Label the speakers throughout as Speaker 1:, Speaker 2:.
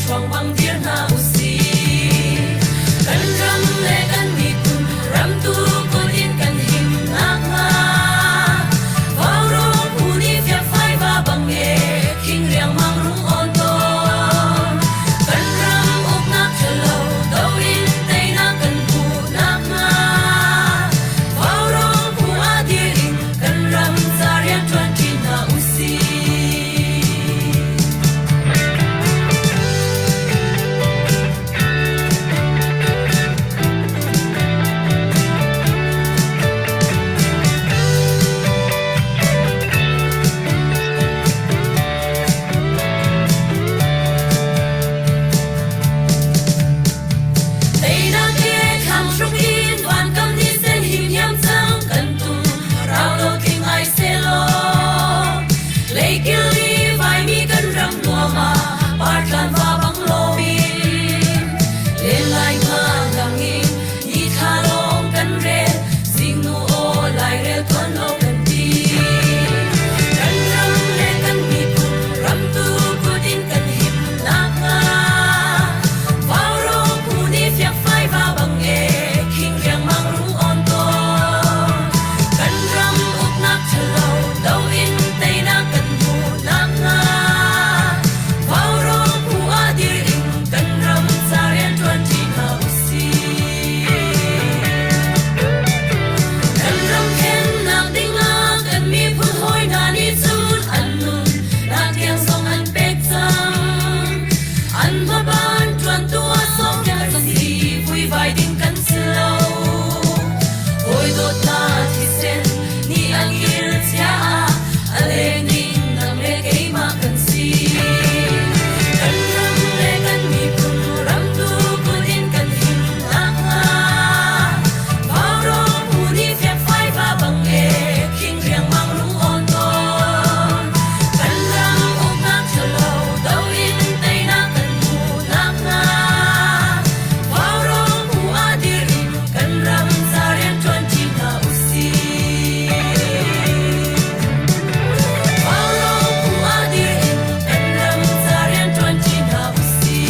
Speaker 1: Ṭhawng bang dir hna usih. Kan ram le kan miphun ramtu kut in kan him nakhnga. Vaurawng phu nih fiakfai va bang e khing riangmang rung awn tawn. Kan ram uknak ṭhalo do in teinak kan hmuh nakhnga. Vaurawng phu ah dir in kan ram ca rianṭuan ṭi hna usih. Teinak he thlang hruk in vankam ni sen him hiam cang kan tum rau lo tling ai selaw leikil i vaimi kan ram nuam ah partlan va bang loin len lai nga lang in ni thla lawng kan rel zingnu aw lairel tuan lo kan ti kan ram le kan miphun ramtu kut in kan him nakhnga Vaurawng phu nih fiakfai va bang e khing riangmang rung awn tawn. Kan ram uknak ṭhalo do in teinak kan hmuh nakhnga Vaurawng phu ah dir in kan ram ca rianṭuan ṭi hna usih. Kan ram khennak dingah kan miphun hawi hna nih cun an nun nak tiang zong an pek cang. An hmaban ṭuantu ah sawmpiak kan si, vuivai ding kan si lo. Hawi dawtnak thisen nih a kir chia ah a leng ding nang le keimah kan si. Kan ram le kan miphun ramtu kut in kan him nakhnga Vaurawng phu nih fiakfai va bang e khing riangmang rung awn tawn. Kan ram uknak ṭhalo do in teinak kan hmuh nakhnga Vaurawng phu ah dir in kan ram ca rianṭuan ṭi hna usih. Vaurawng phu ah dir in kan ram ca rianṭuan ṭi hna usih.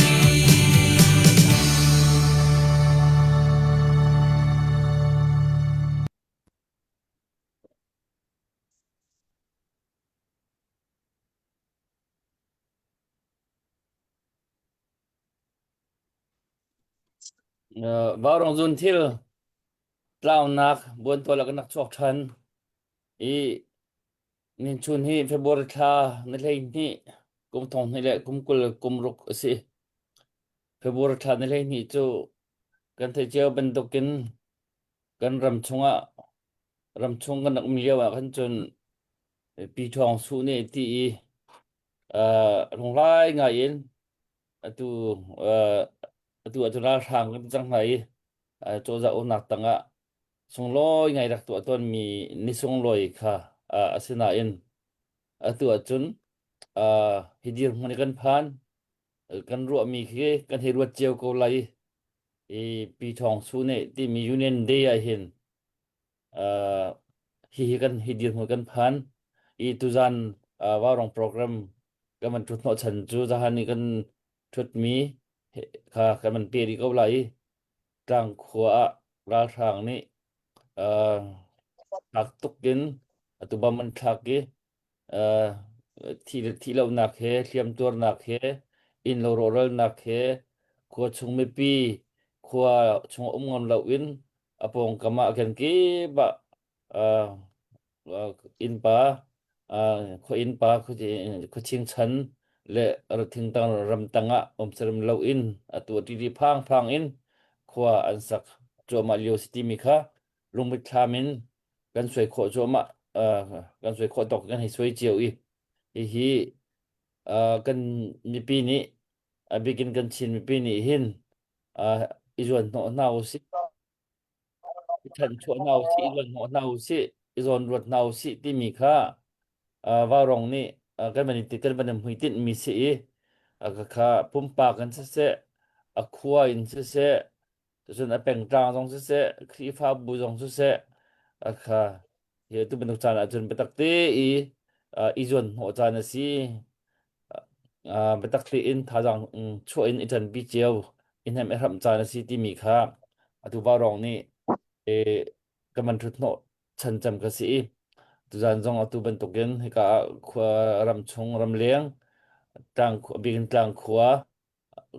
Speaker 2: Vaurawng zun thil tlaunak buantual ah kan rak chuak ṭhan i ninchun hi February thla ni 12 kum thong hnih le kum 20 kum ruk a si. February thla ni 12 cu kan theih cio bantukin kan ram chungah ramchung kan rak um lio ah khan cun Pi Ṭhawng Su nih ti i hlunghlai ngai in atu atu ahcun ralhrang kan cang hna i cozah uknak tangah sunglawi ngai rak tuah tawnmi ni sunglawi kha a si nain atu ahcun hi dirhmun i kan phan kan ruahmi khi kan hei ruat cio ko lai i Pi Ṭhawng Su nih timi Union Day ah hin hihi kan hi dirhmun kan phan i tuzan Vaurawng program kan van ṭhut hnawhchan cu zahan i kan ṭhutmi kha kan van pe rih ko lai i tlangkhua ah ralhrang nih fak tuk in atu bam an thlak i thih lonak he hliamtuarnak he innlo rawhralnak he khua chung mipi khua chung um ngam loin a pawngkam ah kenkip ah innpa khua innpa khuaching chan le thingtang ramtang ah umsarim loin atu ṭiṭi phangphang in khua an sak cuahmah lio si timi kha lungmitthlam in kan suai khawh cuahmah kan suai khawh tawk kan hei suai cio i hihi kan mipi nih a bikin kan Chin mipi nih hin i zuan hnawh hna usih i thanchuah hna usih i zuan hnawh hna usih i zawnruat hna usih timi kha Vaurawng nih kan van i kan van i hmuitinh mi si i kha pumpak in siseh a khua in siseh cun a pengtlang zong siseh Khrihfabu zong siseh kha hi tu bantuk caan ahcun biatak te i i zuan hnawh caan a si. Biatak tein thazaang chuah in i ṭanpi cio i hnemh i hramh caan a si timi kha atu vaurawng nih kan van ṭhut hnawh chan cem ka si i tuzaan zong atu bantukin hika ah khua ramchung ramleng tlang bikin tlang khua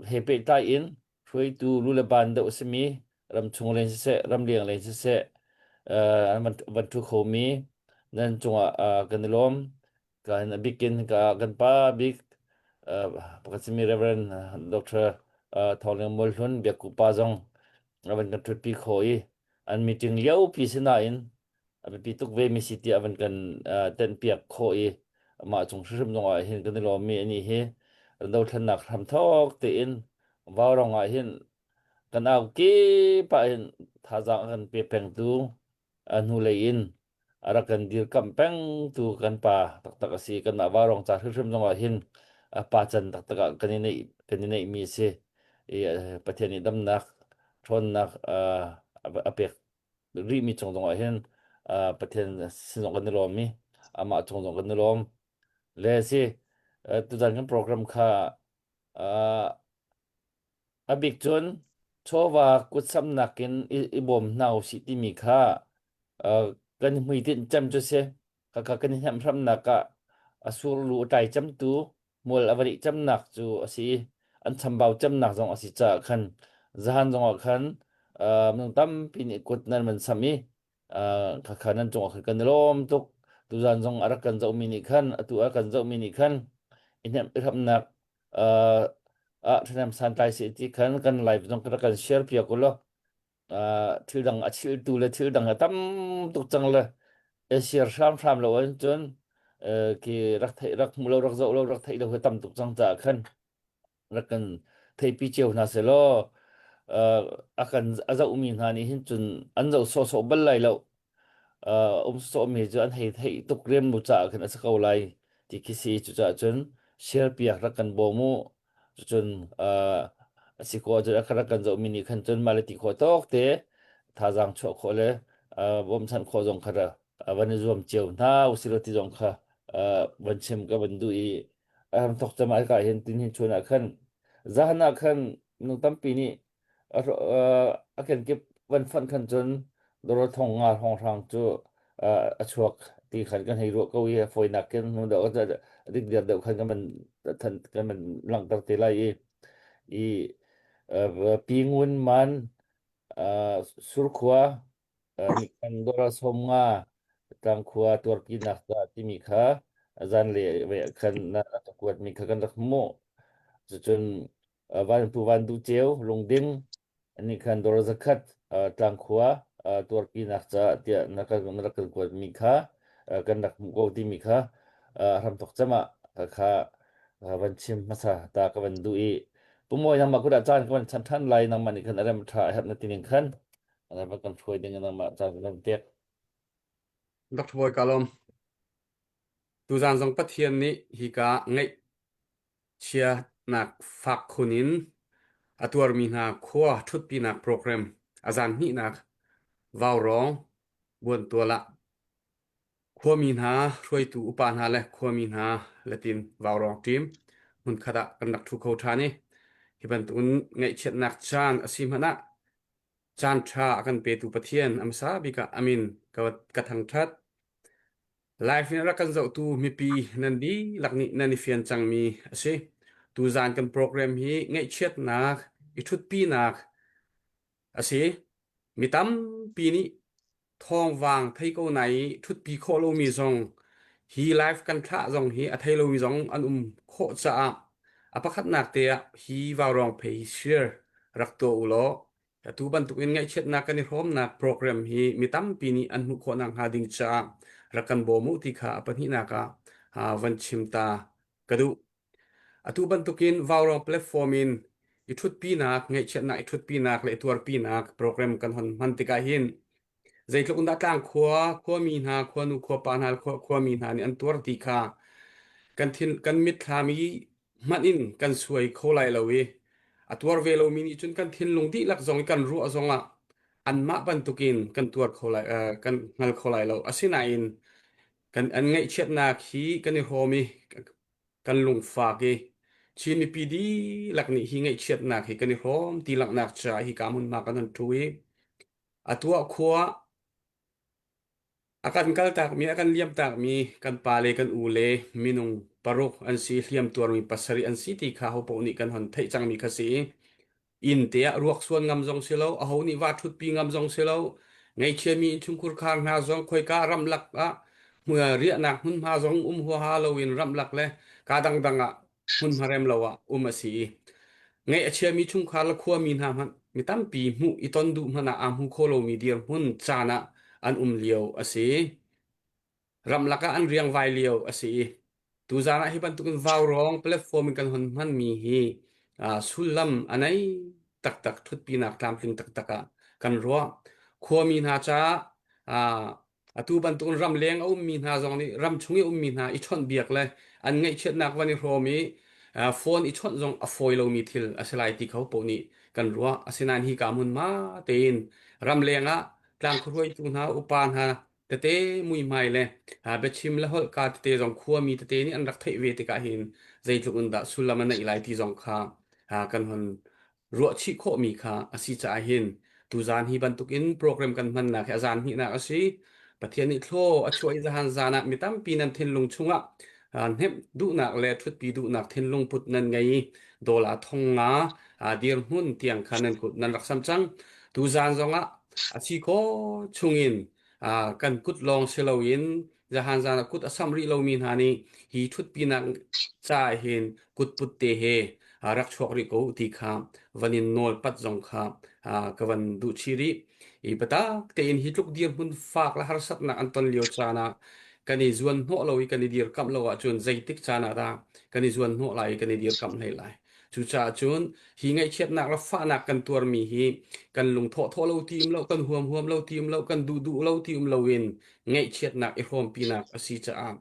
Speaker 2: he pehtlai in hruaitu lu le ban deuh a simi ramchung len siseh ramleng len siseh an van ṭhu khomi nan cungah kan i lawm. Kan a bikin ka kan pa bik pakhat simi Reverend Dr. Thawng Lian Mual Hlun Biakku pa zong a van kan ṭhutpi kho i an meeting liopi si nain a biapi tuk ve mi si tiah a van kan tenhpiak khawh i amah cung hrimhrim zong ah hin kan i lawmmi anih hi kan dothlennak hramthawk tein vaurawng ah hin kan au kip ah hin thazaang a kan pe pengtu a hnulei in a rak kan dirkamh pengtu kan pa taktak a si. Kanmah vaurawng ca hrimhrim zong ah hin a pa can taktak ah kan i neih kan i neihmi a si. I Pathian nih damnak ṭhawnnak a pek rihmi cung zong ah hin Pathian sin zong kan i lawm i amah cung zong kan i lawm. Le si tuzan kan program kha a bik cun chawva kutsamnak in i bawm hna usih timi kha kan hmuitinh cem cu si. Khakha kan i hnemhramnak ah a surlu a tlai cemtu mual a va nih cemnak cu a si i an chambau cemnak zong a si caah khan zahan zongah khan minung tampi nih kut nan van sam i khakha nan cungah khan kan i lawm tuk. Tuzan zong a rak kan zohmi nih khan atu a kan zohmi nih khan i hnemh i hramnak ah ṭhahnem santlai seh ti khan kan live zong rak kan share piak u law thil dang a chiltu le thil dang a tam tuk cang le share hramhram lo ahcun cun khi rak theih rak hmu lo rak zoh lo rak theih lo hi tam tuk cang caah khan rak kan theihpi cio hna selaw a kan a zohmi hna nih hin cun an zoh sawhsawh bal lai lo. Um sawhmi cu an hei theih tuk riam mu caah khan a si ko lai ti khi si. Cucaah cun share piak rak kan bawm u. Cucun a si khawh ahcun a rak kan zohmi nih khan cun mah le ti khawh tawk te thazaang chuah khawh le bawmchanh khawh zong kha van i zuam cio hna usilaw ti zong kha van chim ka van duh i a ram thawk cam ah hin tin hin chun ah khan zahan ah khan minung tampi nih a kenkip van fonh khan cun dawr thong nga hrawnghrang cu a chuak ti khan kan hei ruah ko i a fawinak khin hnu deuh a dikdiar deuh khan kan van than kan van langhter te lai i i Pi Ngun Man Surkhua nih khan dawr 50 tlangkhua tuarpinak ca timi kha zanlei khan na rak kuatmi kha kan rak hmuh. Cucun Vanpu Van Duh Ceu Lungding nih khan dawr 100 tlangkhua tuarpinak ca tiah na rak kan kuatmi kha kan rak hmuh ko timi kha hramthok cem ah kha van chim hmasa ta ka van duh i Pu Mawi nangmah kut ah caan ka van chan ṭhan lai nangmah nih khan a rem ṭha a herh na ti ning khan va kan hruai ding in nangmah caan kan van pek.
Speaker 3: Dr. Bawi ka lawm. Tuzaan zong Pathian nih hika ngaihchiatnak fak khun in a tuarmi hna khua ṭhutpinak program a zan hnihnak Vaurawng buantual ah khuami hna hruaitu upa hna le khuami hna latin Vaurawng team hmunkhat ah kan rak ṭhu kho ṭhan i hi bantukin ngaihchiatnak caan a si hmanh ah Caan ṭha a kan petu Pathian a hmasa bik ah a min ka thangṭhat. Live in a rak kan zohtu mipi nan dihlak nih nan i fian cangmi a si. Tuzaan kan program hi ngaihchiatnak, i ṭhutpinak a si. Mi tampi nih thawngvang thei ko na i ṭhutpi khawh lomi zong hi live kan thlah zong hi a thei lomi zong an um khawh caah a pakhatnak te ah hi vaurawng phei hi share rak tuah u law atu bantukin ngaihchiatnak kan i hrawmnak program hi mi tampi nih an hmuh khawh nakhnga ding caah rak kan bawm u ti kha a pahnihnak ah van chim ta ka duh. Atu bantukin vaurawng platform in i ṭhutpinak, ngaihchiatnak i ṭhutpinak le i tuarpinak program kan hon hman tikah hin zeitluk in dah tlangkhua, khuami hna, khuanu khuapa hna, khuami hna nih an tuar ti kha kan thin kan mitthlam i hmanh in kan suai kho lai lo i a tuar ve lomi nih cun kan thinlung dihlak zong i kan ruah zongah anmah bantukin kan tuar kho lai kan hngal kho lai lo. Asinain kan an ngaihchiatnak hi kan i hrawm i kan lungfak i. Chin mipi dihlak nih hi ngaihchiatnak hi kan i hrawm ti langhnak caah hi ka hmunhma kan hon ṭhu i atu ah khua A kan kaltakmi, a kan liamtakmi kan pale kan ule minung paruk an si, hliam tuarmi pasarih an si ti kha hopaoh nih kan hon theih cangmi kha si. Inn te ah ruak suan ngam zong si lo, aho nih va ṭhutpi ngam zong si lo, ngeichiami innchungkhur khar hna zong khoika ramlak ah riahnak hmunhma zong um huaha loin ramlak le ka dangdang ah hmunhma rem lo ah um a si i ngaih a chiami chungkhar le khuami hna hmanh mi tampi hmuh i ton duh hmanh ah aa hmu kho lomi dirhmun caan ah an um lio a si. Ramlak ah an riangvai lio a si i tuzaan ah hi bantukin vaurawng platform in kan hon hmanmi hi sullam a nei taktak ṭhutpinak tlamtling taktak ah kan ruah. Khuami hna caah Atu bantukin ramleng a ummi hna zong nih ramchung i ummi hna i chawnhbiak le an ngaihchiatnak van i hrawm i phone i chawnh zong a fawi lomi thil a si lai ti kho paoh nih kan ruah. Asinain hi ka hmunhma tein ramleng ah tlangkhuaruaitu hna, upa hna tete muihmai le biachim le holhka tete zong khuami tete nih an rak theih ve tikah hin zeitluk in dah sullam a neih lai ti zong kha kan hon ruahchih khawhmi kha a si caah hin tuzaan hi bantukin program kan hmannak hi a zaan hnihnak a si. Pathian nih thlaw a chuah i zahan zaan ah mi tampi nan thinlung chungah hnemh duhnak le ṭhutpi duhnak thinlung put nan ngei i dawla thong nga dirhmun tiang kha nan kut nan rak sam cang. Tuzaan zongah a si khawh chungin kan kut lawng si loin zahan zan ah kut a samh rih lomi hna nih hi ṭhutpinak caah hin kutput te he rak chuak rih ko ti kha van in nawl pat zong kha ka van duh chih rih. I biatak tein hi tluk dirhmun fak le harsatnak an ton lio caan ah kan i zuan hnawh lo i kan i dirkamh lo ahcun zeitik caan ah dah kan i zuan hnawh lai i kan i dirkamh hlei lai. Cucaah cun hi ngaihchiatnak le fahnak kan tuarmi hi kan lung thawhthawh lo ti um lo, kan huam huam lo ti um lo, kan duh duh lo ti um loin ngaihchiatnak i hrawmpinak a si caah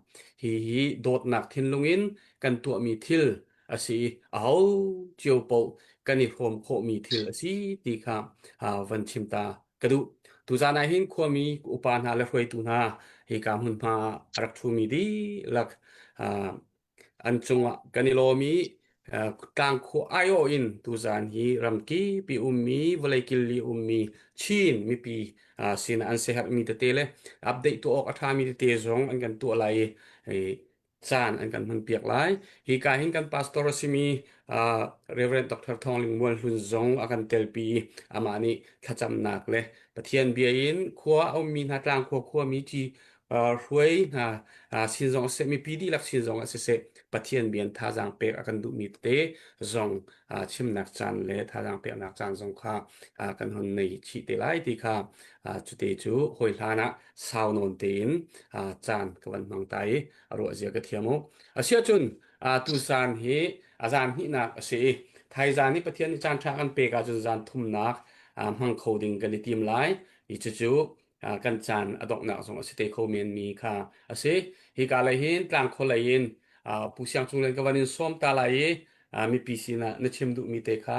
Speaker 3: hi hi dawtnak thinlung in kan tuahmi thil a si i aho cio paoh kan i hrawm khawhmi thil a si ti kha van chim ta ka duh. Tuzaan ah hin khuami upa hna le hruaitu hna hika hmunhma a rak ṭhumi dihlak An cungah kan i lawm i tlangkhua aiawh in tuzaan hi ramkip i ummi vawlei killi ummi Chin mipi sinah an siaherhmi tete le update tuah awk a ṭhami tete zong an kan tuah lai i caan an kan hmanpiak lai. Hika hin kan pastor a simi Reverend Dr. Thawng Ling Mual Hlun zong a kan telpi i amah nih thlacamnak le Pathian bia in khua a ummi hna tlangkhua khuami ci hruai hna sin zong siseh mipi dihlak sin zong ah siseh Pathian bian thazaang pek a kan duhmi tete zong chimnak caan le thazaang peknak caan zong kha kan hon nei chih te lai ti kha cute cu hawi hlan ah sau nawn tein caan ka van hmang ta i a ruah zia ka thiam u. Asiahcun tusan hi a zan hnihnak a si i thaizan hi Pathian nih caan ṭha kan pek ahcun zan thumnak hmang kho ding kan i tim lai. I cucu kan caan a donghnak zong a si te kho menmi kha a si. Hika lei hin tlangkhaw lei in Pu Siang Cung len ka van in sawm ta lai i mipi sinah na chim duhmi te kha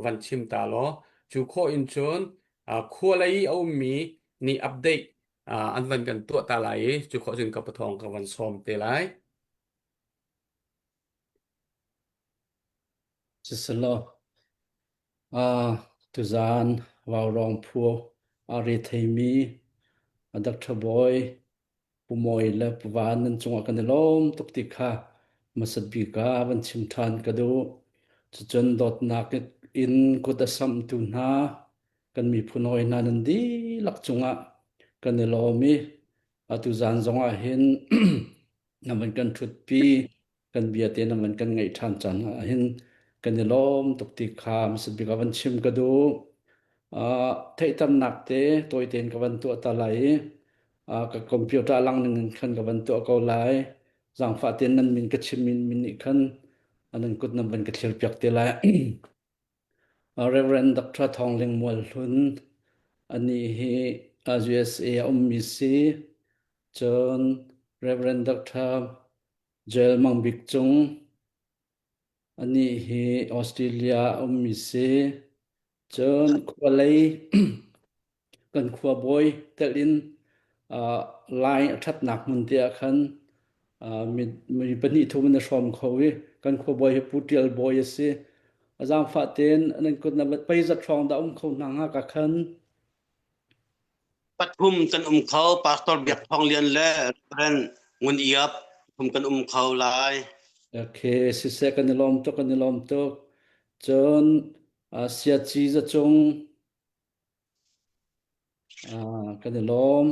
Speaker 3: van chim ta law cu khawh in cun khua lei i a ummi nih update an van kan tuah ta lai i cu khawh cun ka pathawng ka van sawm te lai.
Speaker 4: Siselaw, tuzaan vaurawng phu aa retheimi Dr. Bawi, Pu Mawi le Pu Van nan cungah kan i lawm tuk ti kha hmasat bik ah van chim ṭhan ka duh. Cucun dawtnak in kut a samhtu hna kan miphun hawi hna nan dihlak cungah kan i lawm i atu zaan zongah hin na van kan ṭhutpi kan bia te na van kan ngaih ṭhan caan ah hin kan i lawm tuk ti kha hmasa bik ah van chim ka duh. Uh, theihternak te tawi tein ka van tuah ta lai i uh, ka computer lang ning in khan ka van tuah ko lai. Zaangfah tein nan min ka chim min min nih khan nan kut nan van ka thlir piak te lai. Reverend Dr. Thawng Ling Mual Hlun anih hi USA a ummi si. Cun Reverend Dr. Joel Mang Bik Cung anih hi Australia a ummi si. Cun khualei kan khuabawi telh in uh, line a ṭhatnak hmun te ah khan uh, mi, mi pahnih thum in a hrawm kho i. Kan khuabawi hi Pu Ṭial Bawi a si. A zaangfah tein nan kut na pei zat hrawng dah um kho hna hnga ka khan.
Speaker 5: Pathum kan um kho. Pastor Biak Thawng Lian le Reverend Ngun Iap pathum kan um kho lai.
Speaker 4: Okay, siseh kan i lawm tuk, kan i lawm tuk. Cun uh, Siaci zacung uh, kan i lawm.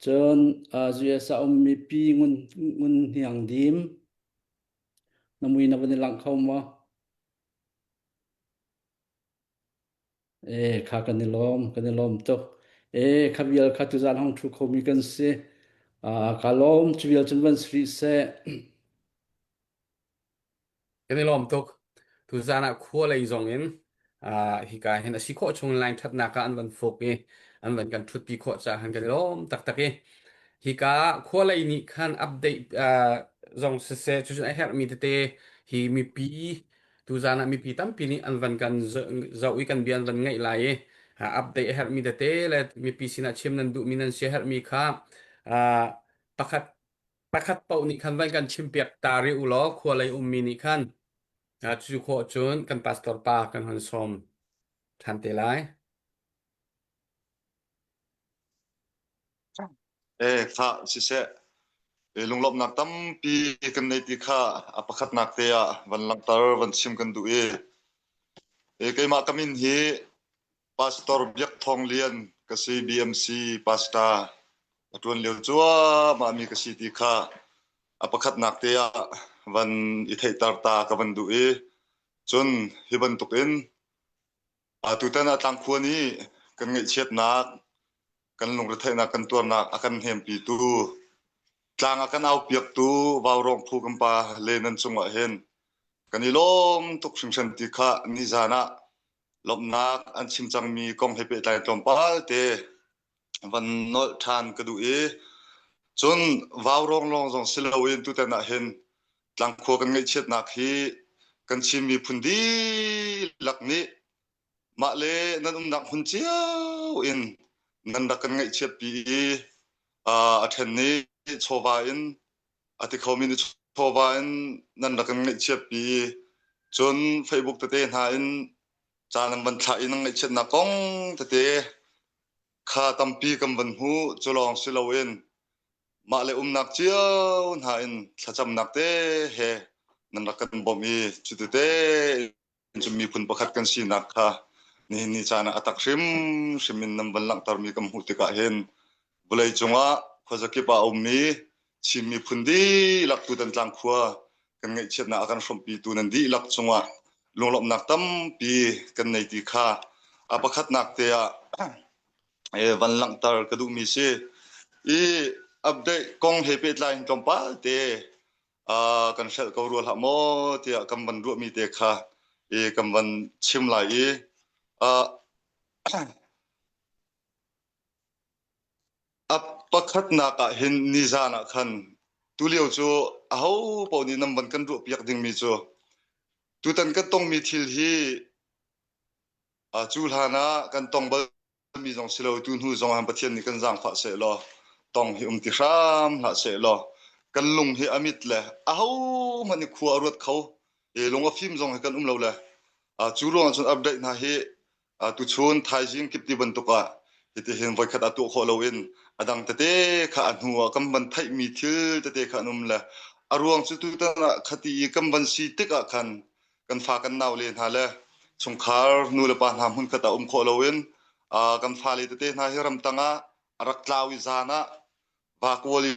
Speaker 4: Cun uh, US a ummi Pi Ngun Ngun Hniang Dim na mui na van i langh kho maw? E kha kan i lawm, kan i lawm tuk. E kha vial kha tuzan hong thu khomi kan si. Ah ka lawm cu vial cun van si rih seh.
Speaker 3: Kan i lawm tuk. Tuzan ah khua lei zong in ah hika hin a si khawh chung line ṭhatnak ah an van fuk i an van kan ṭhutpi khawh caah khan kan i lawm taktak i hika khua lei nih khan update ah zong siseh cucun a herhmi tete hi mipi Tuzaan ah mipi tampi nih an van kan zoh i kan bia an van ngaih lai i update a herhmi tete le mipi sinah chim nan duhmi nan sia herhmi kha pakhat pakhat paoh nih khan van kan chimpiak ta rih u law khua lei ummi nih khan cu khawh cun kan pastor pa kan hon sawm ṭhan te lai.
Speaker 6: Eh, kha siseh, eh, lunglawmhnak tampi kan nei ti kha a pakhatnak te ah van langhter van chim kan duh i eh, keimah ka min hi Pastor Biak Thawng Lian ka si BMC pastor a ṭuan lio cuahmah mi ka si ti kha a pakhatnak te ah van i theihter ta ka van duh i cun hi bantuk in Tutan ah tlangkhua nih kan ngaihchiatnak, kan lungretheihnak kan tuarnak a kan hnempitu, tlang a kan aupiaktu Vaurawng phu kan pa le nan cungah hin kan i lawm tuk hringhran ti kha nizan ah lawmhnak an chim cangmi kong he pehtlai tlawmpal te van nolh ṭhan ka duh i cun Vaurawng lawng zong si loin tutan ah hin tlangkhua kan ngaihchiatnak hi kan Chin miphun dihlak nih mah le nan umnak hmun cio in nan rak kan ngaihchiatpi i a ṭhen nih chawva in a ti khomi nih chawva in nan rak kan ngaihchiatpi i cun Facebook tete hna in ca nan van thlah i nan ngaihchiatnak kong tete kha tampi kan van hmuh cu lawng si loin mah le umnak cio hna in thlacamnak te he nan rak kan bawmh i cutete cu miphun pakhat kan sinak kha nihin ni caan ah a tak hrimhrim in nan van langhtermi kan hmuh tikah hin vawlei cungah khuazakip ah a ummi Chin miphun dihlak tutan tlangkhua kan ngaihchiatnak a kan hrawmpitu nan dihlak cungah lunglawmhnak tampi kan nei ti kha a pakhatnak te ah van langhter ka duhmi si. I update kong he pehtlai in tlawmpal te kan hrelh ko rua hlah maw tiah kan van ruahmi te kha i kan van chim lai i a pakhatnak ah hin nizan ah khan tulio cu aho paoh nih nan van kan ruahpiak dingmi cu tutan kan tongmi thil hi Cu hlan ah kan tong balmi zong si lo tu hnu zong ah Pathian nih kan zaangfah seh law tong hi um ti hram hlah seh law kan lung hi a mit le ahohmanh nih khua a ruat kho i lung a fim zong hi kan um lo le cu ruangah cun update hna hi tuchun thaizing kip ti bantuk ah hitihin voikhat ah tuah khawh loin a dang tete kha a hnu ah kan van theihmi thil tete kha an um le a ruang cu tutan ah khati i kan van si tik ah khan kan fa kan nau le hna le chungkhar nu le pa hna hmunkhat ah um khawh loin kan fale tete hna hi ramtang ah a rak tlau i zan ah va kawl i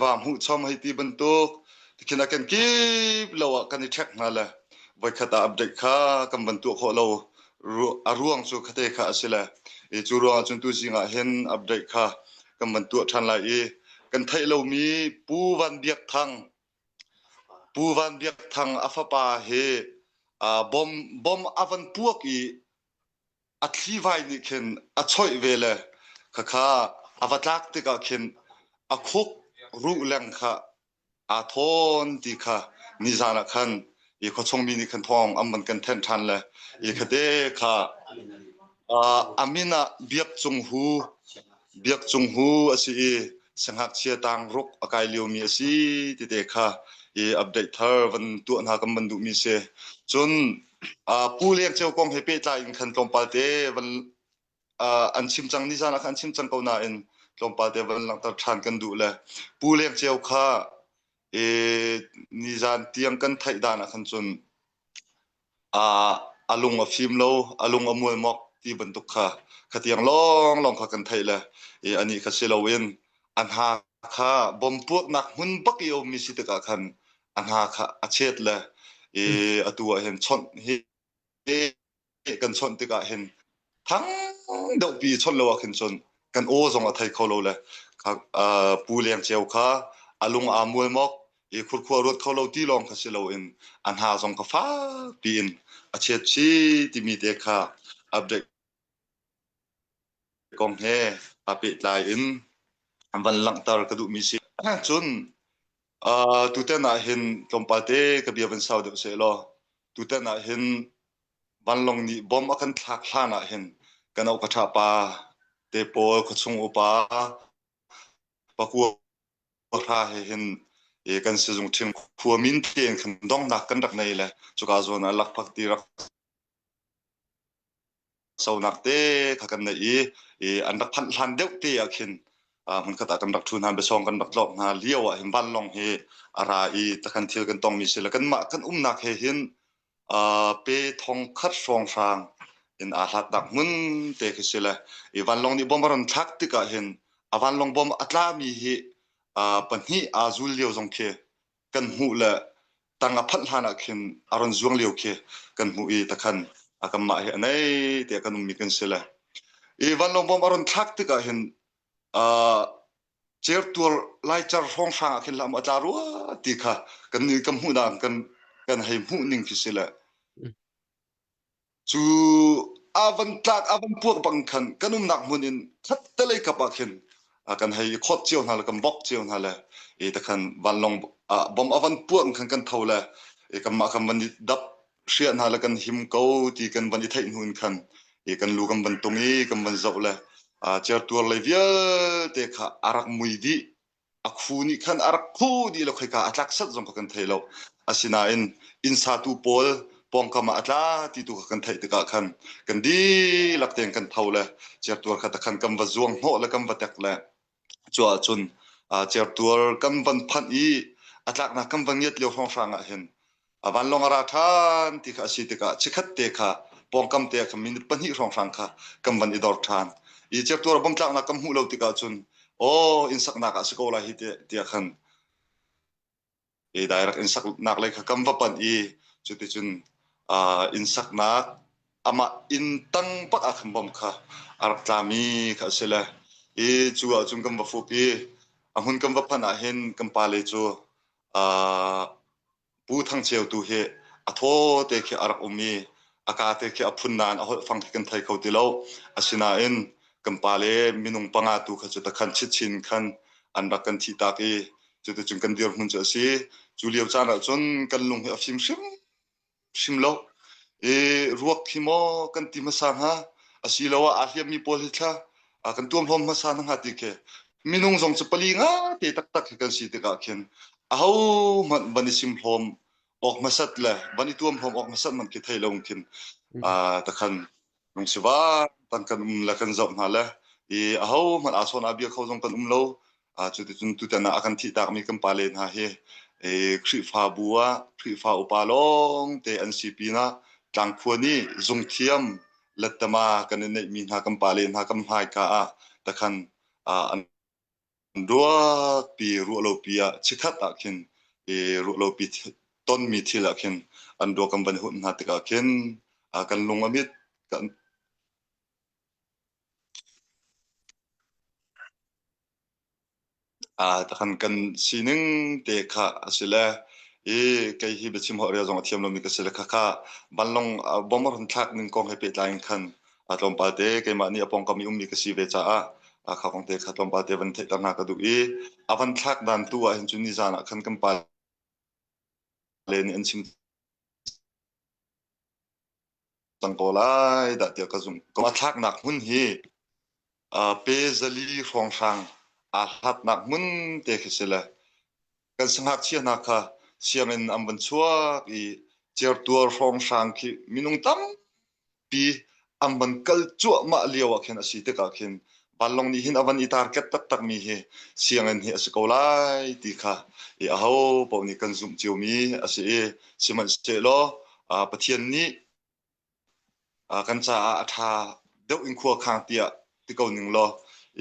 Speaker 6: va hmuh chom hei ti bantuk tikhin a kan kip lo ah kan i ṭhek hna le voikhat ah update kha kan van tuah khawh lo a ruang cu khate kha a si le i cu ruang ah cun tu zing ah hin update kha kan van tuah ṭhan lai i kan theih lomi Pu Van Biak Thang Pu Van Biak Thang a fapa hi bom bom a van puak i a thlivai nih khin a choih ve le khakha a va tlak tikah khin a khuk ruh leng kha aa thawn ti kha nizan ah khan i khuachung mi nih khan thawng an van kan thenh ṭhan le i khate kha a min ah Biak Cung Hu Biak Cung Hu a si i sangakchia tang ruk a kai liomi a si tite kha. i update thar van tuah hna kan van duhmi si. Cun Pu Leng Ceu kong he pehtlai in khan tlawmpal te van an chim cang nizan ah khan an chim cang ko nain tlawmpal te van langhter ṭhan kan duh le Pu Leng Ceu kha nizan tiang kan theih dan ah khan cun a lung a fim lo, a lung a mualmok ti bantuk kha khatiang lawnglawng kha kan theih le i anih kha si loin a hna kha bom puaknak hmun bak i a ummi si tikah khan a hna kha a chet le i atu ah hin chawnh hi kan chawnh tikah hin thang deuhpi chawnh lo ah khin cun kan aw zong a thei kho lo le Pu Leng Ceu kha a lung aa mualmok i khurkhua ruat kho lo ti lawng kha si loin a hna zong kha fakpi in a chiat chi timi te kha update kong he aa pehtlai in van langhter ka duhmi si. Cun tutan ah hin tlawmpal te ka bia van sau deuh seh law tutan ah hin vanlawng nih bom a kan thlak hlan ah hin kan auh ka ṭha pa te pawl khuachung upa pakua hra he hin kan sizung ṭhing khua min tein khan donghnak kan rak nei le cuka zawn ah lakphak ti rak sonak te kha kan nei i an rak phanh hlan deuh te ah khin hmunkhat ah kan rak ṭhu hna biasawng kan rak tlawk hna lio ah hin vanlawng hi a ra i takhan thil kan tongmi si le kanmah kan umnak he hin pe thong khat hrawnghrang in aa hlatnak hmun te khi si le i vanlawng nih bom a ron thlak tikah hin a vanlawng bom a tlami hi pahnih aa zul lio zong khi kan hmuh le tang a phanh hlan ah khin a ron zuang lio khi kan hmuh i takhan a kanmah hi a nei tiah kan ummi kan si le i vanlawng bom a ron thlak tikah hin certuar laicar hrawnghrang ah khin hlah maw a tla rua ti kha kan ni kan hmuh dan kan kan hei hmuh ning khi si le cu a van tlak a van puak bang khan kan umnak hmun in khattelei kap ah khin kan hei khawt cio hna le kan bok cio hna le i takhan vanlawng bom a van puak khan kan tho le i kanmah kan van i dap hriah hna le kan him ko ti kan van i theih hnu in khan i kan lu kan van tung i kan van zoh le certuar lei vialte kha a rak mui dih a khu nih khan a rak khu dih lo khoika a tlak sat zong kha kan thei lo asinain inn satu pawl pawngkam ah a tla ti tu kha kan theih tikah khan kan dihlak tein kan tho le certuar kha takhan kan va zuang hnawh le kan va tek le cu ahcun certuar kan van phanh i a tlaknak kan van ngiat lio hrawnghrang ah hin a vanlawng a ra ṭhan ti kha a si tikah chikkhat te kha pawngkam te ah khan minute pahnih hrawnghrang kha kan van i dor ṭhan. I certuar bom tlaknak kan hmuh lo tikah cun aw inn saknak ah si ko lai hi tiah khan i direct inn saknak lei kha kan va panh i cuticun inn saknak amah inn tang bak ah khan bom kha a rak tlami kha a si le i cu ahcun kan va fuk i a hmun kan va phanh ah hin kan pale cu Pu Thang Ceu tu hi a thaw te khi a rak um i a ka te khi a phun nain a holh fang khi kan thei kho ti lo. Asinain kan pale minung panga tu kha cu takhan chitchin khan an rak kan thih tak i cuticun kan dirhmun cu a si. Cu lio caan ah cun kan lung hi a fim hrim hrim lo. I ruak hi maw kan ti hmasa hnga asiloah aa hliammi pawl hi thla kan tuamhlawm hmasa hna hnga ti khi minung zong cu pali nga te taktak hi kan si tikah khin aho hmanh van i simhlawm awk hmasat le van i tuamhlawm awk hmasat man khi thei lo khin takhan lungsiva tan kan um le kan zoh hna le i aho hmanh aa sawn aa bia kho zong kan um lo cuticun tutan ah a kan thihtakmi kan pale hna hi Khrihfabu ah Khrihfa upa lawng te an si pinah tlangkhua nih zungthiam lettama kan i neihmi hna kan pale hna kan hmaika ah takhan an ruakpi ruahlopi ah chikhat ah khin i ruahlopi tonmi thil ah khin an ruak kan van hunh hna tikah khin kan lung a mit kan Takhan kan sining te kha a si le i kei hi biachim holh rel zong a thiam lomi ka si le khakha vanlawng bom a run thlak ning kong he pehtlai in khan a tlawmpal te keimah nih a pawngkam i ummi ka si ve caah kha kong te kha tlawmpal te van theihter hna ka duh i a van thlak dan tu ah hin cun nizan ah khan kan pa le nih an chim cang ko lai dah tiah ka zumh. A thlaknak hmun hi pe zali hrawnghrang aa hlatnak hmun te khi si le kan sangakchia hna kha sianginn an van chuak i certual hrawnghrang khi minung tampi an van kal cuahmah lio ah khin a si tikah khin vanlawng nih hin a van i target taktak mi hi sianginn hi a si ko lai ti kha i aho paoh nih kan zumh ciomi a si i sihmanhsehlaw Pathian nih kan caah a ṭha deuh in khua khang tiah ti ko ning law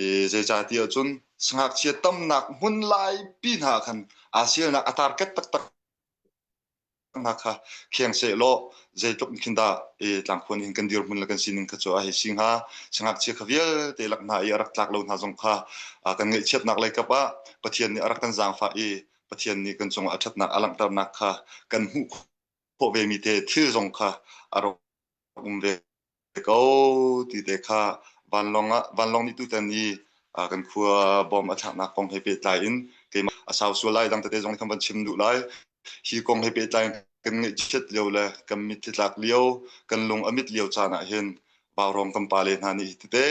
Speaker 6: i zeicah ti ahcun sangakchia tamnak hmun laipi hna khan aa sialnak a target taktak hna kha kheng seh law zeitluk in khin dah i tlangkhuan hin kan dirhmun le kan sining kha cu a hei si hnga sangakchia kha vialte lak hna i a rak tlak lo hna zong kha kan ngaihchiatnak lei kap ah Pathian nih a rak kan zaangfah i Pathian nih kan cungah a ṭhatnak a langhternak kha kan hmuh khawh vemi te thil zong kha a rak um ve ko ti te kha vanlawng ah vanlawng nih tutan i kan khua bom a thlaknak kong he pehtlai in keimah a sau sual lai dang tete zong kan van chim duh lai hi kong he pehtlai in kan ngaihchiat lio le kan mitthli tlak lio kan lung a mit lio caan ah hin Vaurawng kan pale hna nih hi tete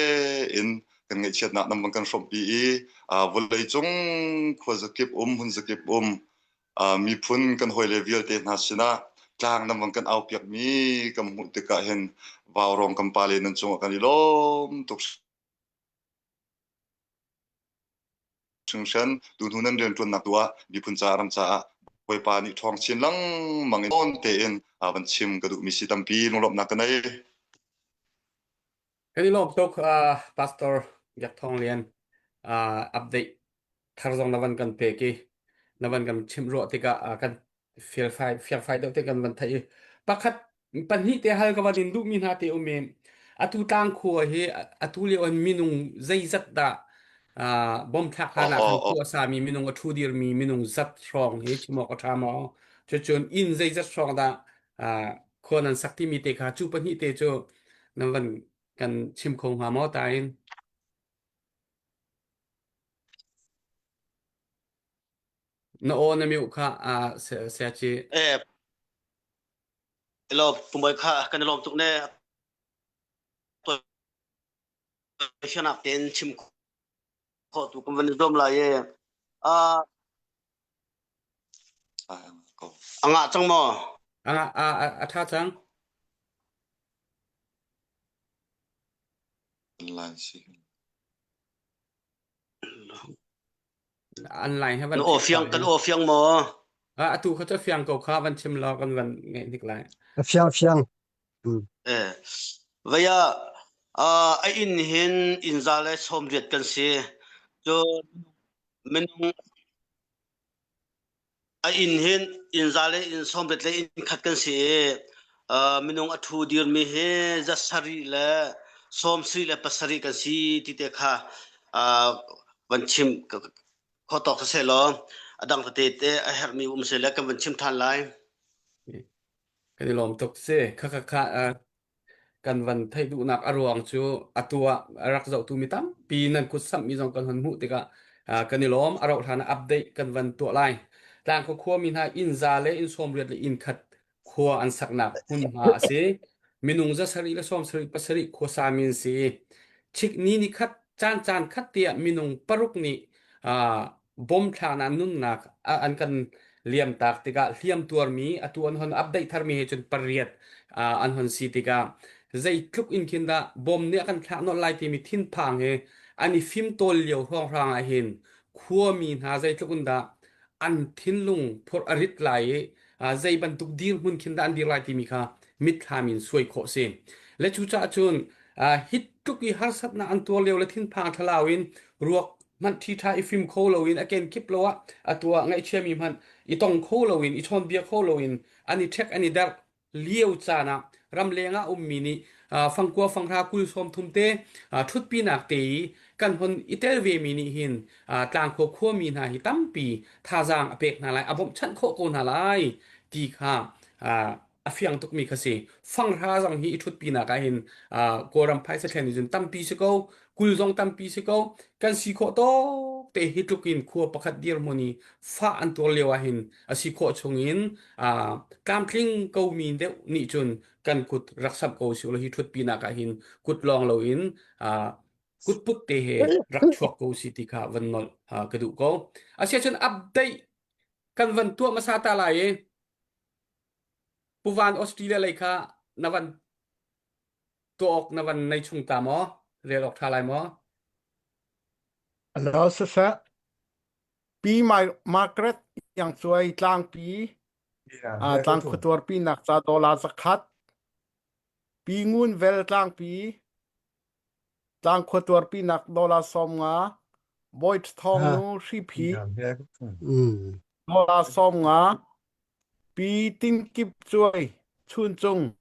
Speaker 6: in kan ngaihchiatnak nan van kan hrawmhpi i vawlei cung khua zakip um hmun zakip um miphun kan hawile vialte hna sinah tlang nan van kan aupiakmi kan hmuh tikah hin Vaurawng kan pale nan cungah kan i lawm tuk hringhran. Tuhnu nan rianṭuannak tu ah miphun caah ram caah Bawipa nih ṭhawng chin lengmang in awn tein van chim ka duhmi si tampi lunglawmhnak ka nei.
Speaker 3: Kan i lawm tuk Pastor Biak Thawng Lian update thar zong na van kan pek i na van kan chimh ruah tikah kan fialfai fiangfai deuh te kan van theih i pakhat pahnih te hal ka van in duhmi hna te um i atu tlang khua hi atu lio in minung zeizat dah bom thlak hlan ah khan khua sami minung a thu dirmi minung zat hrawng hi chim awk a ṭha maw cucun inn zeizat hrawng dah khua nan sak timi te kha cu pahnih te cu nan van kan chim kho hnga maw ta in Na aw na mute kha saya ci.
Speaker 5: Eh, hello, pumoi kha kan i lawm tuk ne. Sianak tein chim khawh tu kan van i zuam lai e. Ah, a ngah cang maw?
Speaker 3: A a a tha cang.
Speaker 6: Online si.
Speaker 3: Online he van
Speaker 5: Na aw fiang kan aw fiang maw?
Speaker 3: Ah atu kha cu fiang ko kha van chim law kan van ngeih hnik lai.
Speaker 7: A fiang fiang.
Speaker 5: Eh vaya a inn hin inn za le sawm riat kan si. Cun minung A inn hin inn za le inn sawmriat le inn khat kan si i uh, minung a ṭhu dirmi hi za sarih le sawm sarih le pasarih kan si ti te kha uh, van chim kho tawk siseh law a dang tete te a herhmi um seh le kan van chim ṭhan lai.
Speaker 3: Kan i lawm tuk si. Kha kha kha Kan van theih duhnak a ruang cu atu ah a rak zohtu mi tampi nan kut samhmi zong kan hun hmuh tikah kan i lawm. A rauh hlan ah update kan van tuah lai. Tlangkhua khuami hna inn za le inn sawmriat le inn khat khua an saknak hmunhma a si. Minung za sarih le sawm sarih pasarih khuasami an si. Chik ni ni khat caan caan khat tiah minung paruk nih bom thlaknak nunnak an kan liamtak tikah hliam tuarmi atu an hon update tharmi he cun pariat an hon si tikah zeitluk in khin dah bom nih a kan thlak nolh lai timi thinphang he an i fimtawl lio hrawnghrang ah hin khuami hna zeitluk in dah an thinlung phurh a rit lai i zei bantuk dirhmun khin dah an dir lai timi kha mitthlam in suai khawh si. Le cucaah cun hi tluk i harsatnak an tuar lio le thinphang thlalau in ruak hmanh ṭhiṭha i fim kho loin a kenkip lo ah atu ah ngaihchiami hmanh i tong kho loin i chawnbia kho loin an i ṭhek an i derh lio caan ah ramleng ah ummi nih fangkua fanghra kul sawm thum te ṭhutpinak te i kan hon i tel vemi nih hin tlangkhua khuami hna hi tampi thazaang a pek hna lai a bawmhchanh khawh ko hna lai ti kha a fiang tukmi kha si. Fanghra zong hi i ṭhutpinak ah hin Kawlram phaisa thlen cun tampi si ko, kul zong tampi si ko. Kan si khawh tawk te hi tluk in khua pakhat dirhmun i fah an tuar lio ah hin a si khawh chung in tlamtling komi deuh nih cun kan kut rak samh ko si hi ṭhutpinak ah hin kut lawng loin kutput te he rak chuak ko si ti kha van nolh ka duh ko. Asiahcun update. Kan van tuah hmasa ta lai i Pu Van Australia lei kha na van tuah awk na van nei chung ta maw? Rel awk ṭha lai maw?
Speaker 7: Hello, siseh. Pi Margaret Iang Cuai tlangpi tlang khuatuarpi nak ca dollar zakhat. Pi Ngun Vel tlangpi tlang khuatuarpi nak dollar 50. Bawi Thawng Nu Hriphi dollar 50. Pi Tin Kip Cuai Chuncung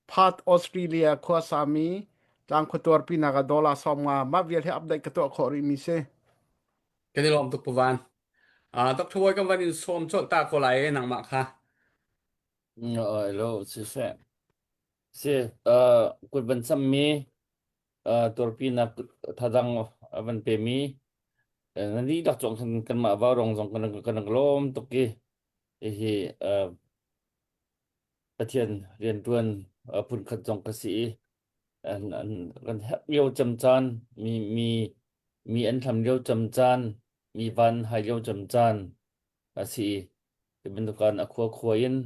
Speaker 7: Perth Australia khuasami tlang khuatuarpi nak ah dollar 50 mah vial hi update ka tuah khawh rih mi si.
Speaker 3: Kan i lawm tuk Pu Van. Uh, Dr. Bawi kan van in sawm colh ta ko lai nangmah kha.
Speaker 2: Hello, siseh. Si, uh, kut van sammi uh, tuarpinak thadang a van pemi na dihlak cong khan kanmah vaurong zong kan kan lawm tuk i hihi uh, Pathian riantuan uh, phunkhat zong ka si i an an kan herh lio cem caan mi mi mi an hlam lio cem caan mi van hai lio cem caan a si i ti bantukan a khua khua in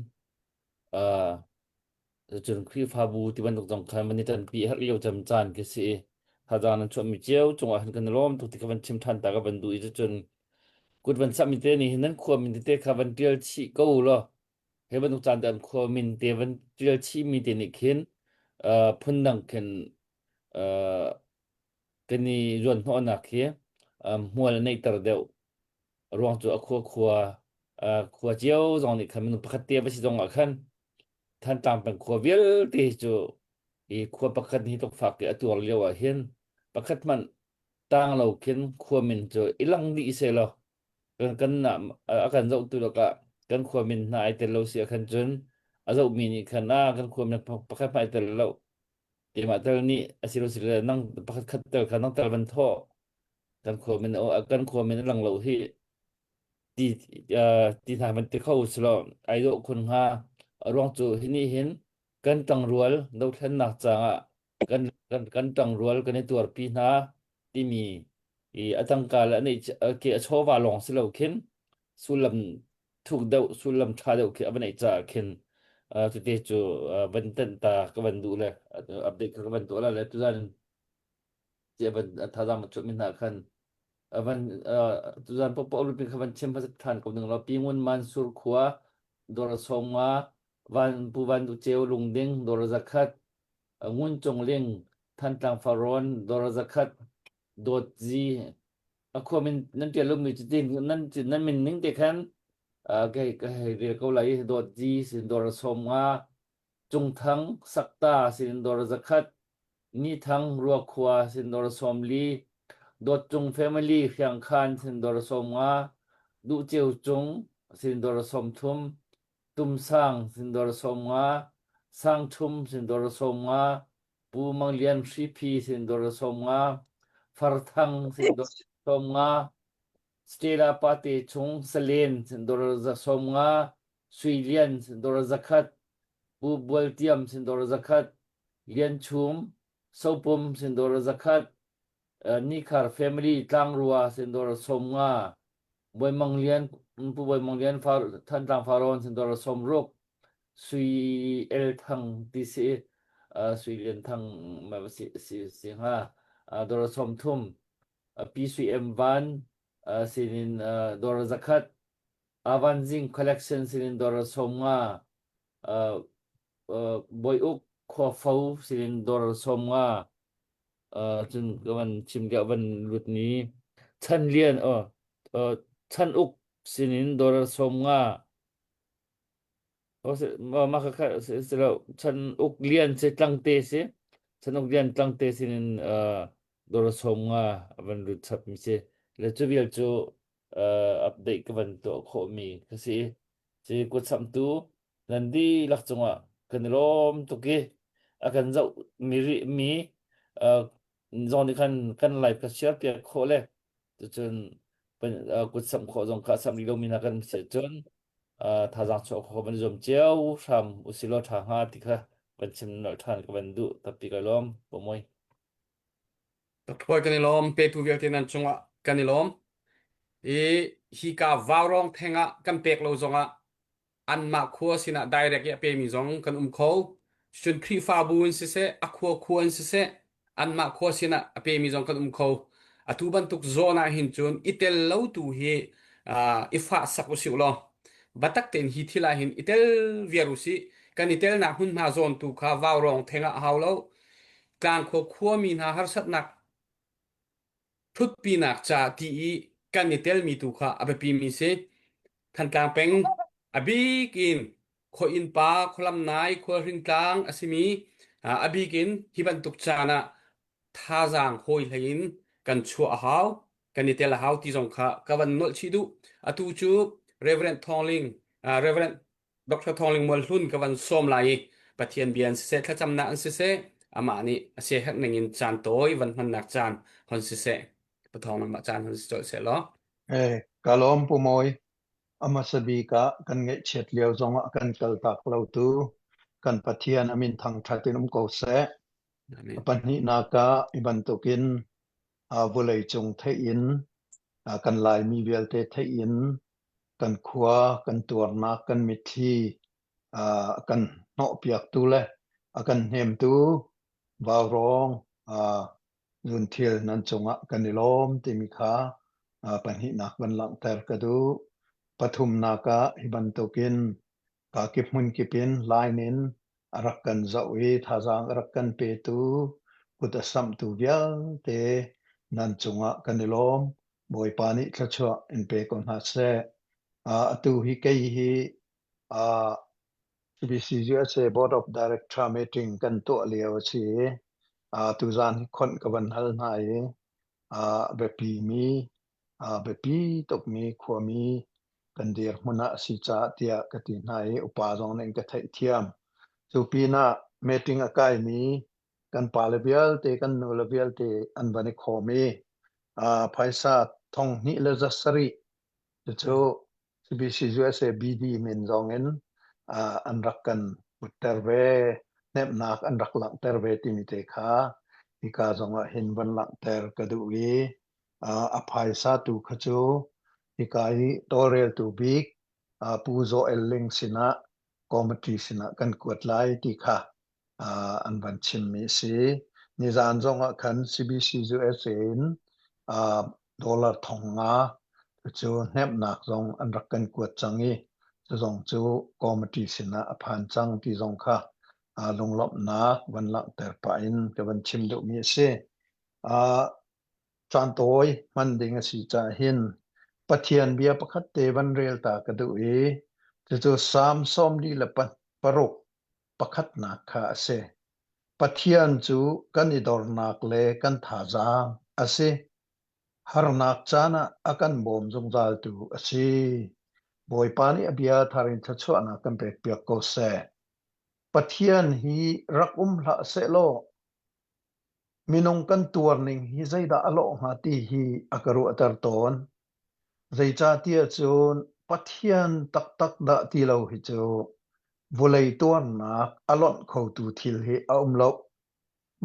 Speaker 2: uh, cun Khrihfabu ti bantuk zong khan van i ṭanpi herh lio cem caan khi si i thazaang nan chuahmi cio cungah hin kan i lawm tuk ti kha van chim ṭhan ta ka van duh i cucun kut van samhmi te nih hin nan khua min tete kha van ṭial chih ko law hi bantuk caan te an khua min te van ṭial chihmi te nih khin uh, phundang khin uh, kan i zuanhnawhnak hi um, hmual a neihter deuh ruang cu a khua khua uh, khua cio zong nih khan minung pakhat te va si zong ah khan Thantlang peng khua vialte cu i khua pakhat hi tukfak i a tuar lio ah hin pakhat hmanh tang lo khin khua min cu i lang dih seh law kan kan a kan zohtu lakah kan khua min hna ai tel lo si ah khan cun a zohmi nih khan a kan khua min pakhat hmanh ai tel lo keimah tel nih a si lo si le nang pakhat khat tel kha nang tel van thawh kan khua min kan khua min a lang lo hi ti ti hna van ti kho usulaw ai dawh khun hnga. A ruang cu hi nih hin kan ṭangrual dothlennak caah kan kan kan ṭangrual kan i tuarpi hna timi i a tangka le a neih ke a chawva lawng si lo khin sullam thuk deuh sullam ṭha deuh khi a va neih caah khin cute cu van tenh ta ka van duh le update kha ka van tuah la le tuzan ti van thazaang chuah mi hna khan van tuzan popo lupi kha van chim hmasa than ko ding lo pi ngun mansur khua dor songa van pu van du cheu lungding dor zakhat ngun cung ling thantlang faron dor zakhat dot zi a khua min nan tial lumi cu tin nan nan min ning te khan ke ka hei rel ko lai dot zi sin dor som nga Cungthang Sakta sin dor zakhat Nithang Ruakhua sin dor 40, Dawtcung Family Hriangkhan sin dor 50, Duhceu Cung sin dor 30, Tumsang sin dor 50, Sangthum sin dor 50, Pu Mang Lian Hriphi sin dor 50, Farthang sin dor 50, Stella Pate Chung Salen sin dor 50, Sui Lian sin dor zakhat, Pu Bual Tiam sin dor zakhat, Lian Chum, Sopum sin dor zakhat, Nikhar Family Tlangrua sin dor 50, Bawi Mang Lian Pu Bawi Mang Lian Thantlang Farrawn sin dor 60, Sui El Thang ti si Sui Lian Thang ma si si si hnga dor 30, Pi Sui M Van sinin dor zakhat, Avanzing Collection sinin dor 50, Bawi-uk Khuafo sinin dor 50, cun ka van chim ka van lut ni Chan Lian Chan Uk sinin dor 50, mah kha si lo Chan Uk Lian si Tlangte si Chan Uk Lian Tlangte sinin dor 50 a van lut chap mi si le cu vial cu update ka van tuah khawhmi ka si. Ci kutsamhtu nan dihlak cungah kan i lawm tuk i a kan zoh mi rih mi zong nih khan kan live ka share piak khawh le cucun kutsamh khawh zong kha samh rih lomi hna kan si cun thazaang chuah khawh van zuam cio hram usilaw ṭha hnga ti kha van chim nolh ṭhan ka van duh tapi ka lawm pomoi.
Speaker 3: Dr. Kan i lawm petu vialte nan cungah kan i lawm. I. Hika Vaurawng theng ah kan pek lo zongah anmah khua sinah direct i a pemi zong kan um kho. Cun Khrihfabu in siseh, a khua khua in siseh, anmah khua sinah a pemi zong kan um kho. Atu bantuk zawn ah hin cun i tel lo tu hi uh, i fah sak usih law batak tein hi thil ah hin i tel viar usih. Kan i telnak hmunhma zawn tu kha vaurawng theng ah a hau lo. Tlangkhua khuami hna harsatnak ṭhutpinak ca ti i kan i telmi tu kha a biapimi si. Thantlang peng a bik in khuainn pa, khualamnai, khualhringtlang a simi a bik in hi bantuk caan ah thazaang hawi hlei in kan chuah a hau, kan i tel a hau ti zong kha ka van nolh chih duh. Atu cu Reverend Thawng Ling, Reverend Dr. Thawng Ling Mual Hlun ka van sawm lai i Pathian bia an siseh, thlacamnak an siseh, amah nih a siaherh ning in caan tawi van hmannak caan hon siseh, Pathawng nangmah caan hon si colh seh law.
Speaker 8: Eh, ka lawm Pu Mawi. A hmasa bik ah kan ngaihchiat lio zongah kan kaltak lo tu kan Pathian a min thangṭhat in um ko seh.
Speaker 3: Amen.
Speaker 8: A pahnihnak ah i bantukin vawlei cung theih in kan Laimi vialte theih in kan khua kan tuarnak kan mitthli a kan hnawhpiaktu le a kan hnemtu vaurawng zunthil nan cungah kan i lawm timi kha pahnihnak van langhter ka duh. Pathumnak ah hi bantukin kakip hmunkip in line in a rak kan zoh i thazaang a rak kan petu kut a samhtu vialte nan cungah kan i lawm. Bawipa nih thluachuah in pe ko hna seh. Uh, atu hi kei hi uh, CBCUSA Board of Director meeting kan tuah lio a si i uh, tuzaan hi khonh ka van hal hna i uh, biapi mi uh, biapi tukmi khuami kan dirhmun ah a si caah tiah ka ti hna i upa zong nih an ka theihthiam. Cu pinah meeting a kaimi kan pale vialte kan nule vialte an van i khawm i uh, phaisa thong hnih le za sarih cucu CBC USA BD min zong in uh, an rak kan putter ve hnemhnak an rak langhter ve timi te kha hika zong ah hin van langhter ka duh i uh, a phaisa tu kha cu hika i tawlreltu bik uh, Pu Zaw El Ling sinah committee sinah kan kuat lai ti kha uh, an van chimmi a si. Nizan zong ah khan CBC USA in uh, dollar thong nga cu hnemhnak zong an rak kan kuat cang i cu zong cu committee sinah a phan cang ti zong kha uh, lunglawmhnak van langhter pah in ka van chim duhmi a si. Uh, caan tawi hman ding a si caah hin Pathian bia pakhat te van rel ta ka duh i cucu Salm sawmli le paruk pakhatnak kha a si. Pathian cu kan i dornak le kan thazaang a si. Harnak caan ah a kan bawm zungzaltu a si. Bawipa nih a bia thar in thluachuahnak kan pekpiak ko seh. Pathian hi rak um hlah sehlaw minung kan tuar ning hi zeidah a lawh hnga ti hi a ka ruahter tawn. Zeicahtiah cun Pathian taktak dah ti lo hi cu vawlei tuarnak a lonh khotu thil hi a um lo.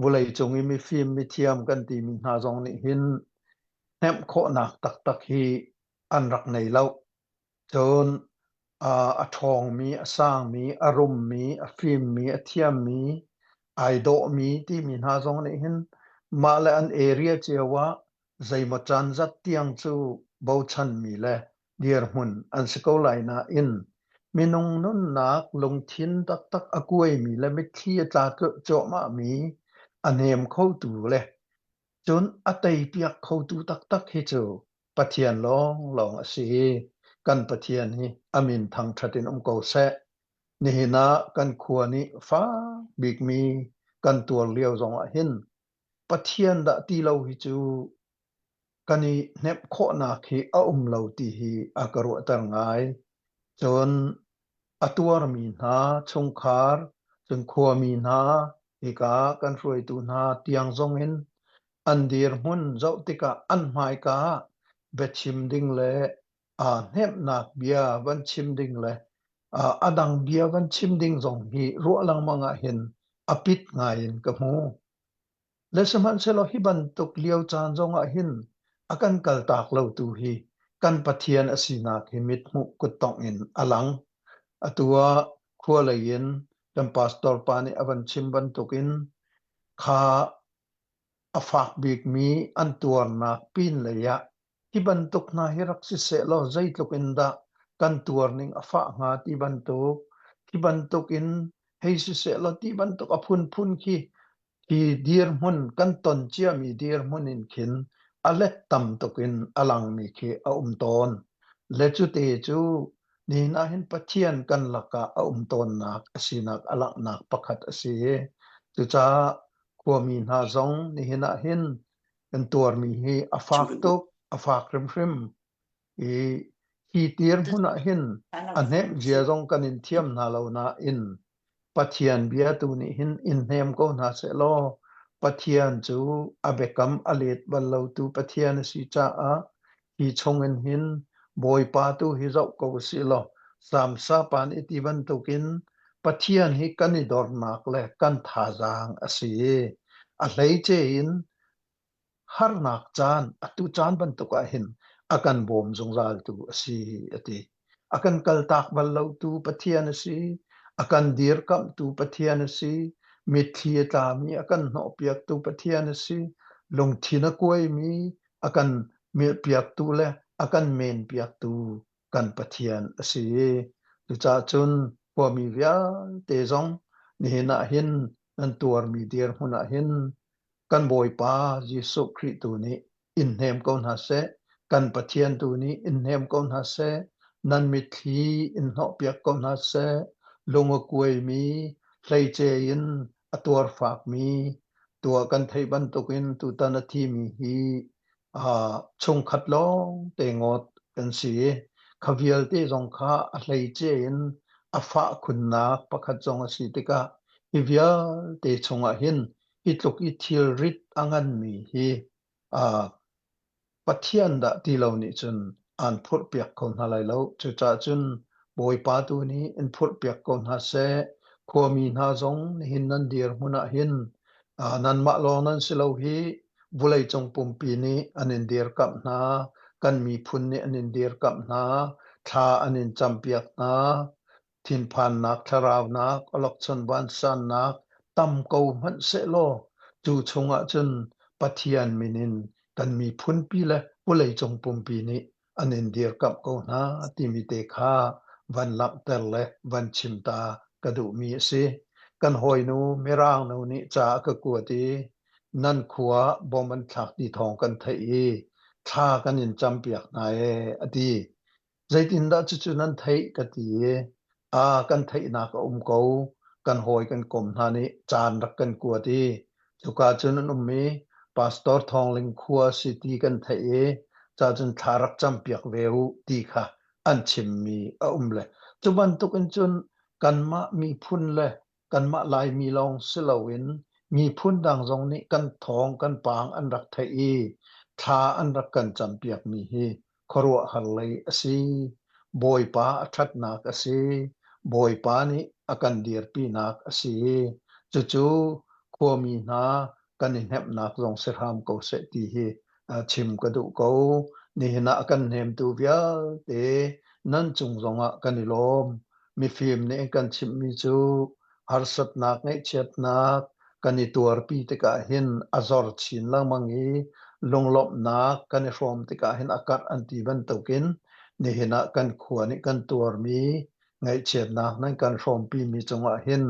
Speaker 8: Vawlei cung i mifim mithiam kan timi hna zong nih hin hnemh khawhnak taktak hi an rak nei lo. Cun a ṭhawngmi, a sangmi, a rummi, a fimmi, a thiammi, ai dawhmi timi hna zong nih hin mah le an area cio ah zeimaw caan zat tiang cu bochanmi le dirhmun an si ko lai nain minung nunnak lungthin taktak a kuaimi le mitthli a tla cuahmahmi a hnem khotu le cun a teipiak khotu taktak hi cu Pathian lawnglawng a si i kan Pathian hi a min thangṭhat in um ko seh. Nihin ah kan khua nih fak bikmi kan tuar lio zongah hin Pathian dah ti lo hi cu kan i hnemh khawhnak hi a um lo ti hi a ka ruahter ngai. Cun a tuarmi hna chungkhar, cun khuami hna, hika kan hruaitu hna tiang zongin an dirhmun zoh tikah an hmaika ah biachim ding le aa hnemhnak bia van chim ding le a dang bia van chim ding zong hi ruah lengmang ah hin a pit ngai in ka hmu. Le sihmanhsehlaw hi bantuk lio caan zong ah hin a kan kaltak lo tu hi kan Pathian a sinak hi mithmuh kuttongh in a lang. Atu ah khua lei in kan pastor pa nih a van chim bantukin kha a fak bikmi an tuarnak pin lei ah hi bantuk hna hi rak si seh law zeitluk in dah kan tuar ning a fah hnga ti bantuk hi bantuk in hei si seh law ti bantuk a phunphun khi hi dirhmun kan ton ciami dirhmun in khin a let tam tuk in a langmi khi a um tawn. Le cute cu nihin ah hin Pathian kan lakah a um tawnnak a sinak a langhnak pakhat a si. Cucaah khuami hna zong nihin ah hin kan tuarmi hi a fak tuk, a fak hrimhrim. I hi dirhmun ah hin a hnemh zia zong kan in thiam hna lo nain Pathian bia tu nih hin in hnem ko hna sehlaw Pathian cu a biakam a let bal lotu Pathian a si caah hi chungin hin Bawipa tu hi zoh ko usih law Samsa pa nih ti bantukin Pathian hi kan i dornak le kan thazaang a si. A hleice in harnak caan atu caan bantuk ah hin a kan bawm zungzaltu a si a ti. A kan kaltak bal lotu Pathian a si. A kan dirkamhtu Pathian a si. Mitthli a tlami a kan hnawhpiaktu Pathian a si. Lungthin a kuaimi a kan milhpiaktu le a kan menpiaktu kan Pathian a si. Cucaah cun khuami vialte zong nihin ah hin nan tuarmi dirhmun ah hin kan Bawipa Jesuh Khrih tu nih in hnem ko hna seh. Kan Pathian tu nih in hnem ko hna seh. Nan mitthli in hnawhpiak ko hna seh. Lung a kuaimi, hleice in a tuarfakmi, tuah kan theih bantukin tutan a thimi hi chungkhat lawng te ngawt kan si. Kha vialte zong kha a hleice in a fah khunnak pakhat zong a si tikah hi vialte chungah hin hi tluk i thilrit a nganmi hi Pathian dah ti lo nih cun aan phurhpiak kho hna lai lo. Cucaah cun Bawipa tu nih in phurhpiak ko hna seh. Khuami hna zong nihin nan dirhmun ah hin nanmah lawng nan si lo hi vawleicung pumpi nih an in dirkamh hna. Kan miphun nih an in dirkamh hna. Thla an in campiak hna. Thinphannak, thlaraunak, awlokchon vansannak tam ko hmanh sehlaw cu chungah cun Pathian min in kan miphunpi le vawleicung pumpi nih an in dirkamh ko hna timi te kha van langhter le van chim ta ka duhmi a si. Kan hawinu Mirang nu nih ca a ka kuat i nan khua bom an thlak ti thawng kan theih i thla kan in campiak hna ee a ti. Zeitindah cucu nan theih ka ti i aa kan theihnak a um ko. Kan hawi kan kom hna nih caan rak kan kuat i cuka cun an um i Pastor Thawng Ling khua si ti kan theih i ca cun thla rak campiak ve u ti kha an chimmi a um le cu bantuk in cun kanmah miphun le kanmah Laimi lawng si loin miphun dang zong nih kan thawng kan paang an rak theih i thla an rak kan campiakmi hi khuaruahhar lei a si. Bawipa a ṭhatnak a si. Bawipa nih a kan dirpinak a si. Cucu khuami hna kan i hnemhnak zong si hram ko seh ti hi chim ka duh ko. Nihin ah a kan hnemtu vialte nan cung zongah kan i lawm. Mifim nih kan chimhmi cu harsatnak, ngaihchiatnak kan i tuarpi tikah hin a zor chin lengmang i lunglawmhnak kan i hrawm tikah hin a karh an ti bantukin nihin ah kan khua nih kan tuarmi ngaihchiatnak nan kan hrawmpimi cungah hin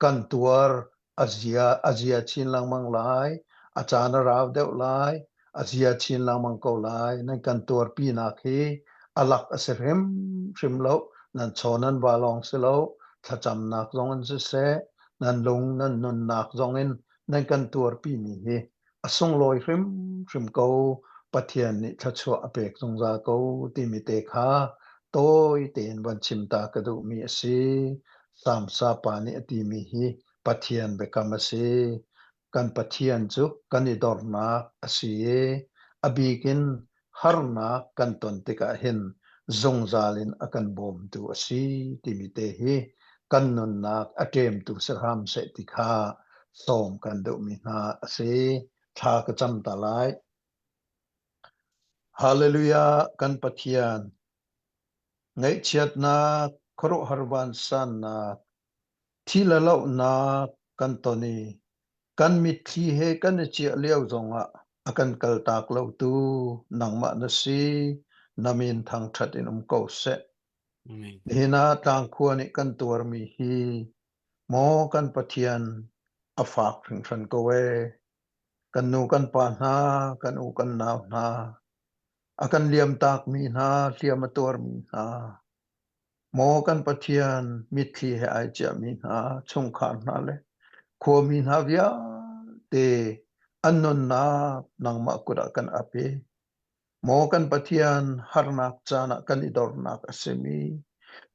Speaker 8: kan tuar a zia a zia chin lengmang lai a caan a rau deuh lai a zia chin lengmang ko lai nan kan tuarpinak hi a lak a si hrimhrim lo nan chaw nan va lawng si lo thlacamnak zong in siseh nan lung nan nunnak zong in nan kan tuarpimi hi a sunglawi hrimhrim ko Pathian nih thluachuah a pek zungzal ko timi te kha tawi tein van chim ta ka duhmi a si. Samsa pa nih a timi hi Pathian biakam a si. Kan Pathian cu kan i dornak a si i a bik in harnak kan ton tikah hin zungzal in a kan bawmtu a si timi te hi kan nunnak a ṭemtu si hram seh ti kha sawm kan duhmi hna a si. Thla ka cam ta lai. Hallelujah kan Pathian ngaihchiatnak khuaruahhar vansannak thi le lohnak kan ton i kan mitthli he kan i ciah lio zongah a kan kaltak lotu nangmah na si na min thangṭhat in um ko seh.
Speaker 3: Amen.
Speaker 8: Nihin ah tlangkhua nih kan tuarmi hi maw kan Pathian a fak hringhran ko ee. Kan nu kan pa hna, kan u kan nau hna, a kan liamtakmi hna, hliam a tuarmi hna, maw kan Pathian mitthli he ai ciahmi hna, chungkhar hna le khuami hna vialte an nunnak nangmah kut ah kan ap i Maw kan Pathian, harnak caan ah kan i dornak a simi,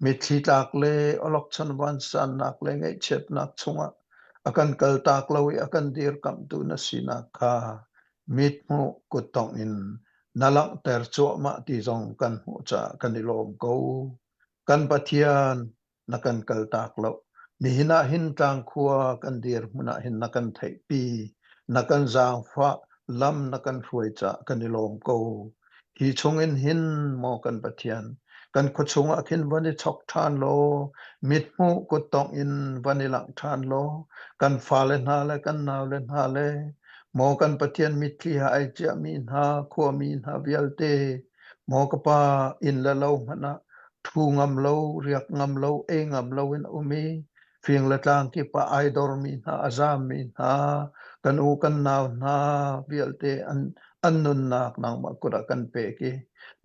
Speaker 8: mitthli tlak le awlokchon vansannak le ngaihchiatnak chungah a kan kaltak lo i a kan dirkamhtu na sinak kha mithmuh kuttongh in na langhter cuahmah ti zong kan hmuh caah kan i lawm ko. Kan Pathian, na kan kaltak lo. Nihin ah hin tlangkhua kan dirhmun ah hin na kan theihpi, na kan zaangfah, lam na kan hruai caah kan i lawm ko. Hi chungin hin maw kan Pathian, kan khuachung ah khin van i chok ṭhan law, mithmuh kuttongh in van i langh ṭhan law, kan fale hna le kan naule hna le maw kan Pathian mitthli ha ai ciahmi hna, khuami hna vialte, Maw ka pa, inn le lo hmanh ah ṭhu ngam lo, riak ngam lo, ei ngam lo in a um i fing le tlang kip ah ai dormi hna, a zaammi hna, kan u kan nau hna vialte an, an nunnak nangmah kut ah kan pek i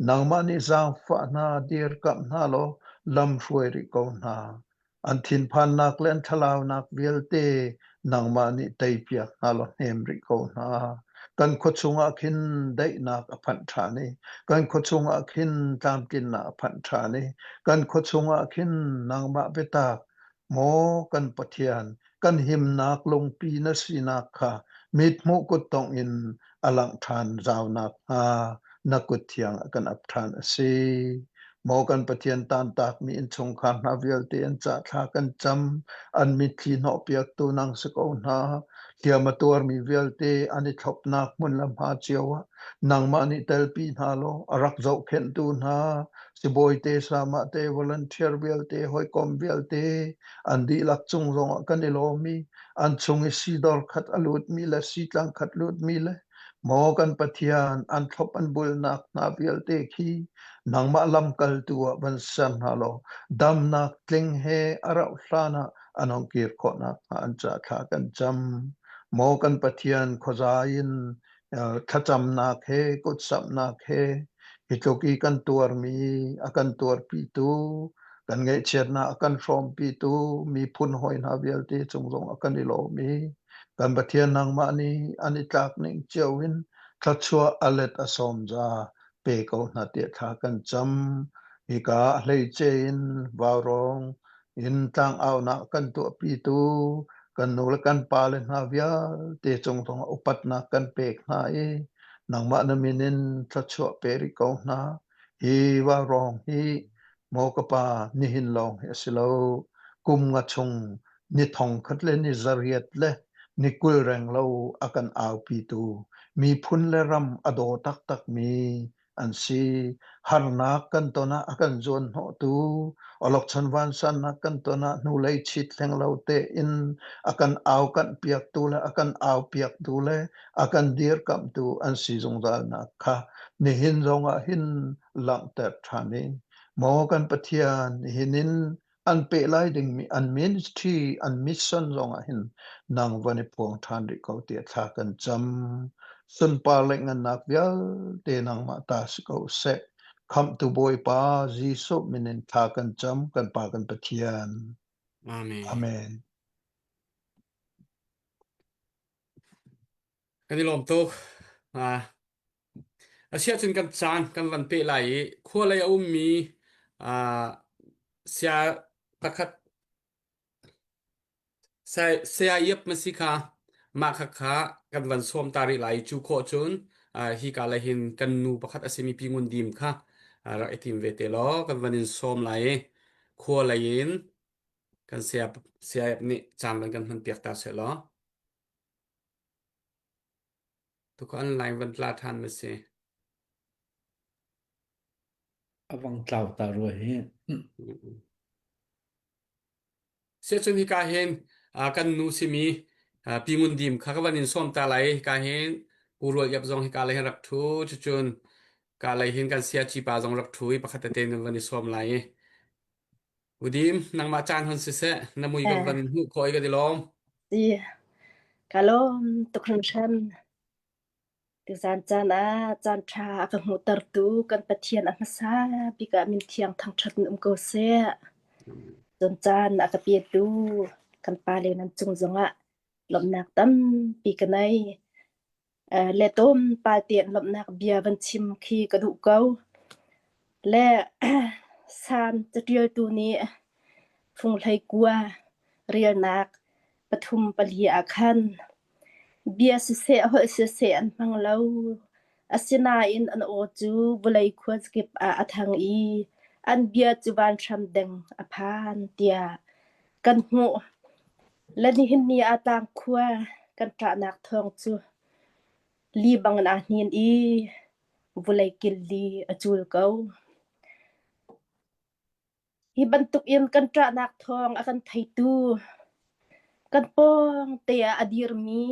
Speaker 8: nangmah nih zaangfah hna, dirkamh hna law lam hruai rih ko hna. An thinphannak le an thlalaunak vialte nangmah nih teipiak hna law hnem rih ko hna. Kan khua chungah khin daihnak a phanh ṭhan i kan khua chungah khin tlamtlinnak a phanh ṭhan i kan khua chungah khin nangmah biatak maw kan Pathian kan himnak lungpi na sinak kha mithmuh kuttongh in a langh ṭhan zau nakhnga na kut thiang ah kan ap ṭhan a si. Maw kan Pathian tantakmi innchungkhar hna vialte an cah thla kan cam, an mitthli hnawhpiaktu nang si ko hna. Hliam a tuarmi vialte an i thlopnak hmun le hma cio ah nangmah nih telpi hna law a rak zohkhenhtu hna sibawi te, samah te, volunteer vialte, hawikom vialte an dihlak cung zongah kan i lawm i an chung i sidor khat a lutmi le sitlang khat lutmi le maw kan Pathian an thlop an bulnak hna vialte khi nangmah lamkaltu ah van ser hna law damnak tling he a rauh hlan ah an hong kir khawhnak hnga an ca thla kan cam. Maw kan Pathian khuazai in thlacamnak he kutsamhnak he hi tluk i kan tuarmi a kan tuarpitu kan ngaihchiatnak a kan hrawmpitu miphun hawi hna vialte cung zong a kan i lawm i kan Pathian nangmah nih an i tlak ning cio in thluachuah a let a sawm za pe ko hna tiah thla kan cam. Hika a hleice in vaurawng in tlangaunak kan tuahpitu kan nu le kan pa le hna vialte cung zongah upatnak kan pek hna i nangmah na min in thluachuah pe rih ko hna. Hi vaurawng hi maw ka pa nihin lawng hi a si lo. Kum nga chung ni thong khat le ni zariat le ni 20 reng lo a kan aupitu miphun le ram a daw taktakmi an si. Harnak kan ton ah a kan zuan hnawhtu, awlokchon vansannak kan ton ah hnulei chit hleng lo tein a kan aukanh piaktu le a kan au piaktu le a kan dirkamhtu an si zungzalnak kha nihin zongah hin langhter ṭhan i maw kan Pathian nihin in an peh lai dingmi an ministry an mission zongah hin nang van i phuang ṭhan rih ko tiah thla kan cam. Sunpar le ngannak vialte nangmah ta si ko seh. Khamhtu Bawipa Jesuh min in thla kan cam kan Pa kan Pathian.
Speaker 3: Amen.
Speaker 8: Amen.
Speaker 3: Kan i lawm tuk. Ah, Asiahcun kan caan kan van peh lai i khua lei a ummi ah, sia pakhat saya iap ma si kha mah kha kha kan van sawm ta rih lai cu khawh cun ah, hi ka lei hin kan nu pakhat a simi Pi Ngun Dim kha ah, rak i tim ve te law kan van in sawm lai i khua lei in kan saya saya nih caan van kan hman piak ta seh law. Tukha an line van tla ṭhan ma si.
Speaker 4: a vang tlau ta rua hi.
Speaker 3: Siacun hika hin kan nu simi Pi Ngun Dim kha ka van in sawm ta lai. Hika hin Pu Rual Iap zong hika lei hin rak ṭhu. Cucun ka lei hin kan siaci pa zong rak ṭhu i pakhat tete nan van i sawm lai. Udim, nangmah caan hon siseh, na mui kan van in hmuh khawh i kan i lawm.
Speaker 9: Si, ka lawm tuk hringhran. Tuzaan caan ah caanṭha a ka hmuhtertu kan Pathian a hmasa bik ah min thiang thangṭhat in um ko seh. Cun caan a ka petu kan pale nan cung zongah lawmhnak tampi ka nei. Le tlawmpal tein lawmhnak bia van chim khi ka duh ko. Le Salm caṭialtu nih funghlei kua relnak pathum pali ah khan Bia siseh holh siseh an hmang lo. Asinain an aw cu vawlei khuazakip ah a thang i an bia cu vanhram deng a phan tiah kan hmuh. Le nihin ni ah tlangkhua kan ṭahnak thawng cu li bangin aa hnin i vawlei kil li a cul ko. Hi bantukin kan ṭahnak thawng a kan theitu, kan pawngte ah a dirmi,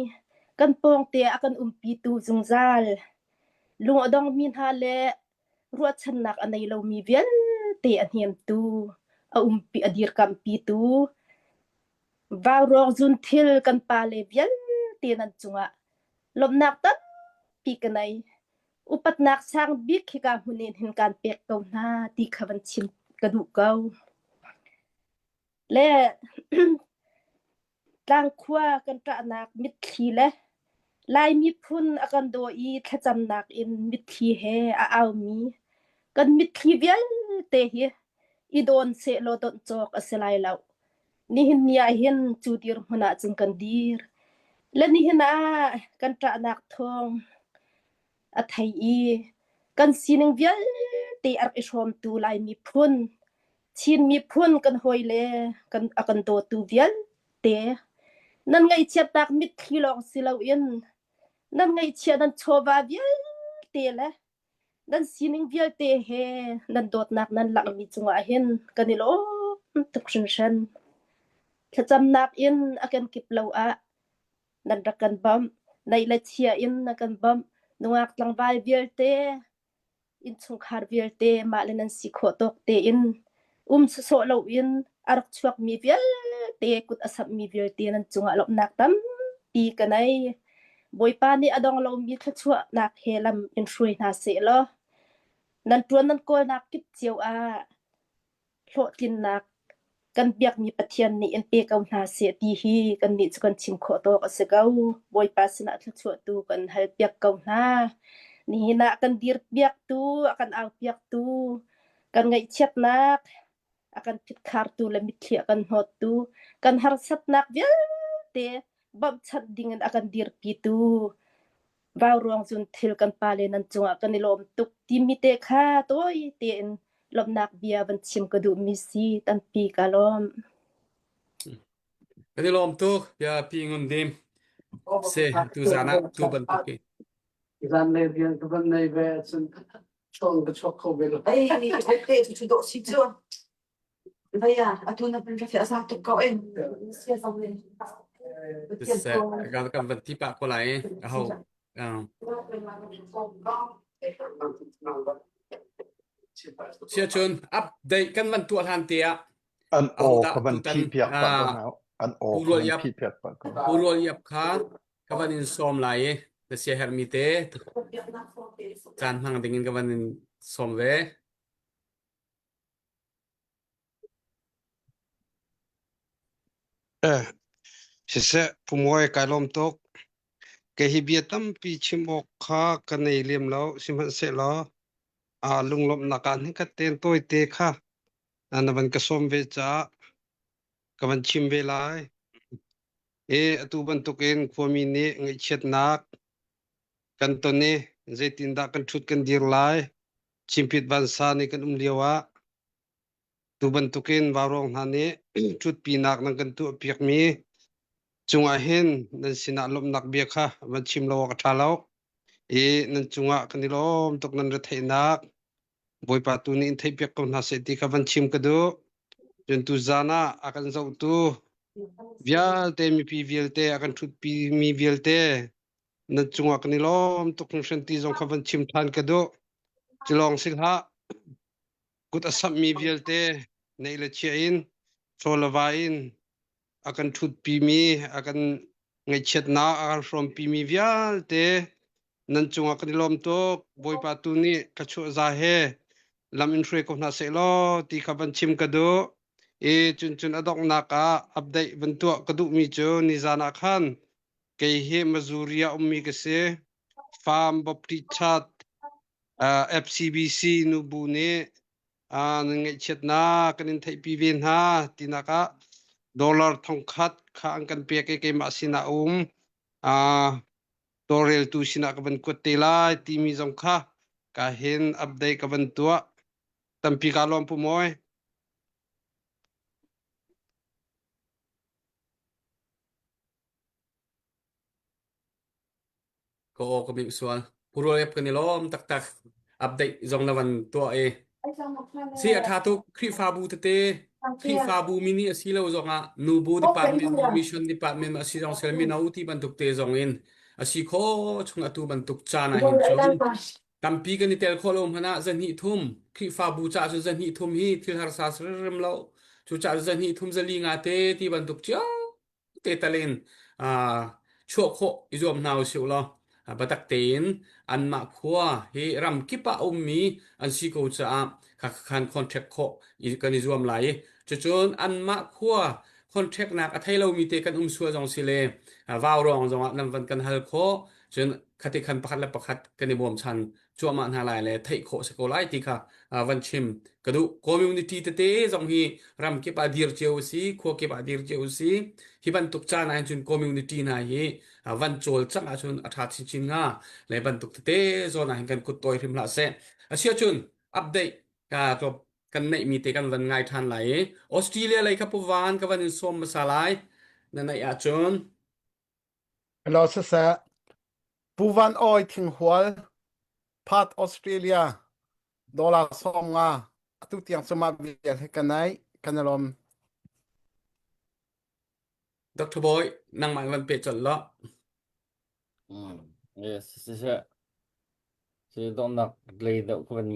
Speaker 9: kan pawngte ah a kan umpitu zungzal, lung a dongmi hna le ruahchannak a nei lomi vialte a hnemtu, a umpi a dirkampitu, vaurawk zunthil kan pale vialte nan cungah lawmhnak tampi ka nei. Upatnak sang bik hika hmun in hin kaan pek ko hna ti kha van chim ka duh ko. Le tlangkhua kan ṭahnak mitthli le Lai miphun a kan daw i thlacamnak in mitthli he a aumi kan mitthli vialte hi i dawn sehlaw donh cawk a si lai lo. Nihin ni ah hin cu dirhmun ah cun kan dir. Le nihin ah kan ṭahnak thawng a thei i kan sining vialte a rak i hrawmtu Lai miphun, Chin miphun kan hawile kan a kan dawtu vialte nan ngaihchiatnak mitthli lawng si loin nan ngaihchiah nan chawva vialte le Nan sining vialte he nan dawtnak nan langhmi cungah hin kan i lawm tuk hringhran. Thlacamnak in a kan kip lo ah nan rak kan bawmh. Neih le chia in na kan bawmh. Nungak tlangval vialte, innchungkhar vialte mah le nan si khawh tawk tein um sawsawh loin a rak chuakmi vialte kut a samhmi vialte nan cungah lawmhnak tampi ka nei. Bawipa nih a dong lomi thluachuahnak he lam in hruai hna seh law nan ṭuan nan kawlnak kip cio ah hlawhtlinnak kan biakmi Pathian nih in pe ko hna seh ti hi kannih cu kan chim khawh tawk a si ko. Bawipa sinah thluachuahtu kan halpiak ko hna. Nihin ah kan dirpiaktu, a kan aupiaktu, kan ngaihchiatnak, a kan phitkhartu le mitthli a kan hnawttu, kan harsatnak vialte bawmhchanh dingin a kan dirpitu vauruang cun thil kan pale nan cungah kan i lawm tuk timi te kha tawi tein lawmhnak bia van chim ka duhmi si tampi ka lawm.
Speaker 3: Kan i lawm tuk bia pi ngun dim se tu zan ah tu bantuk hi
Speaker 4: Zan le rian ka van nei ve cun chong ka chuak kho ve lo.
Speaker 10: Ei, te cu dawh si cu. Vaya, atu na pin ka sa tuk ko en. Sia zong le.
Speaker 3: Se kan kan van ti pa ko lai aho. Sia chun update kan van tuah hlan te ah
Speaker 8: An
Speaker 3: aho
Speaker 8: aw
Speaker 3: dah
Speaker 8: ka van
Speaker 3: tutan
Speaker 8: phih piak pah ko hna. An aw ka
Speaker 3: Pu
Speaker 8: van phih piak pah ko.
Speaker 3: Pu Rual Iap kha ka van in sawm lai i na sia herhmi te caan hmang ding in ka van in sawm ve.
Speaker 11: Eh, siseh, Pumawi kai lawm tuk. Kei hi bia tampi chim awk kha ka nei lem lo. Sihmanhsehlaw, aa lunglawmhnak ah hin ka ten tawite kha na van ka sawm ve caah ka van chim ve lai. I atu bantukin khuami nih ngaihchiatnak kan ton i zeitindah kan ṭhut kan dir lai chimpit vansa nih kan um lio ah tu bantukin vaurawng hna nih ṭhutpinak nan kan tuahpiakmi cungah hin nan sinah lawmhnak bia kha van chim lo awk a ṭha lo i nan cungah kan i lawm tuk nan retheihnak. Bawipa tu nih in theihpiak ko hna seh ti kha van chim ka duh. Cun tu zan ah a kan zohtu vialte mipi vialte a kan ṭhutpi mi vialte nan cungah kan i lawm tuk hringhran ti zong kha van chim ṭhan ka duh. Cu lawng si hlah, kut a samhmi vialte neih le chia in chaw le va in a kan ṭhutpimi, a kan ngaihchiatnak a kan hrawmpimi vialte nan cungah kan i lawm tuk. Bawipa tu nih thluachuah za he lam in hruai ko hna seh law ti kha van chim ka duh. I cun cun a donghnak ah update van tuah ka duhmi cu nizan ah khan kei hi Missouri ah ummi ka si. Farm Baptist Church uh, FCBC nubu nih uh, nan ngaihchiatnak kan in theihpi ve hna tinak ah dollar thongkhat kha an kan pek i keimah sinah a um. Uh, tawlreltu sinah ka van kuat te lai timi zong kha ka hin update ka van tuah. Tampi ka lawm pu mawi.
Speaker 3: Ka aw ka mih sual. Purul ep kan i lawm taktak. Update zong na van tuah i. Si a ṭha tuk Khrihfabu tete Khrihfabu mini a si lo zongah nubu department maw mission department a si zong sel mino ti bantuk te zong in a si kho chung atu bantuk caan ah hin cun tampi kan i tel khawh lo hmanh ah zahnih thum Khrihfabu caah cun zahnih thum hi thil harsa rim lo cu caah zahnih thum zali nga te ti bantuk cio te tal in chuah khawh i zuam hna usih law biatak tein anmah khua hi ram kip ah a ummi an si ko caah khan contract khawh kan i zuam lai i cucun anmah khua contract nak a thei lomi te kan um sual zong si le vaurawng zong ah nan van kan hal khawh cun khati khan pakhat le pakhat kan i bawmchan cuahmah hna lai le theih khawh si ko lai ti kha van chim ka duh. Community tete zong hi ram kip ah dir cio a si, khua kip ah dir cio a si. Hi bantuk caan ah cun community hna hi van cawlcangh ahcun a ṭha chinchin hnga. Le bantuk tete zawn ah hin kan kut tawi hrim hlah seh. Asiahcun update ka kan neihmi te kan van ngai ṭhan lai i Australia lei kha Pu Van ka van in sawm hmasa lai. Na neih ahcun
Speaker 7: Hello, siseh. Pu Van Awi Thinghual, Perth, Australia, dollar 50. Atu tiang cu mah vial hi ka naih. Kan i lawm.
Speaker 3: Dr. Boy, nangmah van pe colh law.
Speaker 2: Mm. Yes, siseh. Si donghnak lei deuh ka van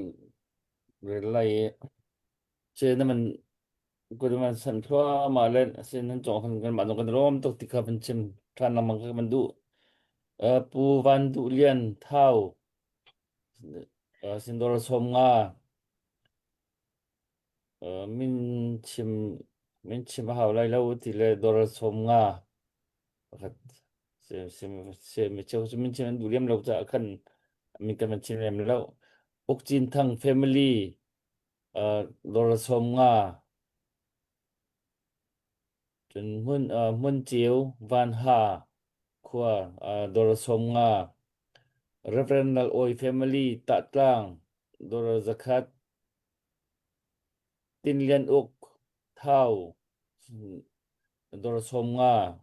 Speaker 2: rel lai i si na man kun man san thluahmah le si nan cawng kan kan mah kan rawm tuk ti kha van chim ṭhan lengmang kha kan duh. Uh, Pu Van Duh Lian Thau uh, Sindor 50 uh, min chim min chim a hau lai lo ti le dollar 50 pakhat se se se mi cheu cu min chim an duh lem lo caah khan min kan van chim lem lo. Uk Cin Thang family dollar 50 cun hmun hmun ceu Vanha khua dollar 50 Reverend Lal Awi family Tahtlang dollar 100 Tin Lian Uk Thau dollar 50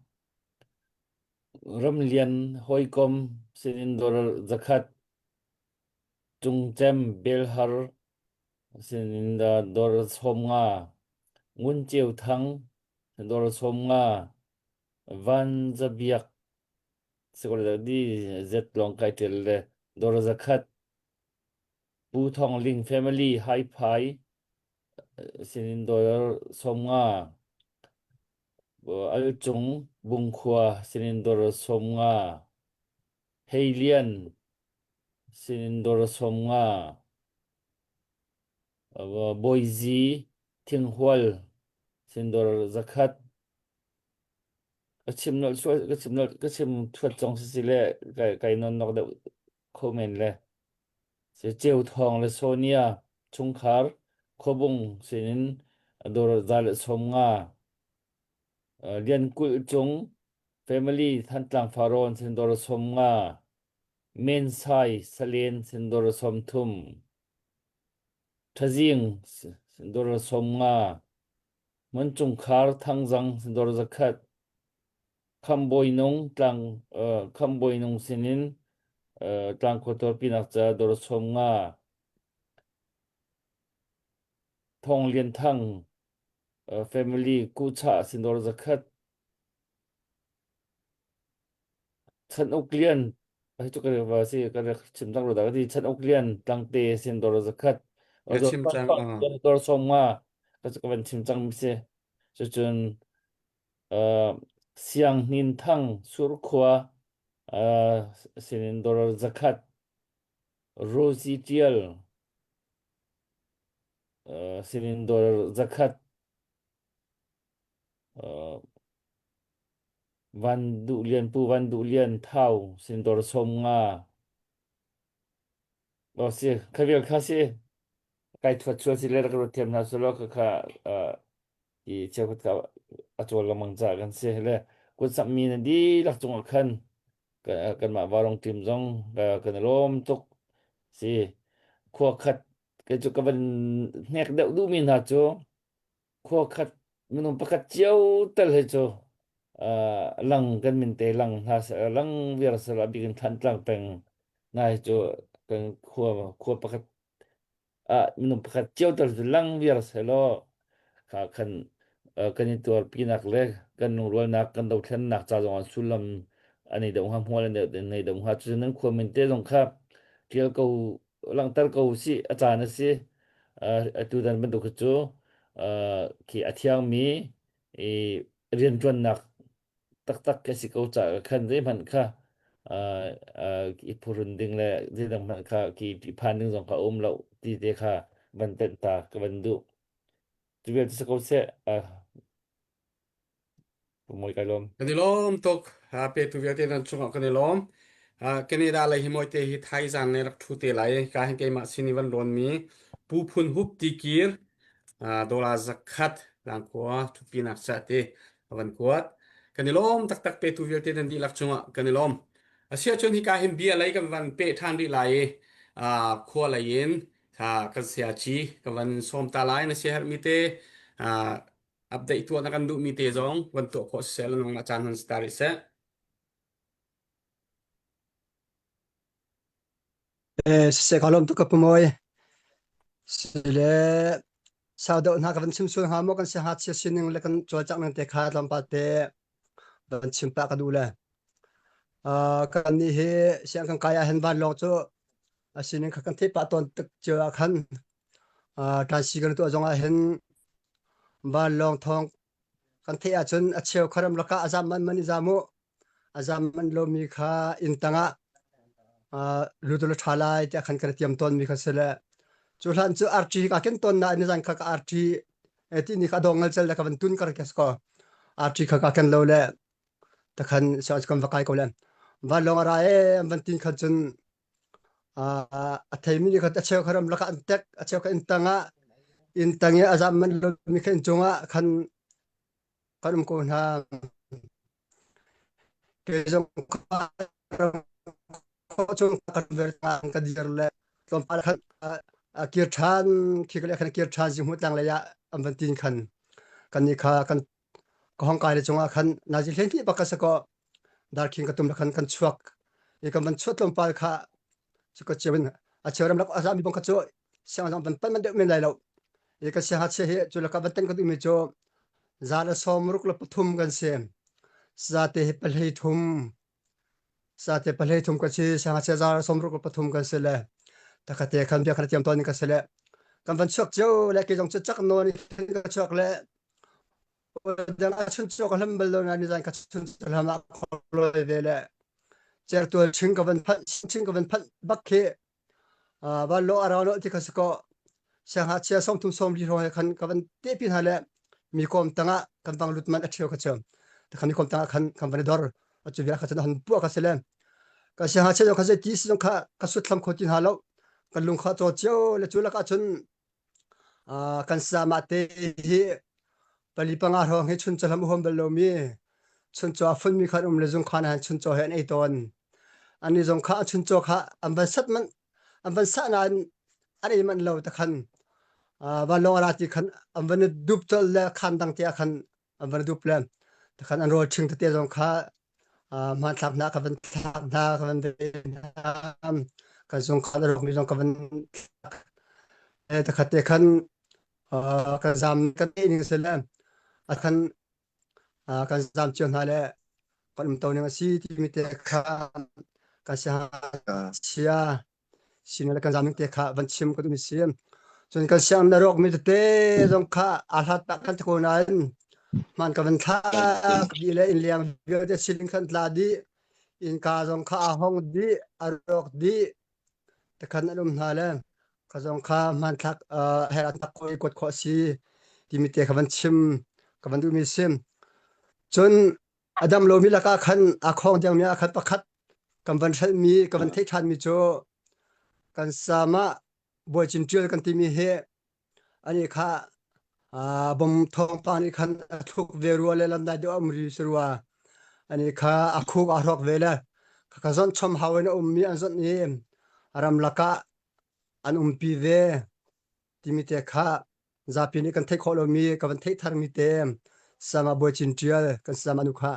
Speaker 2: Ram Lian Hawikom sinin dollar 100 Cungcem Belhar sinin dollar 50, Ngun Ceu Thang dollar 50, Van Za Biak di zet lawng kai ṭial le dollar 100, Pu Thawng Ling family Haiphai sinin dollar 50, Al Cung Bungkhua sinin dollar 50, Hei Lian sinin dollar 50, Bawizi Thinghual sindor 100 ka chim nolh sual ka chim nolh ka chim thuat zong si si le kai kai non nok deuh kho men le si Ceu Thawng le Sonia chungkhar Khuabung sinin dor za le 50 Lian Kulh Cung family Thantlang Farrawn sindor 50 Men Sai Salen sindor 30 Ṭhazing dollar 50, Hmunchungkhar Thangzang dollar 100, Khamhbawinung tlang Khamhbawinung sinin tlangkhua tuarpinak ca dollar 50. Thawng Lian Thang family Kuhchah sin dollar zakhat. Chan Uk Lian hi cu ka va si ka rak chim cang lo dah ka ti Chan Uk Lian tlangte sin dollar zakhat.
Speaker 3: Na chim cang.
Speaker 2: Dollar sawm nga ka ka van chim cang mi si. Cucun uh, Siang Hnin Thang Surkhua uh, sinin dollar zakhat. Rosie Tial uh, sinin dollar zakhat. Uh, Van Duh Lian Pu Van Duh Lian Thau sindawr 50. O si khavel kha si kai thuat chual si le rak ruat thiam hna sulaw kha kha i cheukhat ka a cawl lengmang ca kan si le kut samh mi na dihlak cungah khan kanmah varong team zong kan i lawm tuk si khua khat kei cu ka van hnek deuh duhmi hna cu khua khat minung pakhat cio tel hi cu uh, lang kan min te lang hna lang viar sala bikin Thantlang peng na hi cu kan khua khua pakhat ah minung pakhat cio tel cu lang viar selaw kha khan kan i tuarpinak le kan lungrualnak kan dothlennak ca zong ah sullam an i deuh hnga hmual an nei deuh hnga cu nan khua min te zong kha tial ko langhter ko si a caan a si atu dan bantuk khi cu khi a thiangmi i rianṭuannak taktak ka si ko caah khan zeihmanh kha i phurun ding le zeidang hmanh kha ki phan ding zong kha a um lo ti te kha van tenh ta ka van duh. Cu vialte si ko seh. Mawi kai lawm.
Speaker 3: Kan i lawm tuk. Petu vialte nan cungah kan i lawm. Canada lei hi mawite hi thaizang ne rak thu te lai. Ka hin keimah sin i van rawn mi Pu Phun Hup Tikir dollar zakhat langkhua thupinak ca te van kuat. Kan i lawm taktak petu vialte nan dihlak cungah kan i lawm. Asiahcun hika hin bia lei kan van peh ṭhan rih lai i khua lei in kan siaci kan van sawm ta lai na siaherhmi te update tuah na kan duhmi te zong van tuah khawh siseh law nangmah caan hman si ta rih seh.
Speaker 12: Eh, siseh ka lawm tuk ka pumawi. Sile sau deuh hna ka van chim sual hnga maw kan siangngakchia sining le kan cawlcangh ning te kha tlawmpal te van chim pah ka duh le. Uh, kan nih hi siang kan kai ah hin vanlawng cu a sining kha kan theih pah tawn tuk cio ah khan uh, ṭansi kan tuah zong ah hin vanlawng thawng kan theih ahcun a cheu kharam lakah a zam man man i zam u a zam man lomi kha inn tangah uh, lut la ṭha lai tiah khan kan tiam tawn mi kha si le cu hlan cu arṭi ka ken tawn na ni zan kha ka arṭi ti ni kha dong ngal cel le ka van tun kar kes ko arṭi kha ka ken lo le takhan sa kan va kai ko le vanlawng a ra e an van tin khan cun a theimi nih khan a cheu kha ram lakah an tek a cheu kha inn tangah inn tang i a zam manh lomi kha inn cungah khan kan um ko hna kei zong chung kan ver ka dir le tlawmpal khan a kir ṭhan khi ka le khan kir ṭhan zing tlang lei ah an van tin khan kan ni kha kan ka hong kai le cungah khan nazi hlen bak ka sako darkhing ka tum khan kan chuak i kan van chuat tlawmpal kha cu ka cheu in a cheu ram lak a zami bong kha cu siang zong van pan man deuh men lai lo i ka siang che hi cu laka van ten ka duhmi cu za le sawm ruk le pathum kan si za te hi pahlei thum za te pahlei thum ka si siang che za le sawm ruk le pathum kan si le takate khan bia khan tiam tawn ka si le kan van chuak cio le ke zong cu chak nawn ka chuak le dang a chun cu ka hlam bal lo na ni zan ka chun hlam ah kholoi ve le certual ching ka van phanh ching ka van phanh bak khi van lo arau lo ti kha si ko siangha chia som thum som li hrawng he khan ka van te pi hna le mi kom tangah kan bang lut man a theu kha cheu ta khan mi kom tangah khan kan van dor a chu bia kha chan han pu ka se le ka siangha chia kha se ti si kha ka sut thlam kho ti hna lo kan lung kha chaw cio le chu laka chun Kan sama te hi pali panga hrawng hi chuncaw hlam a huam bal lomi chuncaw a funmi kha an um le zungkhan ah chuncaw he an ei tawn. Ani zong kha a chuncaw kha an van sat manh an van sah nain an ei manh lo ta khan vanlawng a ra ti khan an van i dup colh le khan dang te ah khan an van i dup le ta khan an rawl ṭhing tete zong kha hmanthlak hna ka van thlak hna ka van ve hna kan zung khan a rawkmi zong ka van thlak takhat te khan. Kan zam kan ning si le a khan kan zam cio hna le kan um to ning a si timi te kha kan siangngakchia sining le kan zam ning te kha van chim ka duhmi si. Cun kan sianginn le rawkmi tete zong kha aa hlat tak kan ti ko nain hman ka van thlak dih le innleng vialte siling khan tla dih innka zong kha aa hong dih a rawk dih Takhan an um hna le kha zong kha hmanthlak he an tak khawh i kuat khawh a si timi te kha van chim ka van duhmi si. Cun a dam lomi lakah khan aa khawng dengmi ah khan pakhat kan van hrelhmi ka van theih ṭhanmi cu kan sam ah Bawi Ṭial kan timi hi Ani kha bom thawngpang nih khan a thluk ve rua le lamdai deuh a um ri si rua. Ani kha a khuk aa hrawk ve le ka zonh chom hau in a ummi an zonh i ramlak ah an umpi ve timi te kha zapi nih kan theih khawh lomi ka van theih tharmi te sama Bawi Cin Ṭial kan sama nu kha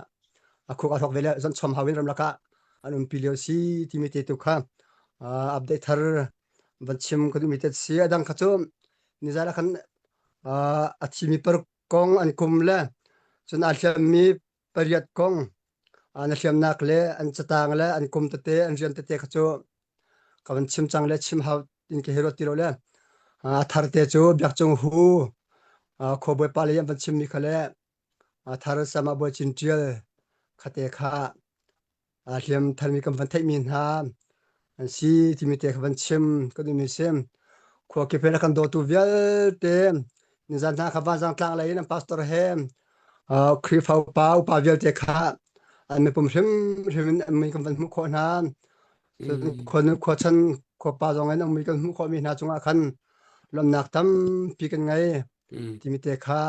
Speaker 12: a khuk aa hrawk ve le zonh chom hau in ramlak ah an umpi lio si timi te tu kha update thar van chim ka duhmi te si a dang kha cu nizan ah khan a thimi paruk kong an kum le cun aa hliammi pariat kong na hliamnak le an catang le an kum tete an rian tete kha cu ka van chim cang le chim hau in ka hi ruat ti lo le a thar te cu biakcung hu khuabawi pa le an van chimmi kha le a thar sama bawi cin ṭial khate kha aa hliam tharmi kan van theihmi hna an si timi te kha van chim ka duhmi si. Khua kip in a kan dawtu vialte nizan hna kha Vanzang tlang lei in an pastor he Khrihfa upa upa vialte kha an mipum hrimhrim in an mui kan van hmuh khawh hna. Khua khua chan khuapa zong in an mui kan hmuh khawhmi hna cungah khan lawmhnak tampi kan ngei timi te kha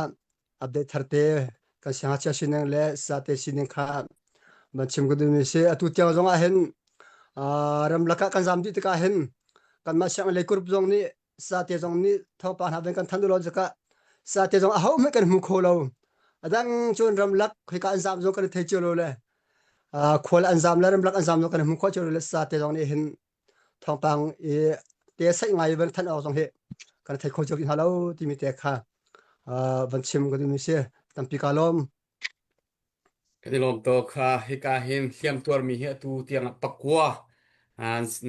Speaker 12: update thar te kan siangngakchia sining le sate sining kha van chim ka duhmi si atu tiang zong ah hin ramlak ah kan zam dih tikah hin kanmah sianginn lei group zong nih sate zong nih thawngpang hna kan than lo tikah sate zong aho hmanh kan hmu kho lo adang cun ramlak hika an zam zong kan thei cio lo le khual an zam le ramlak an zam zong kan hmu kho cio lo le sate zong nih hin thawngpang i te saih ngai van thanh awk zong hi kan thei kho cio hna lo timi te kha van chim ka duhmi si tampi ka lawm
Speaker 3: Kan i lawm tuk. Hika hin hliam tuarmi hi atu tiang ah pakua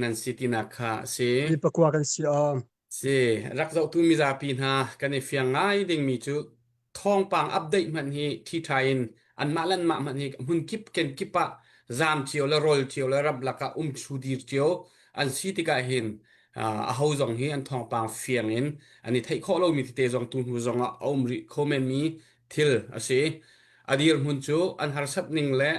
Speaker 3: nan si tinak kha a si.
Speaker 12: Mi pakua kan si aw.
Speaker 3: Si, rak zohtu mizapi hna kan i fiang ngai dingmi cu thawngpang update hmanh hi ṭhiṭha in anmah le anmah hmanh hi hmunkip kenkip ah zaam cio le rawl cio le ramlak ah um chu dir cio an si tikah hin aho zong hi an thawngpang fiang in an i theih khawh lomi tete zong tu hnu zong ah a um rih kho menmi thil a si. A dirhmun cu an harsat ning le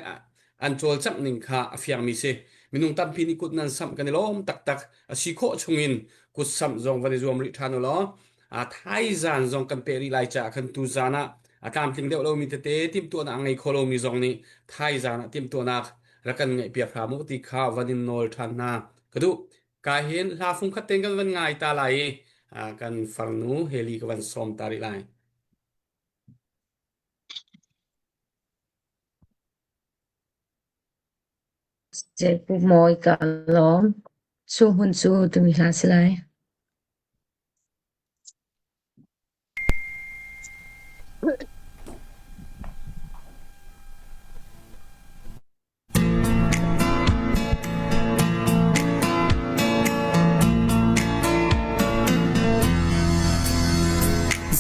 Speaker 3: an cawlcangh ning kha a fiangmi si. Minung tampi nih kut nan samh kan i lawm taktak. A si khawh chungin kut samh zong van i zuam rih ṭhan u law a thaizan zong kan peh rih lai caah khan tu zan ah a tlamtling deuh lomi tete timhtuahnak a ngei kho lomi zong nih thaizan ah timhtuahnak rak kan ngeihpiak hram u ti kha van in nawl ṭhan hna ka duh. Ka hin hla fungkhat tein kan van ngai ta lai i kan farnu Heli ka van sawm ta rih lai.
Speaker 13: Mawi ka lawm. Cu hmun cu tumi hlah si lai.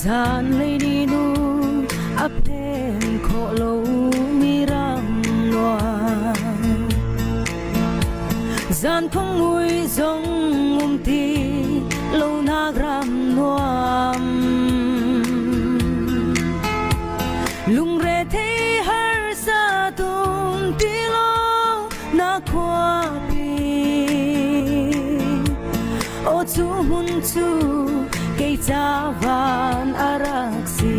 Speaker 1: Zanlei ni nu a phen khawh lomi ram nuam Zan khong mui zong um ti lonak ram nuam Lungre thei harsa tum ti lo na khuapi Aw cu hmun cu kei ca van a rak si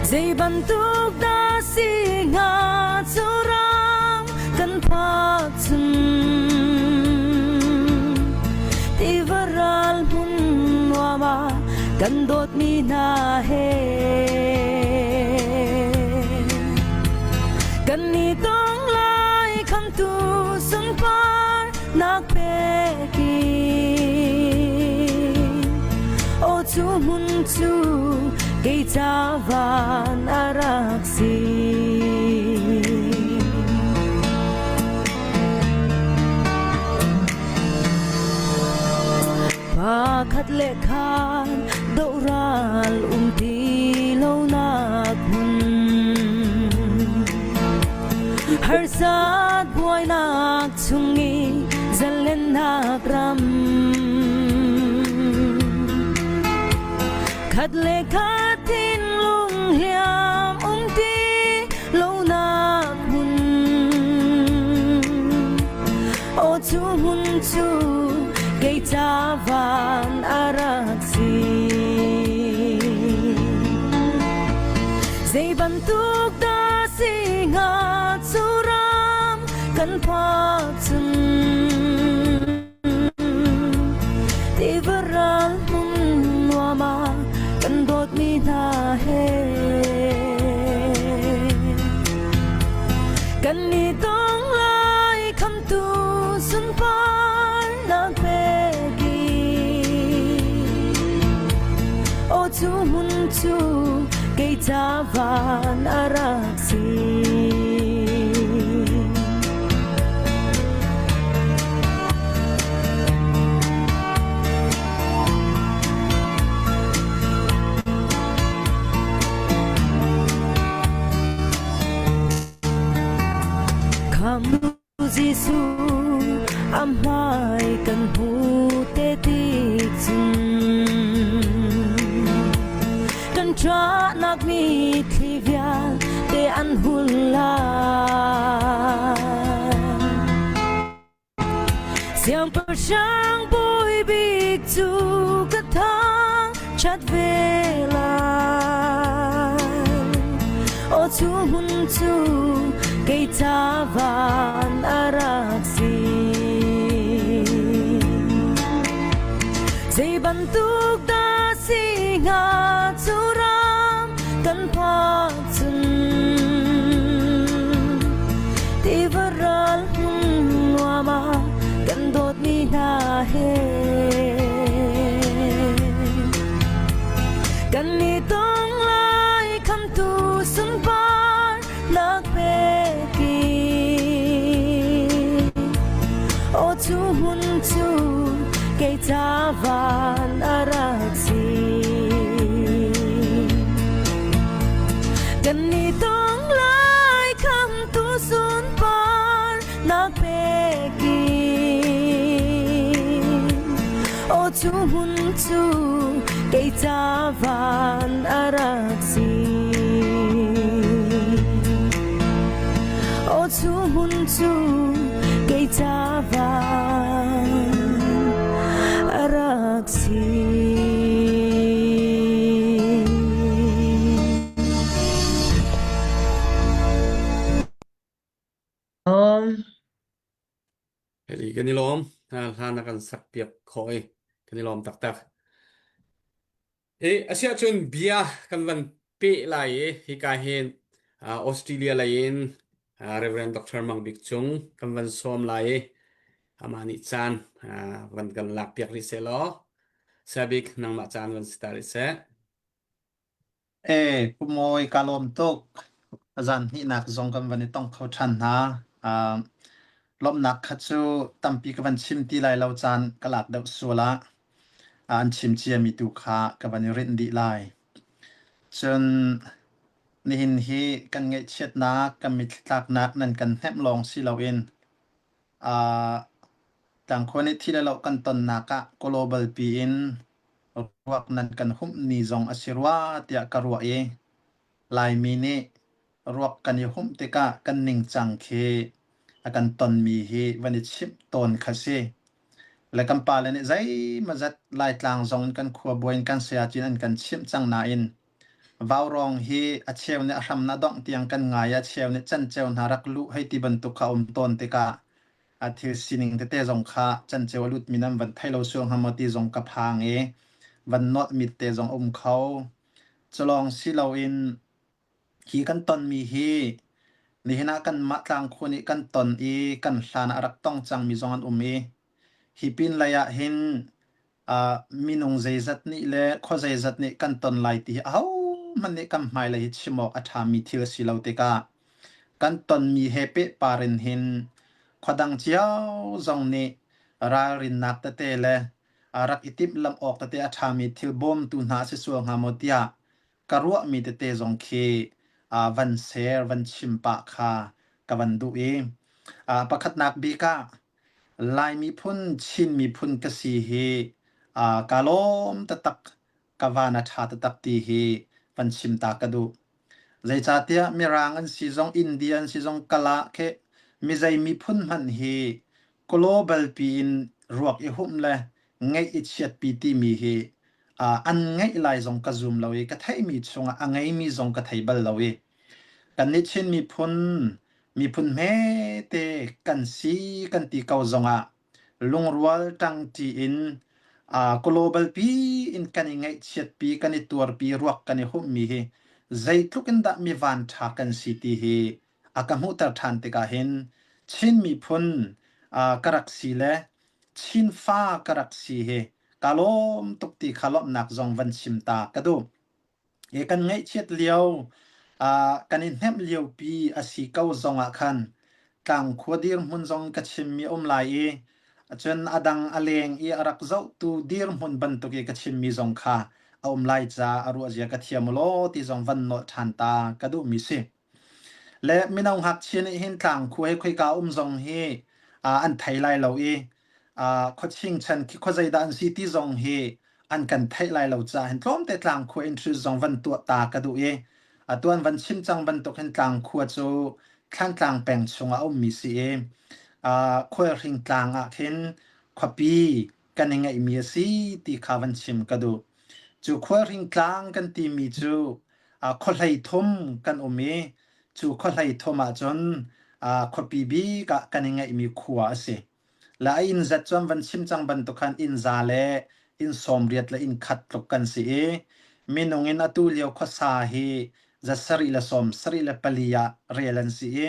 Speaker 1: Zei bantuk dah si hnga cu ram kan phak cun Tiva ral hmun nuam ah kan dawtmi hna he kan i tong lai khamtu sunpar nak pek in. Aw cu hmun cu kei ca van a rak si. Pakhat le khan dohral um ti lonak hmun harsat buainak chung i zalennak ram khat le khat thinlung hliam um ti lonak hmun Aw cu hmun cu kei ca van a rak si. Zei bantuk dah si hnga cu ram kan phak cun tiva ral hmun nuam ah kan dawtmi hna he kan i tong lai khamtu sunparnak pek i aw cu hmun cu kei ca van a rak si. Khamtu Jesuh a hmai kan hmu te tik cun kan ṭahnak mitthli vialte an hul lai. Siangpahrang bawi bik cu ka thangṭhat ve lai. Aw cu hmun cu kei ca van a rak si. Zei bantuk dah si hnga cu ram kan phak cun tiva ral hmun nuam ah kan dawtmi hna he kan i tong lai khamtu sunpar nak pek i aw cu hmun cu kei ca van a rak si. Kan i tong lai khamtu sunpar nak pek i aw cu hmun cu kei ca van a rak si. Aw cu hmun cu kei ca van a rak si.
Speaker 13: Um,
Speaker 3: Heli kan i lawm. Hlan na kan sak piak khawh i kan i lawm taktak. I asiahcun bia kan van peh lai i hika hin Australia lei in Reverend Dr. Mang Bik Cung kan van sawm lai i amah nih caan van kan lak piak rih seh law Sabik nangmah caan van si ta rih seh.
Speaker 14: Eh, Pu Mawi ka lawm tuk. Zan hnihnak zong kan van i tong kho ṭhan hna. Uh, lawmhnak kha cu tampi ka van chim ti lai lo caan ka lak deuh sual ah an chim ciami tu kha ka van i rinh dih lai. Cun nihin hi kan ngaihchiatnak, kan mitthli nan kan hnemh lawng si loin uh, tlangkhua nih thi le lo kan tonnak ah global pi in ruak nan kan humh ni zong a si rua tiah ka ruah i Laimi nih ruak kan i humh tikah kan ningcang khi a kan tonmi hi van i chimh tawn kha si. Le kan pale nih zeimawzat Laitlang zong in kan khuabawi in kan sayacin an kan chimh cang nain vaurawng hi a cheu nih a hram na dongh tiang kan ngai a cheu nih canceo hna rak luh hei ti bantuk kha um tawn tikah a thil sining tete zong kha canceo a lutmi nan van thei lo sual hnga maw ti zong ka phang i van nolh mit te zong a um kho. Culawng si loin hi kan tonmi hi nihin ah kanmah tlangkhua nih kan ton i kan hlan ah a rak tong cangmi zong an um i hi pin lei ah hin Uh, minung zeizat nih le khua zeizat nih kan ton lai ti hi ahohmanh nih kan hmailei hi chim awk a ṭhami thil a si lo tikah kan tonmi he pehpar in hin khuadang cio zong nih ralrinnak tete le rak i timhlamh awk tete a ṭhami thil bawmtu hna a si sual hnga maw tiah ka ruahmi tete zong khi van share van chim pah kha ka van duh i pakhatnak bik ah Lai miphun Chin miphun ka si hi kaa lawm taktak ka van a ṭha taktak ti hi van chim ta ka duh. Zeicahtiah Mirang an si zong India an si zong Kala khi mizei miphun hmanh hi global piin ruak i humh le ngeih i chiatpi timi hi an ngeih lai zong ka zum lo i ka theihmi chungah a ngeimi zong ka thei bal lo i kannih Chin miphun miphun hmete kan si kan ti ko zongah lungrual ṭangṭi in global pi in kan i ngaihchiatpi kan i tuarpi ruak kan i humhmi hi zeitluk in dah mi vanṭha kan si ti hi a ka hmuhter ṭhan tikah hin Chin miphun ka rak si le Chin fa ka rak si hi ka lawm tuk ti kha lawmhnak zong van chim ta ka duh. I kan ngaihchiat lio, kan i hnemh liopi a si ko zongah khan tlangkhua dirhmun zong ka chimmi a um lai i cun a dang a leng i a rak zohtu dirhmun bantuk i ka chimmi zong kha a um lai caah a ruahzia ka thiam u law ti zong van nolh ṭhan ta ka duhmi si. Le mino ngakchia nih hin tlangkhua hi khoika um zong hi an thei lai lo i khuaching chan khi khuazei dah an si ti zong hi an kan theih lai lo caah hin tlawmte tlangkhua interest zong van tuah ta ka duh i atuan van chim cang bantuk hin tlangkhua cu Thlantlang peng chungah a ummi si i Khualhring tlang ah khin khuapi kan i ngeihmi a si ti kha van chim ka duh. Cu Khualhring tlang kan timi cu khuahlei thum kan um i cu khuahlei thum ahcun khuapi bik ah kan i ngeihmi khua a si. Le a inn zat cun van chim cang bantuk khan inn za le inn 80 le inn khat tluk kan si i minung in atu lio khuasa hi za sarih le sawm sarih le pali ah rel an si i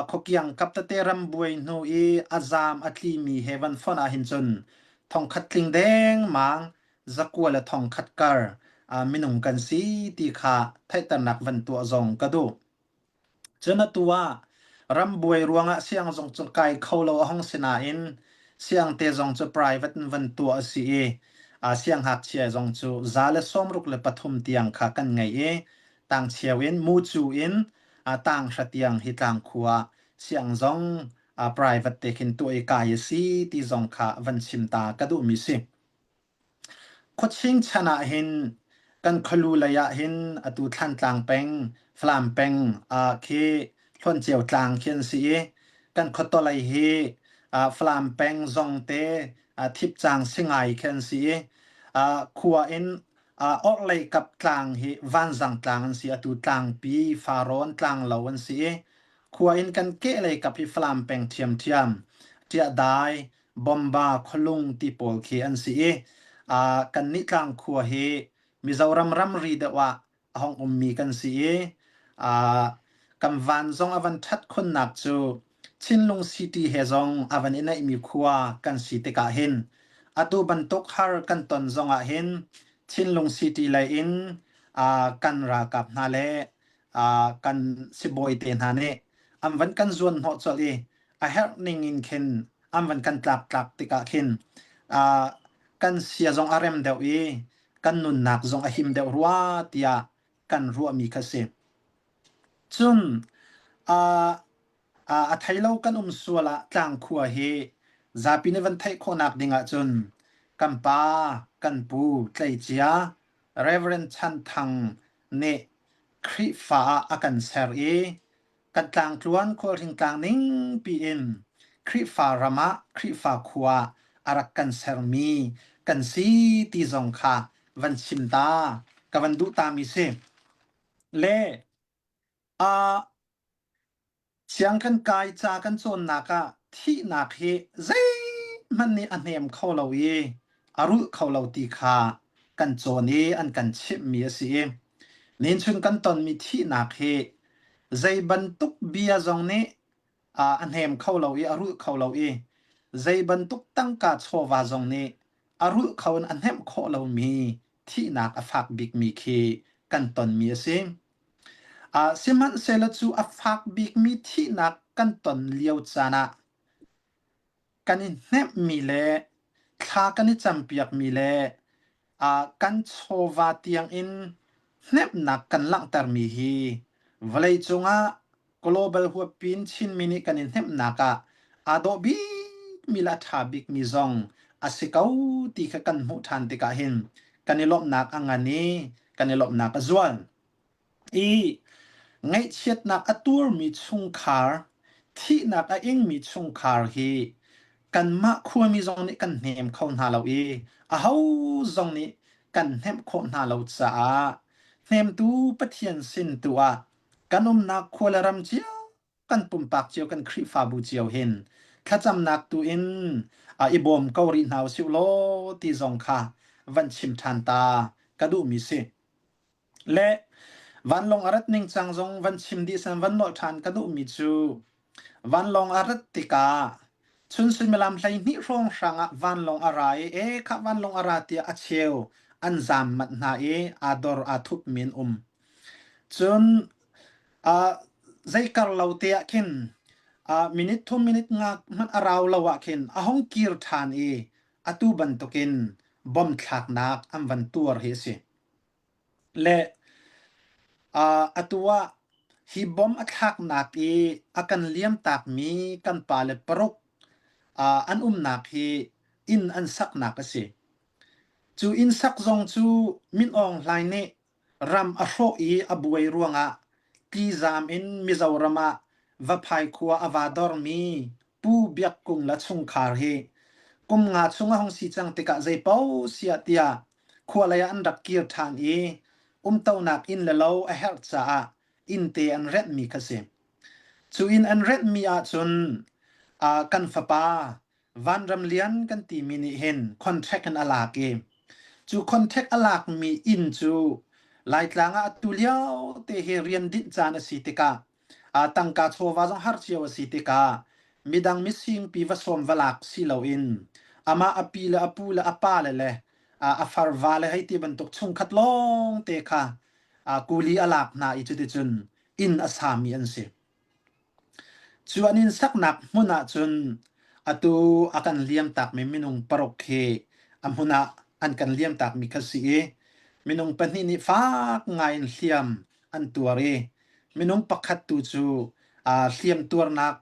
Speaker 14: khuakiang kap tete ram buai hnu i a zaam a tlimi he van fonh ahhin cun thongkhat tling dengmang zakua le thongkhat kar minung kan si ti kha theihternak van tuah zong ka duh. Cun atu ah rambuai ruangah siang zong cu kai kho lo a hung si nain siangte zong cu private in van tuah a si i sianghngakchia zong cu 163 tiang kha kan ngei i tangcheu in mucu in tanghra tiang hi tlangkhua siang zong private te khin tuah i kai a si ti zong kha van chim ta ka duhmi si. Khuaching chan ahhin kan khualu lei ahhin atu Thlantlang peng, Falam peng ah khi Hlawncheu tlang khi an si i kan khuatawlei hi Falam peng zongte Thipcang Singai khi an si i khua in orhlei kap tlang hi Vanzang tlang an si atu tlangpi Farrawn tlanglo an si i khua in kan kehlei kap hi Falam peng ṭhiamṭhiam Ṭiahdai Bomba khualung ti pawl khi an si i kannih tlangkhua hi Mizoram ramri deuh ah a hong ummi kan si i kan van zong a van ṭhat khunnak cu Chinlung City he zong a van i naihmi khua kan si tikah hin atu bantuk har kan ton zong ah hin Chinlung City lei in kan ralkap hna le kan sibawi te hna nih an van kan zuan hnawh colh i a herh ning in khin an van kan tlak tlak tikah khin kan sia zong a rem deuh i kan nunnak zong a him deuh rua tiah kan ruahmi kha si. Cun a thei lo kan um sual ah tlangkhua hi zapi nih van theih khawhnak ding ahcun kan pa kan pu tleicia Reverend Chan Thang nih Khrihfa ah a kan ser i kan tlangtluan khualhring tlang ning piin Khrihfa ram ah Khrihfa khua a rak kan sermi kan si ti zong kha van chim ta ka van duh ta mi si. Le a siang kan kai ca kan cawnnak ah thihnak hi zeihmanh nih a hnem kho lo i a rulh kho lo ti kha kan cawn i an kan chimhmi a si i ninchun kan tonmi thihnak hi zei bantuk bia zong nih a hnem kho lo i a rulh kho lo i zei bantuk tangka chawva zong nih. a rulh kho in a hnemh khawh lomi thihnak a fak bikmi khi kan tonmi a si. Uh, sihmanhsehlaw cu a fak bikmi thihnak kan ton lio caan ah kan i hnemhmi le thla kan i campiakmi le uh, kan chawva tiangin hnemhnak kan langhtermi hi vawleicung ah global huapin Chinmi nih kan i hnemhnak ah aa dawh bikmi le a ṭha bikmi zong a si ko ti kha kan hmuh ṭhan tikah hin kan i lawmhnak a ngan i kan i lawmhnak a zual. I ngaihchiatnak a tuarmi chungkhar, thihnak a ingmi chungkhar hi kanmah khuami zong nih kan hnem kho hna lo i aho zong nih kan hnemh khawh hna lo caah hnemtu Pathian sin tu ah kan umnak khua le ram cio kan pumpak cio kan Khrihfabu cio hin thlacamnak tu in i bawm ko rih hna usih law ti zong kha van chim ṭhan ta ka duhmi si. Le vanlawng a rat ningcang zong van chim dih san van nolh ṭhan ka duhmi cu vanlawng a rat tikah chun suimilam 12 hrawnghrang ah vanlawng a ra i e khah vanlawng a ra tiah a cheu an zaam manh hna i aa dor aa thupmi an um. Cun uh, zei kar lo te ah khin uh, minute thum minute nga hmanh a rau lo ah khin a hong kir ṭhan i atu bantukin bom thlaknak an van tuar hi a si. Le uh, atu ah hi bom a thlaknak i a kan liamtakmi kan pale paruk uh, an umnak hi inn an saknak a si. Cu inn sak zong cu Min Aung Hlaing nih ram a hrawh i a buai ruangah tlizaam in Mizoram ah Vaphai khua a va dormi Pu Biak Kung le chungkhar hi kum nga chung a hung si cang tikah zeipaoh siah tiah khua lei ah an rak kir ṭhan i umtonak inn le lo a herh caah innte an renhmi kha si. Cu inn an renhmi ahcun uh, kan fapa Vanram Lian kan timi nih hin contract in a lak i cu contract a lakmi inn cu Laitlang ah atu lio te hi rian dinh caan a si tikah ah tangka chawva zong har cio a si tikah midang misingpi va sawm va lak si loin amah a pi le a pu le a pa le le a farva le hei ti bantuk chungkhat lawng te kha kuli a lak hna i cuticun inn a sami an si. Cu an inn saknak hmun ahcun atu a kan liamtakmi minung paruk hi a hmun ah an kan liamtakmi kha si i minung pahnih nih fak ngai in hliam an tuar i minung pakhat tu cu aa hliam tuarnak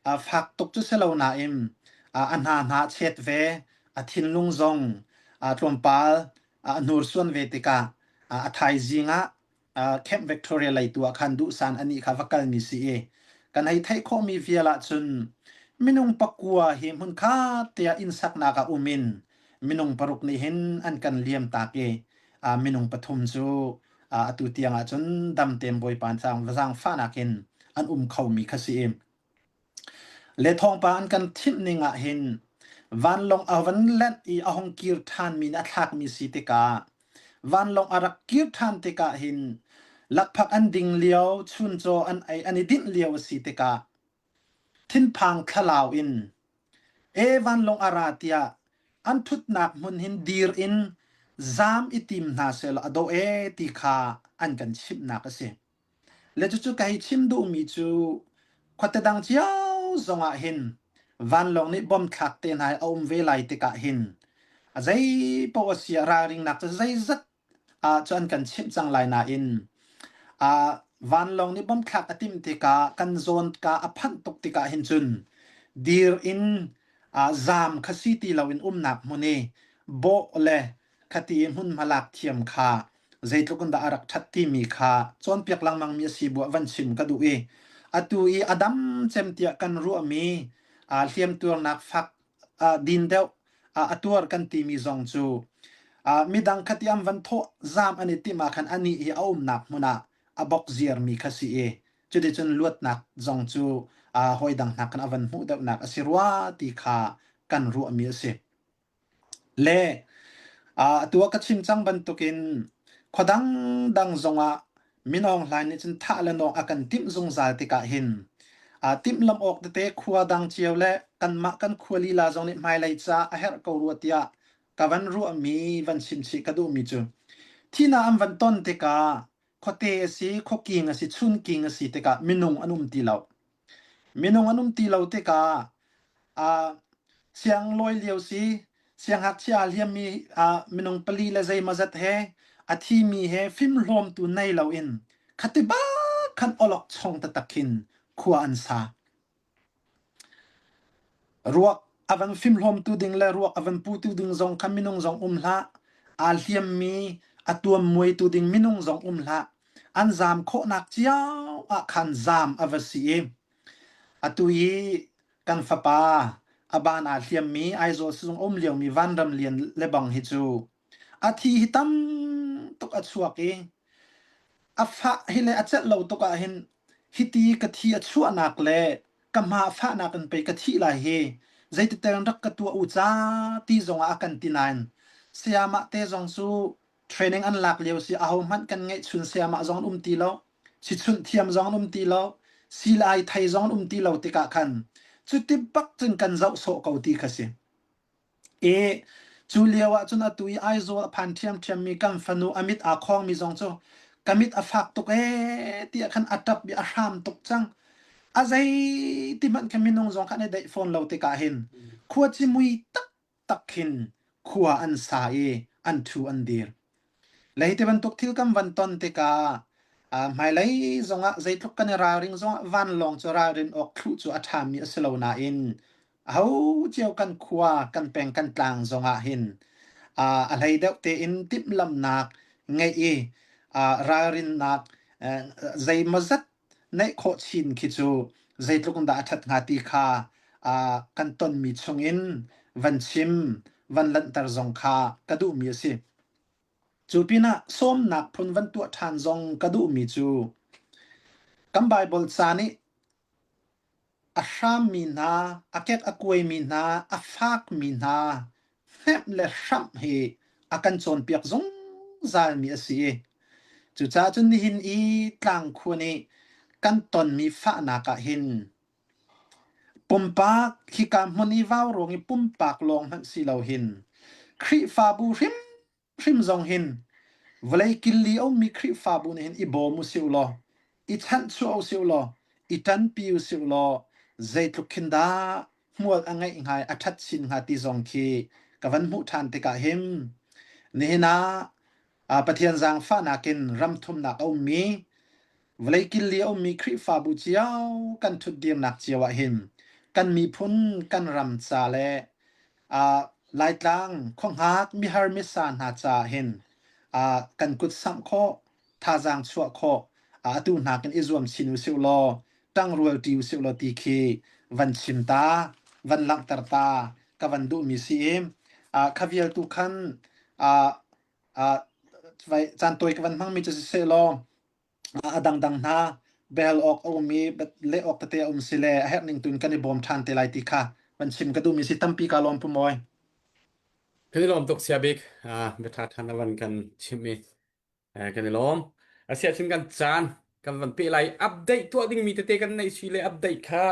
Speaker 14: aa fak tuk cu si lo nain a hna hna a chet ve, a thinlung zong aa tlawmpal a hnursuan ve tikah a thaizing ah Camp Victoria lei tu ah khan duhsan anih kha va kalmi si i kan hei theih khawhmi vial ahcun minung pakua hi hmunkhat tiah inn saknak ah um in minung paruk nih hin an kan liam tak i minung pathum cu atu tiang ahcun dam tein Bawipa zaangfahnak in an um khomi kha si i Le thawngpang an kan thimh ning ah hin vanlawng a van lanh i a hung kir ṭhanmi nih a thlakmi si tikah vanlawng a rak kir ṭhan tikah hin lakphak an ding lio, chuncaw an ei an i dinh lio a si tikah thinphang thlalau in e vanlawng a ra tiah an ṭhutnak hmun hin dir in zaam i tim hna sehlaw a dawh ee ti kha an kan chimhnak a si. Le cucu ka hei chim duhmi cu khuate dang cio zongah hin vanlawng nih bom thlak te hna hi a um ve lai tikah hin a zei paoh a si ah ralringnak cu zeizat ah cu an kan chimh cang lai nain ah vanlawng nih bom thlak a timh tikah kan zawn ka a phanh tuk tikah hin cun dir in ah zaam kha si ti loin umnak hmun i bawh le khati i hmunhma lak thiam kha zeitluk in dah a rak ṭhat timi kha cawnpiak lengmangmi a si buah van chim ka duh i atu i a dam cem tiah kan ruahmi aa hliamtuarnak fak din deuh a tuar kan timi zong cu midang khati an van thawh zaam an i timh ah khan anih hi a umnak hmun ah a bok ziarmi kha si i cuticun luatnak zong cu hawi dang hna khan a van hmuh deuhnak a si rua ti kha kan ruahmi a si. Le atu ah ka chim cang bantukin khua dangdang zongah Min Aung Hlaing nih cun thah le nawng a kan timh zungzal tikah hin timhlamh awk tete khua dang cio le kanmah kan khua lila zong nih hmailei ca a herh ko rua tiah Ka van ruahmi van chim chih ka duhmi cu thina an van ton tikah khuate a si, khuaking a si, chunking a si tikah minung an um ti lo. Minung an um ti lo tikah uh, sianglawi lio si, siangngakchia aa hliammi uh, minung pali le zeimawzat he a thimi he fimhlawmtu nei loin khati bak khan awlokchong taktak khin khua an sa. Ruak a van fimhlawmtu ding le ruak a van putu ding zong kha minung zong um hlah. Aa hliammi a tuammuaitu ding minung zong um hlah. An zaam khawhnak cio ah khan zaam a va si i atu i kan fapa a ban aa hliammi Aizawl sizung a um liomi Vanram Lian le bang hi cu a thi hi tam tuk a chuak i a fah hi le a celh lo tuk ah hin hiti ka thi a chuahnak le ka hma fahnak in pei ka thih lai hi zeititel rak ka tuah u ca ti zongah a kan ti nain sayamah te zong cu training an lak lio si aho hmanh kan ngeihchun sayamah zong an um ti lo sichunh thiam zong an um ti lo silai thei zong an um ti lo tikah khan cuti bak cun kan zoh sawh ko ti kha si I cu lio ah cun atu i Aizawl a phan ṭhiamṭhiammi kan fanu a mit aa khawngmi zong cu ka mit a fak tuk ee tiah khan a ṭap i a hram tuk cang. A zei ti hmanh khin minung zong kha an i daih fawn lo tikah hin khuaci mui taktak khin khua an sa i an ṭhu an dir. Lei ti bantuk thil kan van ton tikah hmailei zongah zeitluk kan i ralring zongah vanlawng cu ralrin awk thluh cu a ṭhami a si lo nain aho cio kan khua kan peng kan tlang zongah hin a hlei deuh tein timhlamhnak ngeih i ralrinnak zeimawzat neih khawh chin khi cu zeitluk in dah a ṭhat hnga ti kha kan tonmi chungin van chim van lanhter zong kha ka duhmi a si. Cu pinah sawmnak phun van tuah ṭhan zong ka duhmi cu kan Baibal ca nih A hrammi hna, a kek a kuaimi hna, a fakmi hna hnemh le hramh hi a kan cawnpiak zungzalmi a si i cucaah cun nihin i tlangkhua nih kan tonmi fahnak ah hin pumpak hika hmun i vauruang i pumpak lawng hmanh si lo hin Khrihfabu hrim hrim zong hin vawlei killi a ummi Khrihfabu nih hin i bawm usih law i chanhchuah usih law i ṭanpi usih law zeitluk khin dah hmual a ngeih hnga i a ṭhat chin hnga ti zong khi ka van hmuh ṭhan tikah hin nihin ah Pathian zaangfahnak in ram thumnak a ummi vawlei killi a ummi Khrihfabu cio kan ṭhutdirnak cio ah hin kan miphun kan ram ca le uh, Laitlang khuahngak mihar misa hna caah hin uh, kan kut samh khawh thazaang chuah khawh uh, atu hna kan i zuam chin usih law ṭangrual ṭi usih law ti khi van chim ta van langhter ta ka van duhmi si i uh, kha vial tu khan uh, uh, vai caan tawi ka van hmangmi cu siseh law a dangdang hna bel awk a um i leh awk tete a um si le a herh ning tuin kan i bawm ṭhan te lai ti kha van chim ka duhmi si tampi ka lawm pu Mawi.
Speaker 3: Kan i lawm tuk sia bik biaṭha ṭhan na van kan chimh i kan i lawm. Asiahcun kan caan kan van peh lai update tuah dingmi tete kan neih si le update kha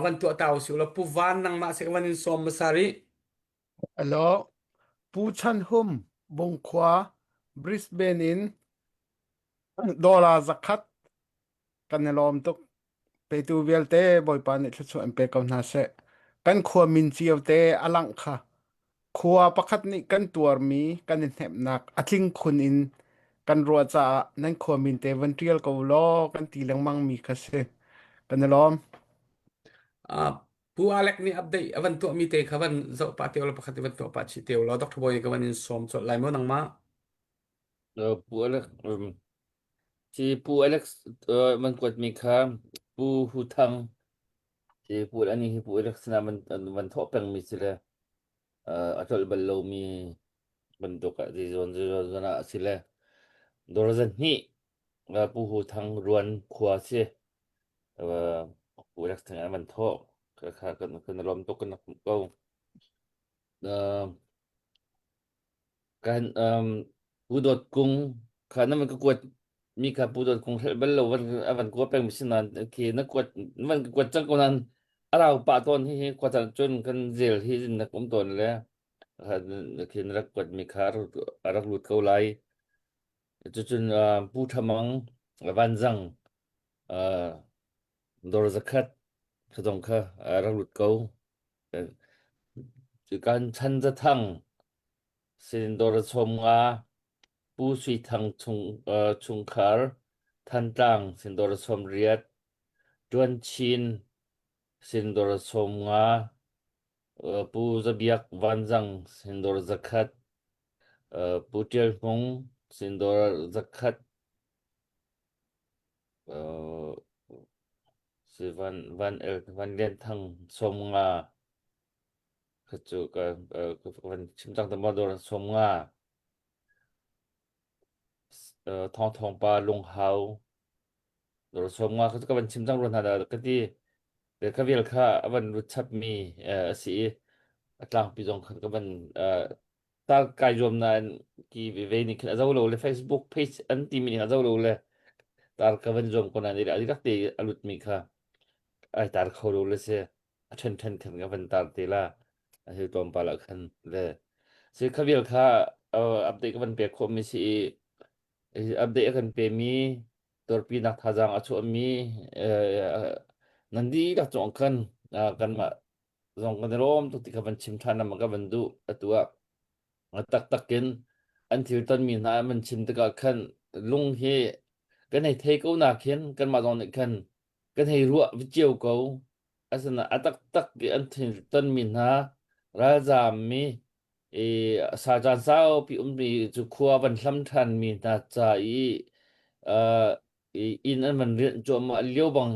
Speaker 3: van tuah ta usih law Pu Van nangmah se ka van in sawm hmasa rih.
Speaker 7: Hello, Pu Chan Hum, Bungkhua, Brisbane in Dollar 100 kan i lawm tuk. Petu vialte Bawipa nih thluachuah in pe ko hna seh. Kan khua min cio te a langh kha. Khua pakhat nih kan tuarmi kan i hnemhnak a tling khun in kan ruah caah nan khua min te van ṭial ko law kan ti lengmang mi kha si. Kan i lawm.
Speaker 3: Uh, Pu Alec nih update a van tuahmi te kha van zoh pah te ulaw pakhat i van tuah pah chih te ulaw Dr. Bawi ka van in sawm colh lai maw nangmah?
Speaker 2: Pu Alex, um, ci Pu Alex uh, man kuatmi kha Pu Hu Thang ci Pu ani hi Pu Alex sinah man van thawh pengmi si le uh, a tlolh bal lomi bantuk ah zei zawn zei zawn ah a si le dawr hnih uh, Pu Hu Thang ruan khua si uh, Pu Alex thang an van thawh kha kha kan kan lawm tuk kan rak ko uh, Kan um, Pu Dawt Kung kha na van ka kuat mi kha Pu Dawt Kung hrelh bal lo van a van kua peng mi si nain khi na kuat na van ka kuat cang ko nain a rau pah tawn hi hi khua caan cun kan zel hi na um tawn le. Khin rak kuatmi kha a rak lut ko lai. Cucun Pu Tha Mang Vanzang dawr zakhat kha zong kha a rak lut ko. Kan Chan Zathang sin dawr sawm nga Pu Sui Thang chung, chungkhar Thantlang sin dawr sawm riat Ṭuan Chin sin dawr sawm nga Pu Za Biak Vanzang sin dawr zakhat Pu Ṭial Hmung sin dawr zakhat si Van Van El Van Lian Thang sawm nga kha cu ka ka van chim cang ta maw dawr sawm nga Thawng Thawng pa Lunghau dawr sawm nga kha cu ka van chim cang rua hna dah ka ti ka vial kha a van lut chapmi a si i a tlangpi zong khan ka van tar kai zuam nain ki ve nih khin a zo lo le Facebook page an timi nih a zo lo le tar ka van zuam ko nain a rak te a lut mi kha ai tar kho lo le si a ṭhen ṭhen khan ka van tar te la a hi tlawmpal ah khan le si kha vial kha update ka van pek khawh mi si i update a kan pe mi tuarpinak thazaang a chuah mi nan dihlak cung khan kanmah zong kan i lawm tuk ti kha van chim ṭhan lengmang ka van duh atu ah taktak in an thil tonmi hna an van chim tikah khan lung hi kan hei thei ko na khin kanmah zong nih khan kan hei ruah cio ko asinain a taktak i an thil tonmi hna ralzaam mi i sa caan saupi ummi cu khua van hlam ṭhanmi hna ca i uh, i inn an van rianh cuahmah lio bang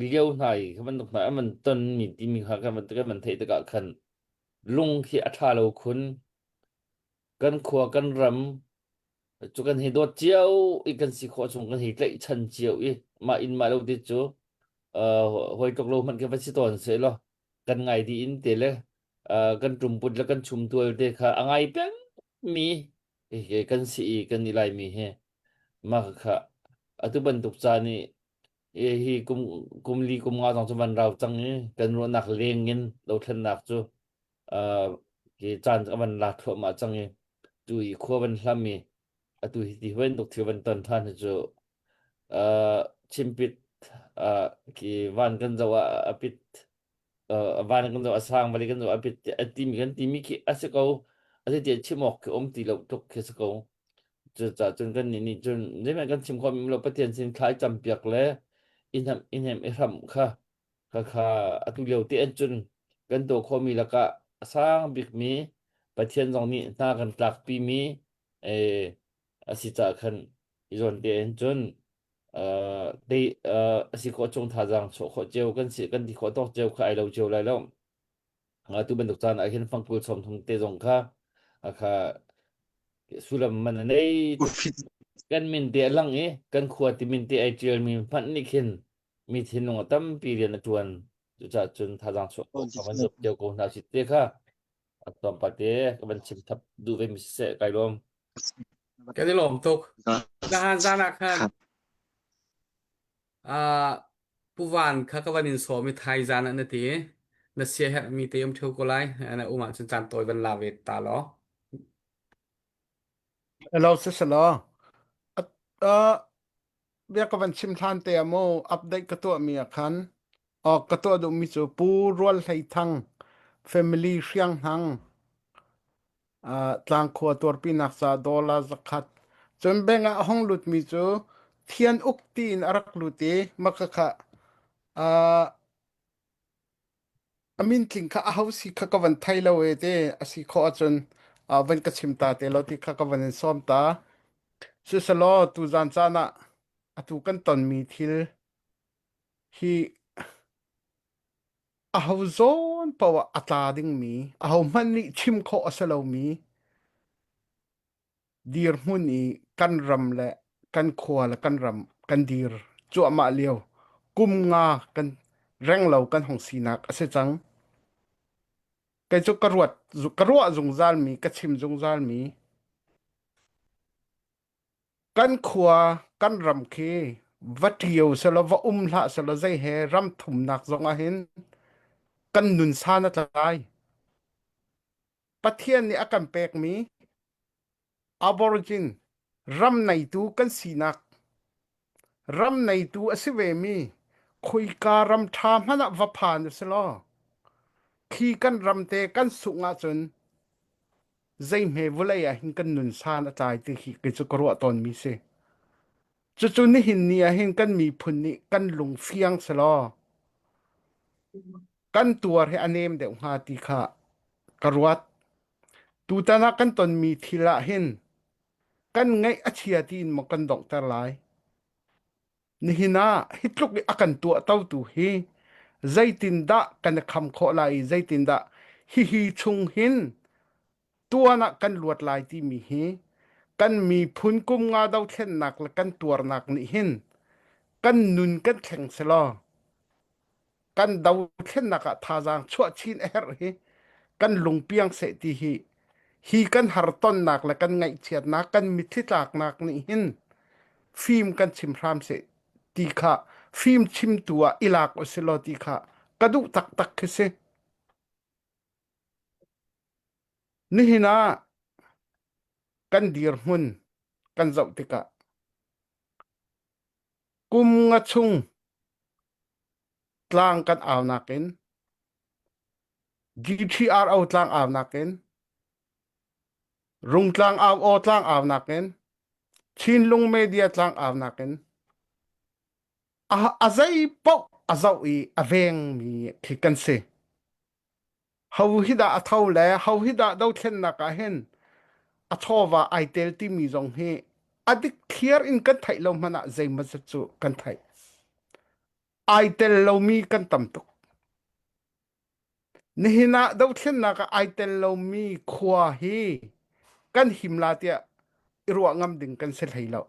Speaker 2: lio hna i kha bantuk hna an van tonmi timi kha kan van kan van theih tikah khan lung khi a ṭha lo khun kan khua kan ram cu kan hei dawt cio i kan si khawh chung kan hei tlaihchan cio i mah inn mah lo ti cu uh, hawi tluk lo hmanh khi va si tawn seh law kan ngai dih in te le uh, kan ṭumput le kan chumtual te kha a ngai peng mi hi kan si i kan i laimi hi mah kha atu bantuk caan i hi kum kum li kum nga zong cu van rau cang i kan ruahnak leng in dothlennak cu uh, hi caan a van la thluahmah cang i tu i khua van hlam i atu hi ti bantuk thil van ton than hi cu uh, chimpit uh, ki van kan zoh ah a pit uh, van kan zoh a sang vali kan zoh a pit a timi kan timi khi a si ko a si ti chim awk khi um ti lo tuk khi si ko cucaah cun kan nih nih cun zeihmanh kan chim khawh mi lo Pathian sin thlai campiak le i hnem i hnem i hramh kha kha kha atu lio te an cun kan tuah khawhmi lakah a sang bikmi Pathian zong nih hna kan tlakpi mi eh, a si caah khan i zawn te in cun uh, te uh, a si khawh chung thazaang chuah khawh cio kan si kan ti khawh tawk cio kha ai lo cio lai lo tu bantuk caan ah hin fangkul sawm thum te zong kha kha sullam man a nei tuk kan min te a lang i kan khua ti min te ai tial mi hmanh nih khin mi thinlung a tampi rian a tuan cucaah cun thazaang chuah khawh kha van zuam cio ko hna si te kha a tlawmpal te ka van chim thap duh ve mi siseh kai lawm
Speaker 3: Kan i lawm tuk. Zahan zan ah khan ah Pu Van kha ka van in sawm i thai zan ah na ti. Na sia herhmi te um ṭheo ko lai. Na um ahcun caan tawi van la ve ta law.
Speaker 7: Hello, sisalaw. Uh, bia ka van chim hlan te ah mu update ka tuahmi ah khan awk ka tuah duhmi cu Pu Rual Hlei Thang family Hrianghnang uh, tlangkhua tuarpinak ca dollar zakhat cun bank ah a hong lutmi cu Thian Uk tiin a rak lut i maka kha uh, a min tling kha aho si kha ka van thei lo e te a si khawh ahcun uh, van ka chim ta te lo ti kha ka van in sawm ta siselaw tu zan caan ah atu kan tonmi thil hi aho zawn poah a tla dingmi aho hmanh nih chim khawh a si lomi dirhmun i kan ram le kan khua le kan ram kan dir cuahmah lio kum nga kan renglo kan hong sinak a si cang. Kei cu ka ruat ka ruah zungzal mi ka chim zungzal mi kan khua kan ram khi va ṭio selaw va um hlah selaw zei he ram thumnak zong ah hin kan nun san a tlai. Pathian nih a kan pekmi Aborigin ram neitu kan sinak ram neitu a si vemi khoika ram ṭha hmanh ah va phan u silaw khi kan ram te kan sungh ahcun zeihme vawlei ah hin kan nun san a tlai ti khi kei cu ka ruah tawnmi si. Cucu nihin ni ah hin kan miphun nih kan lung fiang selaw kan tuar hi a nem deuh hnga ti kha ka ruat. Tutan ah kan tonmi thil ah hin kan ngaih a chia tiin maw kan donghter lai. Nihin ah hi tluk i a kan tuahtotu hi zeitindah kan i kham khawh lai i zeitindah hihi chung hin tuan ah kan luat lai timi hi kan miphun kum nga dothlennak le kan tuarnak nih hin kan nun kan thleng selaw kan dothlennak ah thazaang chuah chin a herh hi kan lungpiang seh ti hi hi kan hartonnak le kan ngaihchiatnak kan mitthli tlaknak nih hin fim kan chim hram seh ti kha fim chimtu ah i lak usilaw ti kha ka duh taktak khi si. Nihin ah kan dirhmun kan zoh tikah kum nga chung tlang kan aunak in GTRO tlang aunak in Rungtlang au aw tlang aunak in Chinlung Media tlang aunak in a, a zei paoh a zoh i a vengmi khi kan si. Ho hi dah a tho le ho hi dah dothlennak ah hin a chawva ai tel timi zong hi a dik thliar in kan theih lo hmanh ah zeimawzat cu kan theih. Ai tel lomi kan tam tuk. Nihin ah dothlennak ah ai tel lomi khua hi kan him la tiah i ruah ngam ding kan si hlei lo.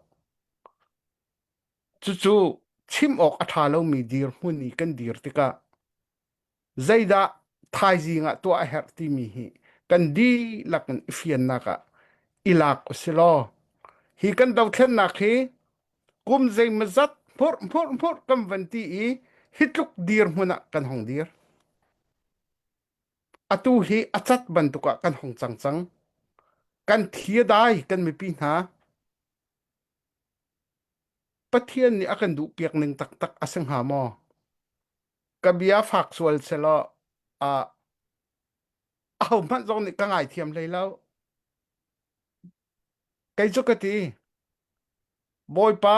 Speaker 7: Cucu chim awk a ṭha lomi dirhmun i kan dir tikah zeidah thaizing ah tuah a herh timi hi kan dihlak in i fiannak ah i lak u si law hi kan dothlennak hi kum zeimawzat hmurh hmurh hmurh kan van ti i hi tluk dirhmun ah kan hong dir. Atu hi a cat bantuk ah kan hong cang cang. Kan thi a dai kan mipi hna. Pathian nih a kan duhpiak ning taktak a si hnga maw? Ka bia fak sual selaw uh, ahohmanh zong nih ka ngaithiam hlei lo. Kei cu ka ti, Bawipa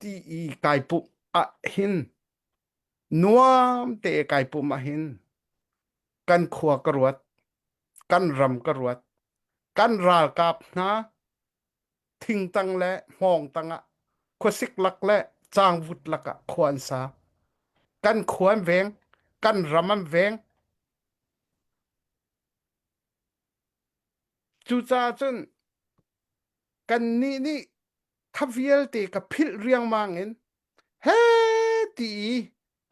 Speaker 7: ti i kai pumh ah hin nuam te kai pumh ah hin kan khua ka ruat, kan ram ka ruat, kan ralkap hna thingtang le hmawng tangah khuasik lak le cangvut lakah khua an sa. Kan khua an veng, kan ram an veng. Cucaah cun kannih nih kha vialte ka philh riangmang in he ti i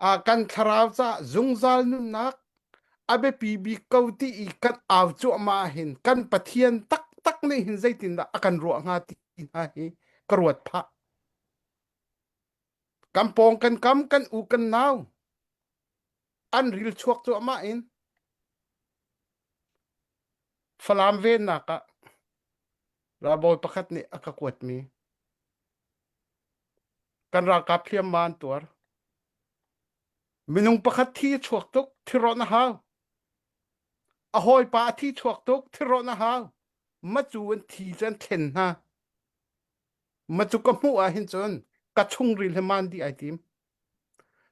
Speaker 7: ah kan thlarau caah zungzal nunnak a biapi bik ko ti i kan au cuahmah hin kan Pathian taktak nih hin zeitindah a kan ruah hnga ti hna hi ka ruat phah. Kan pawng kan kam kan u kan nau an ril chuak cuahmah in Falam vennak ah ralbawi pakhat nih a ka kuatmi Kan ralkap hliamhma an tuar. Minung pakhat thi a chuak tuk, thirawnh a hau. A hawipa a thi chuak tuk, thirawnh a hau. Macu an thi cu an thlen hna. Macu ka hmuh ah hin cun ka chungril hi man dih ai tim.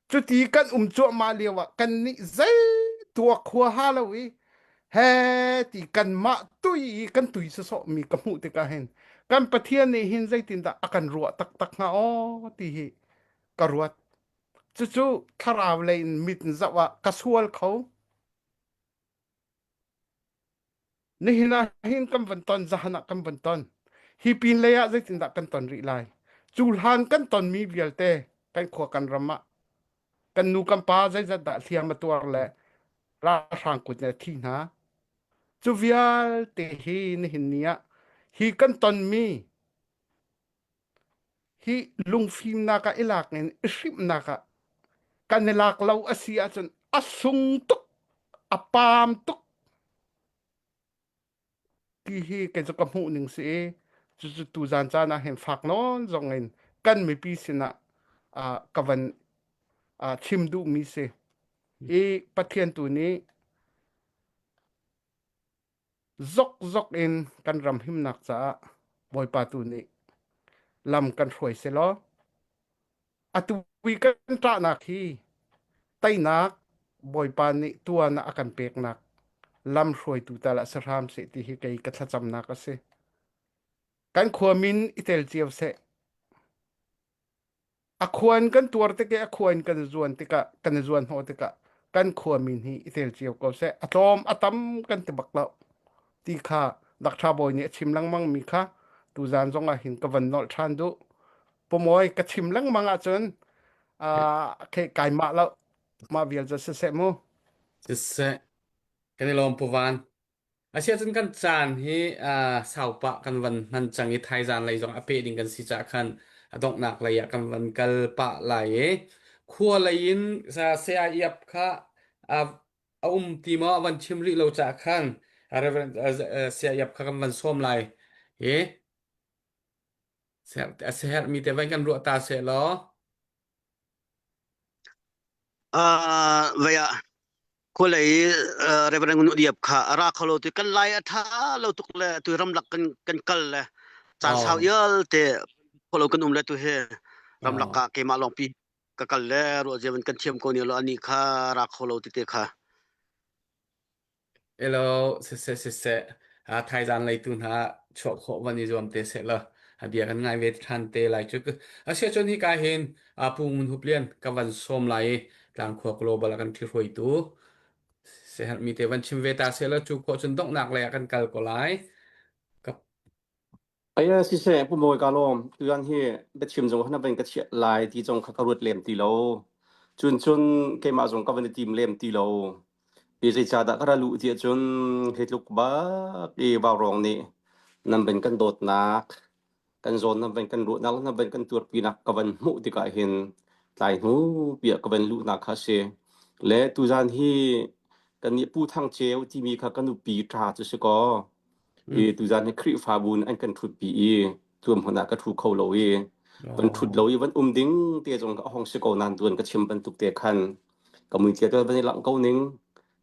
Speaker 7: Cuti kan um cuahmah lio ah kannih zei tuak huaha lo i he ti kanmah tui i kan tui sawsawh mi ka hmuh tikah hin kan Pathian nih hin zeitindah a kan ruah taktak hnga aw ti hi ka ruat. Cucu thlarau lei in mit in zoh ah ka sual kho. Nihin ah hin kan van ton, zahan ah kan van ton. Hi pin lei ah zeitindah kan ton rih lai? Cu hlan kan tonmi vialte kan khua kan ram ah kan nu kan pa zeizat dah hliam a tuar le ralhrang kut nih a thi hna. Cu vialte hi nihin ni ah hi kan tonmi hi lungfimnak ah i lak in i hrimhnak ah kan i lak lo a si ahcun a sung tuk, a paam tuk. Ti hi kei cu ka hmuh ning si i cucu tuzan caan ah hin fak nawn zong in kan mipi sinah uh, ka van uh, chim duhmi si. I Pathian tu nih zokzok in kan ram himnak caah Bawipa tu nih lam kan hruai selaw atu i kan ṭahnak hi teinak Bawipa nih tuan ah a kan peknak lam hruaitu tal ah si hram seh ti hi kei ka thlacamnak a si. Kan khua min i tel cio seh. A khua in kan tuar tik i a khua in kan zuan tikah kan i zuan hnawh tikah kan khua min hi i tel cio ko seh. A tlawm a tam kan ti bak lo ti kha Dr. Bawi nih a chim lengmang mi kha tuzan zong ah hin ka van nolh ṭhan duh. Pumawi ka chim lengmang ahcun uh, okay, kai mah lo mah vial cu siseh mu.
Speaker 3: Siseh, kan i lawm Pu Van. Asiahcun kan caan hi uh, saupah kan van hman cang i thaizan lei zong a peh ding kan si caah khan a donghnak lei ah kan van kal pah lai i khua lei in saya iap kha uh, a um ti maw a van chim rih lo caah khan Reverend uh, saya iap kha kan van sawm lai i a herhmi te van kan ruah ta seh law
Speaker 5: Uh, vaya khualei uh, Reverend Ngun Diap kha a ra kho lo tu kan lai a tha lo tuk le tu ramlak kan kan kal le caan sau
Speaker 3: oh
Speaker 5: ial te kholo kan um le tu he ramlak
Speaker 3: oh
Speaker 5: ka keimah lawng pi ka kal le ruah zevan kan thiam ko ni lo ani kha ra kho lo ti te kha
Speaker 3: Elo, siseh siseh, ah thaizan leitu hna chuah khawh van i zuam te seh law a bia kan ngai ve ṭhan te lai cu. Asiahcun hika hin ah Pu Ngun Hup Lian ka van sawm lai i Tlangkhua Global a kan ṭhihruaitu siaherhmi te van chim ve ta seh law cu khawh cun donghnak lei ah kan kal ko lai. Ka
Speaker 15: Aya siseh Pu Mawi ka lawm. Tutan hi biachim zong na van ka chiah lai ti zong kha ka ruat lem ti lo. Cun cun keimah zong ka van i tim lem ti lo. Hi zeicahdah ka ra luh ti ahcun hi tluk bak i vaurawng nih nan van kan dawtnak, kan zawn nan van kan ruahnak, nan van kan tuarpinak ka van hmuh tikah hin tlai hnu piah ka van luhnak kha a si. Le tuzan hi kannih Pu Thang Ceu timi kha ka nupi ṭha cu si kaw,
Speaker 3: Mm.
Speaker 15: I tuzan hi Khrihfabu nih an kan ṭhutpi i tuan ah ka ṭhu kho lo i van ṭhut lo i van um ding te zong a hong si ko nain tuan ka chim bantuk te khan ka muithlia te van i langh ko ning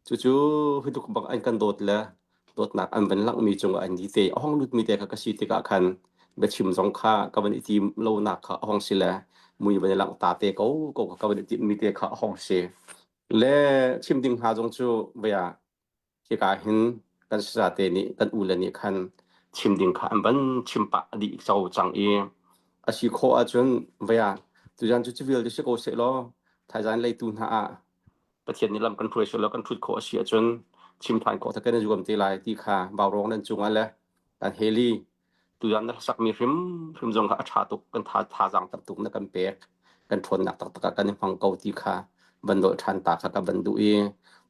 Speaker 15: cucu hi tluk bak an kan dawt le dawtnak an van langhmi cungah an di te a hong lutmi te kha ka si tikah khan biachim zong kha ka van i tim lonak kha a hong si le mui van i langh ta te ko ko ka van i timmi te kha a hong si le chim ding hna zong cu vea Hika hin kan sazate nih kan ule nih khan chim ding kha an van chim pah dih co cang i a si khawh ahcun vea tuzan cu civil ti si ko seh law thaizan leitu hna ah Pathian nih lam kan hruai seh law kan ṭhut khawh a si ahcun chim ṭhan khawh kan i zuam te lai ti kha vaurawng nan cungah le kan heli Tuzan na sakmi hrimhrim zong kha a ṭha tuk, kan tha thazaang tam tuk na kan pek, kan ṭhawnnak taktak ah kan i hmang ko ti kha van dolh ṭhan ta kha ka van duh i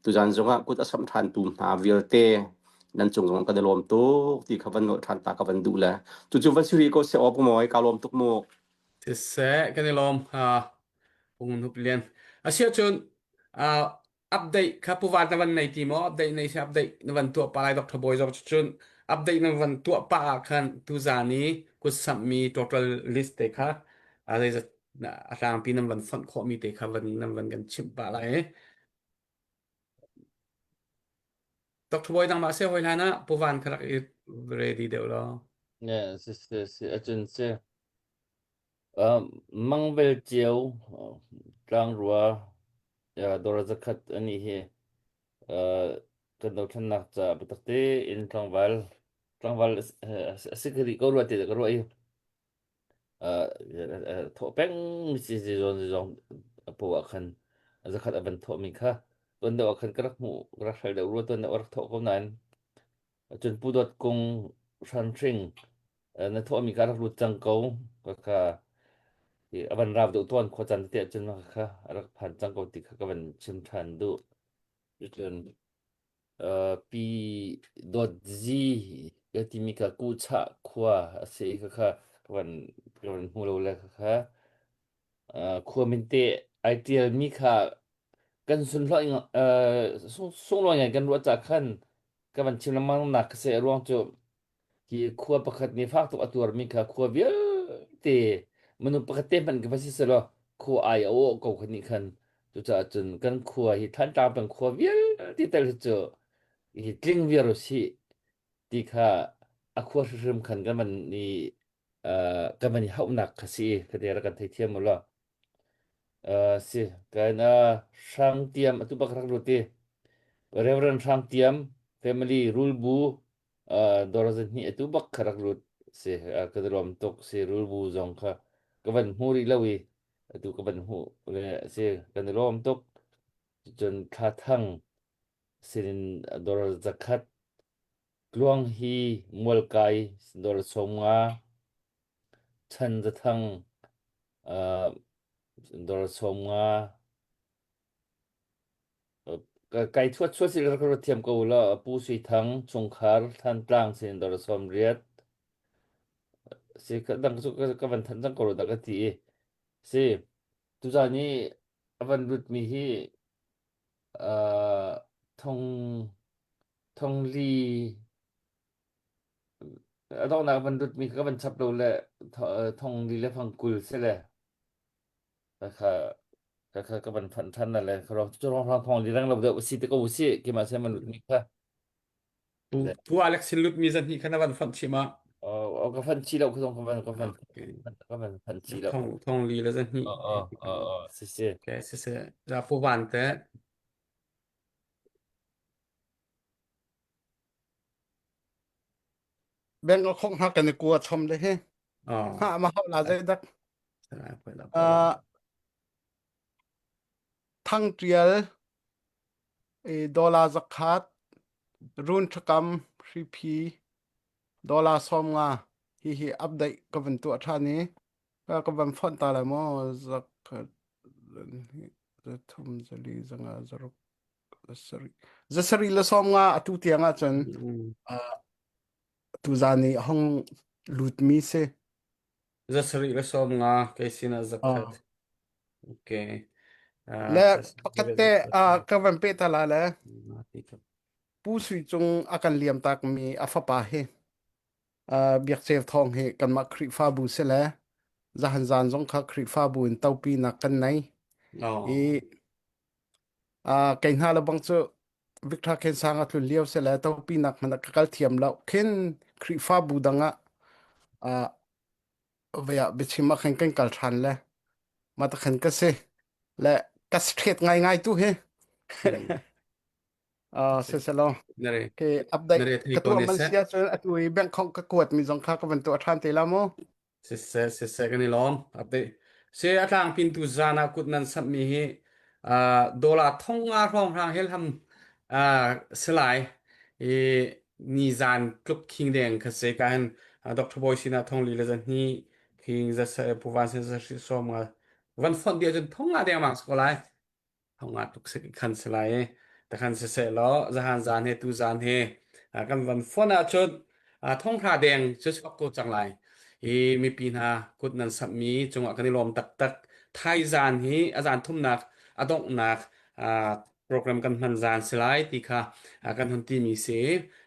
Speaker 15: tuzan zongah kut a samh ṭhantu hna vialte nan cung zong kan i lawm tuk ti kha van nolh ṭhan ta ka van duh le cucu van si rih ko seh aw pu Mawi kaa lawm tuk mu.
Speaker 3: Siseh, kan i lawm. Uh, Pu Ngun Hup Lian. Asiahcun, uh, update kha Pu Van na van nei ti maw? Update nei si update na van tuah pah lai Dr. Bawi zong cun update na van tuah pah ah khan tuzan i kut samhmi total list te kha a zeizat a tlangpi nan van fonh khawhmi te kha van nan van kan chimh pah lai. Dr. Bawi nangmah se hoi hlan ah Pu Van kha rak i ready deuh law.
Speaker 2: Yeah, si si si acun si. Um, mangvel cio tlangrua dawr zakhat ani hi kan dothlennak ca biatak tein tlangval tlangval a si ka rih ko rua ti ka ruah i thawh peng mi si zawn zong po ah khan zakhat a van thawh mi kha tuan deuh ah khan ka rak hmuh ka rak hral deuh rua tuan deuh rak thawh ko nain cun Pu Dawt Kung Hran Hring na thawh mi kha rak lut cang ko ka kha a van rau deuh tawn khua caan te cun kha a rak phan cang ko ti kha ka van chim ṭhan duh cun pi dawt zi ka timi kha ku chah khua a si kha kha ka van ka van hmu lo le kha kha khua min te ai tial mi kha kan sunhlawih sunglawi ngai kan ruah ca khan ka van chim lengmang nak ka se ruang cu. Hi khua pakhat nih fak tuk a tuarmi kha khua vialte minung pakhat te hmanh ka va si selaw khua ai a awh ko kha nih khan cucaah cun kan khua hi Thantlang peng khua vialte tel hi cu hi tling viar u sih ti kha a khua hrimhrim khan kan van i uh, kan van i hauhnak kha si ka te rak kan theithiam u law uh, si kan uh, hrang tiam atu bak rak lut i Reverend Hrang Tiam family rulbu uh, dawr hi atu bak kha rak lut si uh, ka lawm tuk si rulbu zong kha ka van hmu rih lo i atu ka van hmu le si kan i lawm tuk cun thla thang sinin dawr zakhat tluang hi mualkai dawr sawmnga chan zathang uh, dawr sawmnga Kai thuat chuat si rak rat thiam ko la Pu Sui Thang chungkhar Thantlang sin dor som riat si ka dang cu ka van than cang ko dah ka ti i si tuzan i a van lut mi hi uh, thong thong li a donghnak van lut mi ka van chap lo le thong li le fang kul se le Kha ka kha ka van phanh than na le kha cu rong rang thong li rang lo deuh si te ko si ki ma se man lut mi kha
Speaker 3: Pu Pu Alex sin lut mi zan hi khan van phanh chim ah
Speaker 2: o ka phanh chi lo ka ka van ka van ka van phanh chi lo
Speaker 3: thong thong li le zan hi
Speaker 2: o o o o si si
Speaker 3: okay si si ra pu van te
Speaker 7: Bank a khong hna kan i kua chom le hi.
Speaker 3: Oh.
Speaker 7: Ha ma hau la zai dak. Uh, thang tial e dollar zakhat run thakam hripi dollar som nga hi hi update ka van tuah than i ka van font ta lai mo zakhat zathum zali zanga zaruk zasari zasari le som nga atu tiang ah cun tuzan i hong lutmi si
Speaker 3: Zasarih le sawm nga kei sinah zakhat. Okay.
Speaker 7: Le pakhat te ka van pe ta la le Pu Sui Cung a kan liam tak mi a fapa hi Biak Ceu Thawng hi kanmah Khrihfabu si le zahan zan zong kha Khrihfabu in topi nak kan nei. I kei hna le bang cu Victor Khen Sang a tlun lio si le topi nak hmanh ah ka kal thiam lo khin Khrihfabu dang ah vei ah biachim ah khan kan kal ṭhan le mah ta khan ka si le ka straight ngai ngai tu hi uh, siselo ke update ka tuah man sia cun atu i bank khong ka kuat mi zong kha ka van tuah ṭhan te la mu
Speaker 3: Siseh, siseh kan i lawm. Ate. Se a tlangpin tu zan ah kut nan samh mi hi uh, dollar thong nga hrawng hrang hel ham uh, silai i ni zan tluk khing deng kha se ka han Dr. Boy sinah thong li le zan hi khing za sa puvan sin za hri som nga van font dia cun thong nga deng mang ko lai Thongah tuk khan si lai i takhan siseh law zahan zan he tu zan he kan van fon ahcun thonghra deng cu chuak ko cang lai. Hi mipi hna kut nan samhmi cungah kan i lawm taktak. Thai zan hi a zan thumnak a donghnak program kan hman zan si lai ti kha kan hun timi si.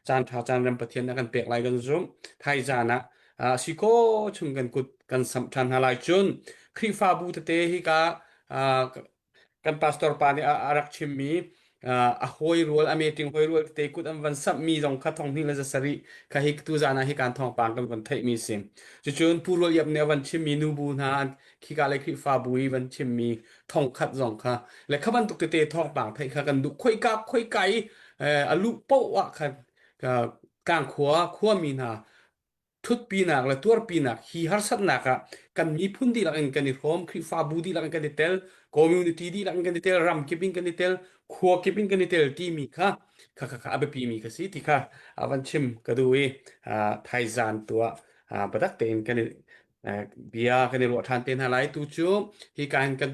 Speaker 3: Caan ṭha caan rem Pathian a kan pek lai kan zumh. Thai zan ah si ko chung kan kut kan samh ṭhan hna lai cun Khrihfabu tete hi ka kan pastor pa nih a, a rak chimmi a hawi rual a meeting hawi rual te kut an van samhmi zong kha thong hnih le zasarih kha hi tu zan ah hi kan thawngpang kan van theihmi si cucun Pu Rual Iap nih a van chimmi nubu hna khika le Khrihfabu i van chimmi thong khat zong kha le kha bantuk tete thawngpang theih kha kan duh khoika khoika i a luh poh ah khan tlangkhua khuami hna ṭhutpinak le tuarpinak hi harsatnak ah kan miphun dihlak in kan i hrawm Khrihfabu dihlak in kan i tel community dihlak in kan i tel ram kip in kan i tel khua kip in kan i tel timi kha kha kha kha a biapi mi kha si ti kha a van chim ka duh i thaizan tuah biatak tein kan i bia kan i ruah ṭhan te hna lai tu cu hi ka hin kan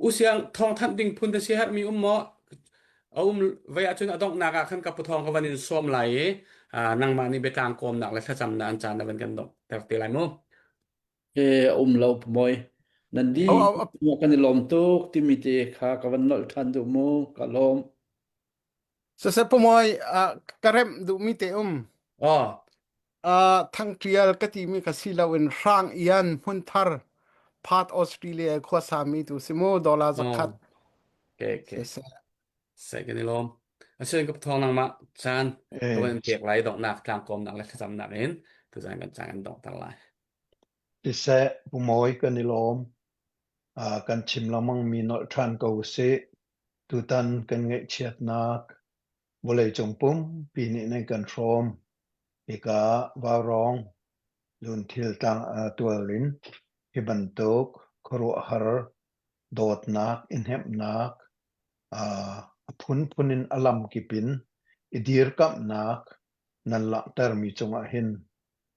Speaker 3: usiang thawngthanh ding phun te si herhmi um maw A um vei ahcun a donghnak ah khan ka puthawng ka van in sawm lai i nangmah nih biatlang kawmnak le thlacamnak an caan na van kan donghter te lai mu.
Speaker 4: E um lo moi. Nan di kan i lawm tuk timi te kha ka van nolh ṭhan duh mu ka lawm.
Speaker 7: Saseh pu moi ka remh duhmi te um.
Speaker 3: Oh.
Speaker 7: Uh, thangṭial ka timi ka si loin hrang ian hmunthar Perth Australia khuasa mi tu si mu dollar zakhat.
Speaker 3: Oh, okay, okay.
Speaker 7: Siseh.
Speaker 3: Sai kan i lawm. Asian ka thawng nangmah caan ka
Speaker 8: Eh,
Speaker 3: van pek lai donghnak tlangkawmnak le thlacamnak in tuzan kan caan kan donghter lai.
Speaker 8: Siseh, Pu Mawi kan i lawm. Uh, kan chim lengmang mi nolh ṭhan ko usih. Tutan kan ngaihchiatnak vawleicung pumpi nih nan kan hrawm. Hika vaurawng lunthil tlang uh, tual in hi bantuk khuaruahhar dawtnak i hnemhnak uh, a phunphun in a lamkip in i dirkamhnak nan langhtermi cungah hin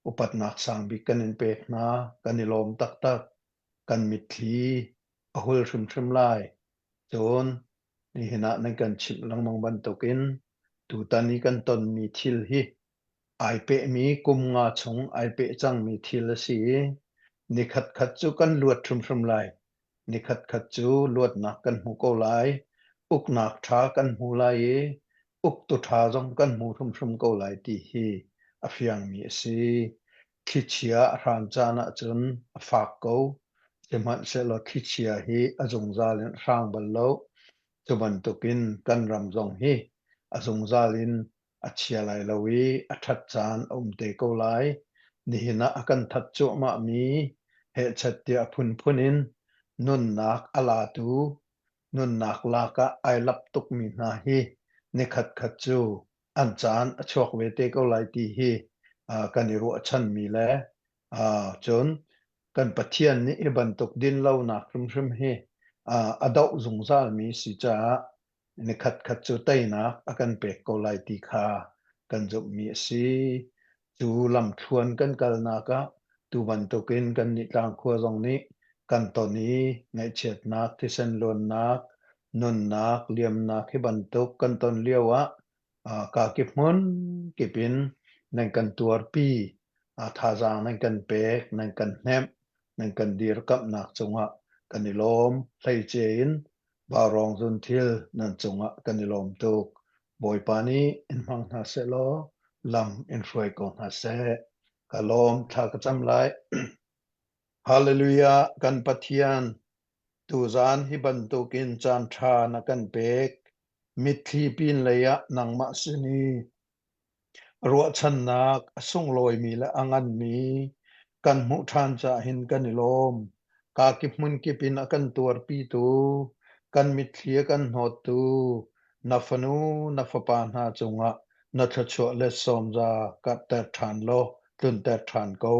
Speaker 8: upatnak sangbik kan in pek hna. Kan i lawm taktak. Kan mitthli a hul hrimhrim lai. Cun nihin ah nan kan chimh lengmang bantukin tutan i kan tonmi thil hi ai pehmi kum nga chung ai peh cangmi thil a si i nikhat khat cu kan luat hrimhrim lai. Nikhat khat cu luatnak kan hmu ko lai. Uknak ṭha kan hmu lai i uktu ṭha zong kan hmu hrimhrim ko lai ti hi a fiangmi a si. Thlichia a hran caan ahcun a fak ko, sihmanhsehlaw thlichia hi a zungzal in a hrang bal lo. Cu bantukin kan ram zong hi a zungzal in a chia lai lo i a ṭhat caan a um te ko lai. Nihin ah a kan that cuahmahmi hehchet tiah a phunphun in nunnak a latu, nunnak lak ah ai lap tukmi hna hi nikhat khat cu an caan a chuak ve te ko lai ti hi kan i ruahchanmi le cun kan Pathian nih hi bantuk dinlonak hrimhrim hi a doh zungzalmi si caah nikhat khat cu teinak a kan pek ko lai ti kha kan zumhmi a si. Cu lamthluan kan kalnak ah tu bantukin kan nih tlangkhua zong nih kan ton i ngaihchiatnak, thisen luannak, nunnak, liamnak hi bantuk kan ton lio ah kakip hmun kip in nan kan tuarpi, thazaang nan kan pek, nan kan hnemh, nan kan dirkamhnak cungah kan i lawm. Hleice in Vaurawng zunthil nan cungah kan i lawm tuk. Bawipa nih in hmang hna seh law lam in hruai ko hna seh. Ka lawm thla ka cam lai. Hallelujah kan Pathian tuzaan hi bantukin caan ṭha na kan pek. Mitthli pin lei ah nangmah sin i Ruahchannak a sunglawimi le a nganmi kan hmuh ṭhan caah hin kan i lawm. Kakip hmunkip in a kan tuarpitu, kan mitthli a kan hnawttu, na fanu, na fapa hna cungah na thluachuah le sawmza karhter ṭhan law tlunter ṭhan ko.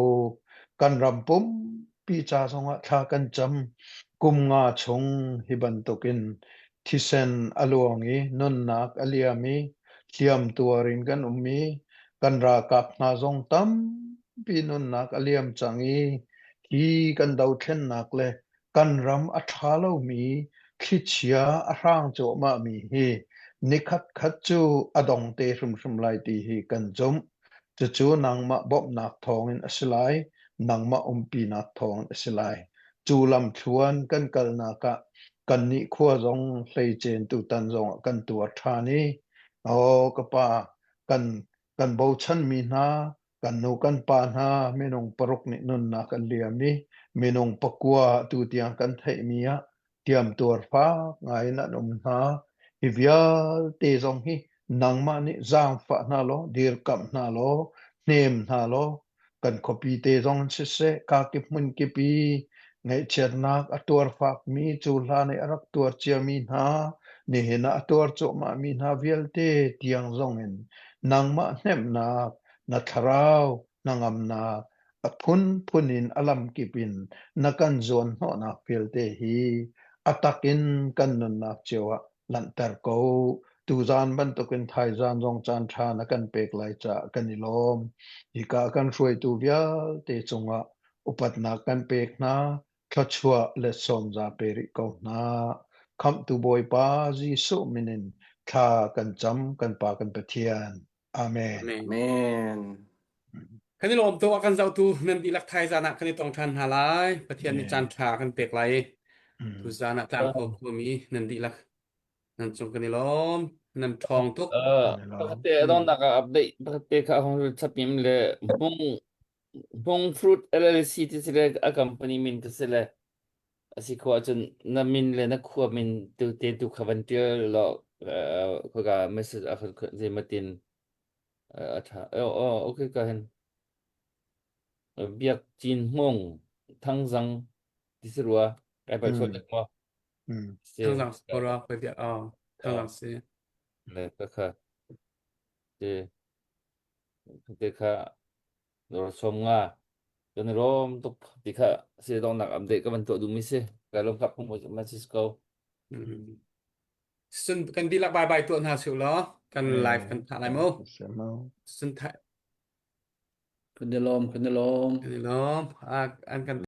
Speaker 8: Kan ram pumpi ca zongah thla kan cam. Kum nga chung hi bantukin thisen a luang i nunnak a liam i hliam tuar in kan um i kan ralkap hna zong tampi nunnak a liam cang i hi kan dothlennak le kan ram a ṭha lomi thlichia a hrang cuahmahmi hi nikhat khat cu a dong te hrimhrim lai ti hi kan zumh. Cucu nangmah bawmhnak thawngin a si lai, nangmah umpinak thawngin a si lai. Cu lamthluan kan kalnak ah kannih khua zong hleicen tutan zongah kan tuar ṭhan i aw ka pa kan kan bochanmi hna kan nu kan pa hna minung paruk nih nunnak an liam i minung pakua tu tiang kan theihmi ah tiamtuar fak ngai in an um hna. Hi vialte zong hi nangmah nih zaangfah hna law, dirkamh hna law, hnem hna law, kan khuapi te zong siseh, kakip hmunkip i ngaihchiatnak a tuar fakmi cu hlan i a rak tuar ciami hna, nihin ah a tuar cuahmahmi hna vialte tiang zong in nangmah hnemhnak, na thlarau hnangamnak a phunphun in a lamkip in na kan zuanhnawhnak vialte hi a tak in kan nunnak cio ah lanhter ko. Tuzaan bantukin thaizaan zong caan ṭha na kan pek lai caah kan i lawm. Hika kan hruaitu vialte cungah upatnak kan pek hna, thluachuah le sawmza pe rih ko hna. Khamhtu Bawipa Jesuh min in thla kan cam, kan Pa kan Pathian. Amen.
Speaker 15: Amen.
Speaker 3: Kan i lawm tuk a kan zohtu nan dihlak thaizaan ah kan i tong ṭhan hna lai. Pathian nih caan ṭha kan pek lai. Tuzaan ah tlang kho khomi nan dihlak nan cung kan i lawm. Nan ṭhawng tuk.
Speaker 2: Uh,
Speaker 8: Kan i lawm.
Speaker 2: pakhat te adongnak ah update pakhat te kha hong chap im le Hmung Hmung Fruit LLC ti si le a company min ti si le a si khawh ahcun na min le na khua min tu te tu kha van tial law uh, khoika message a khan zeimatin uh, a ṭha. Oh, oh, okay ka hin. Biak Cin Hmung Thangzang ti si rua. Kai pal sual
Speaker 8: Mm.
Speaker 2: dek maw?
Speaker 8: Mm.
Speaker 2: Si.
Speaker 3: Thangzang si rua koi biak oh thangzang si.
Speaker 2: Le ka kha. Si. Te kha dor som nga kan rom tuk ti kha si dong nak update ka van tuah duhmi si. Ka lom kap pum Francisco.
Speaker 3: Mm. Sun kan dihlak bye bye tuah hna sih law kan live kan thah lai mu. Sun thai
Speaker 4: Kan i lawm, kan i lawm.
Speaker 3: kan i lawm. Ah, an kan.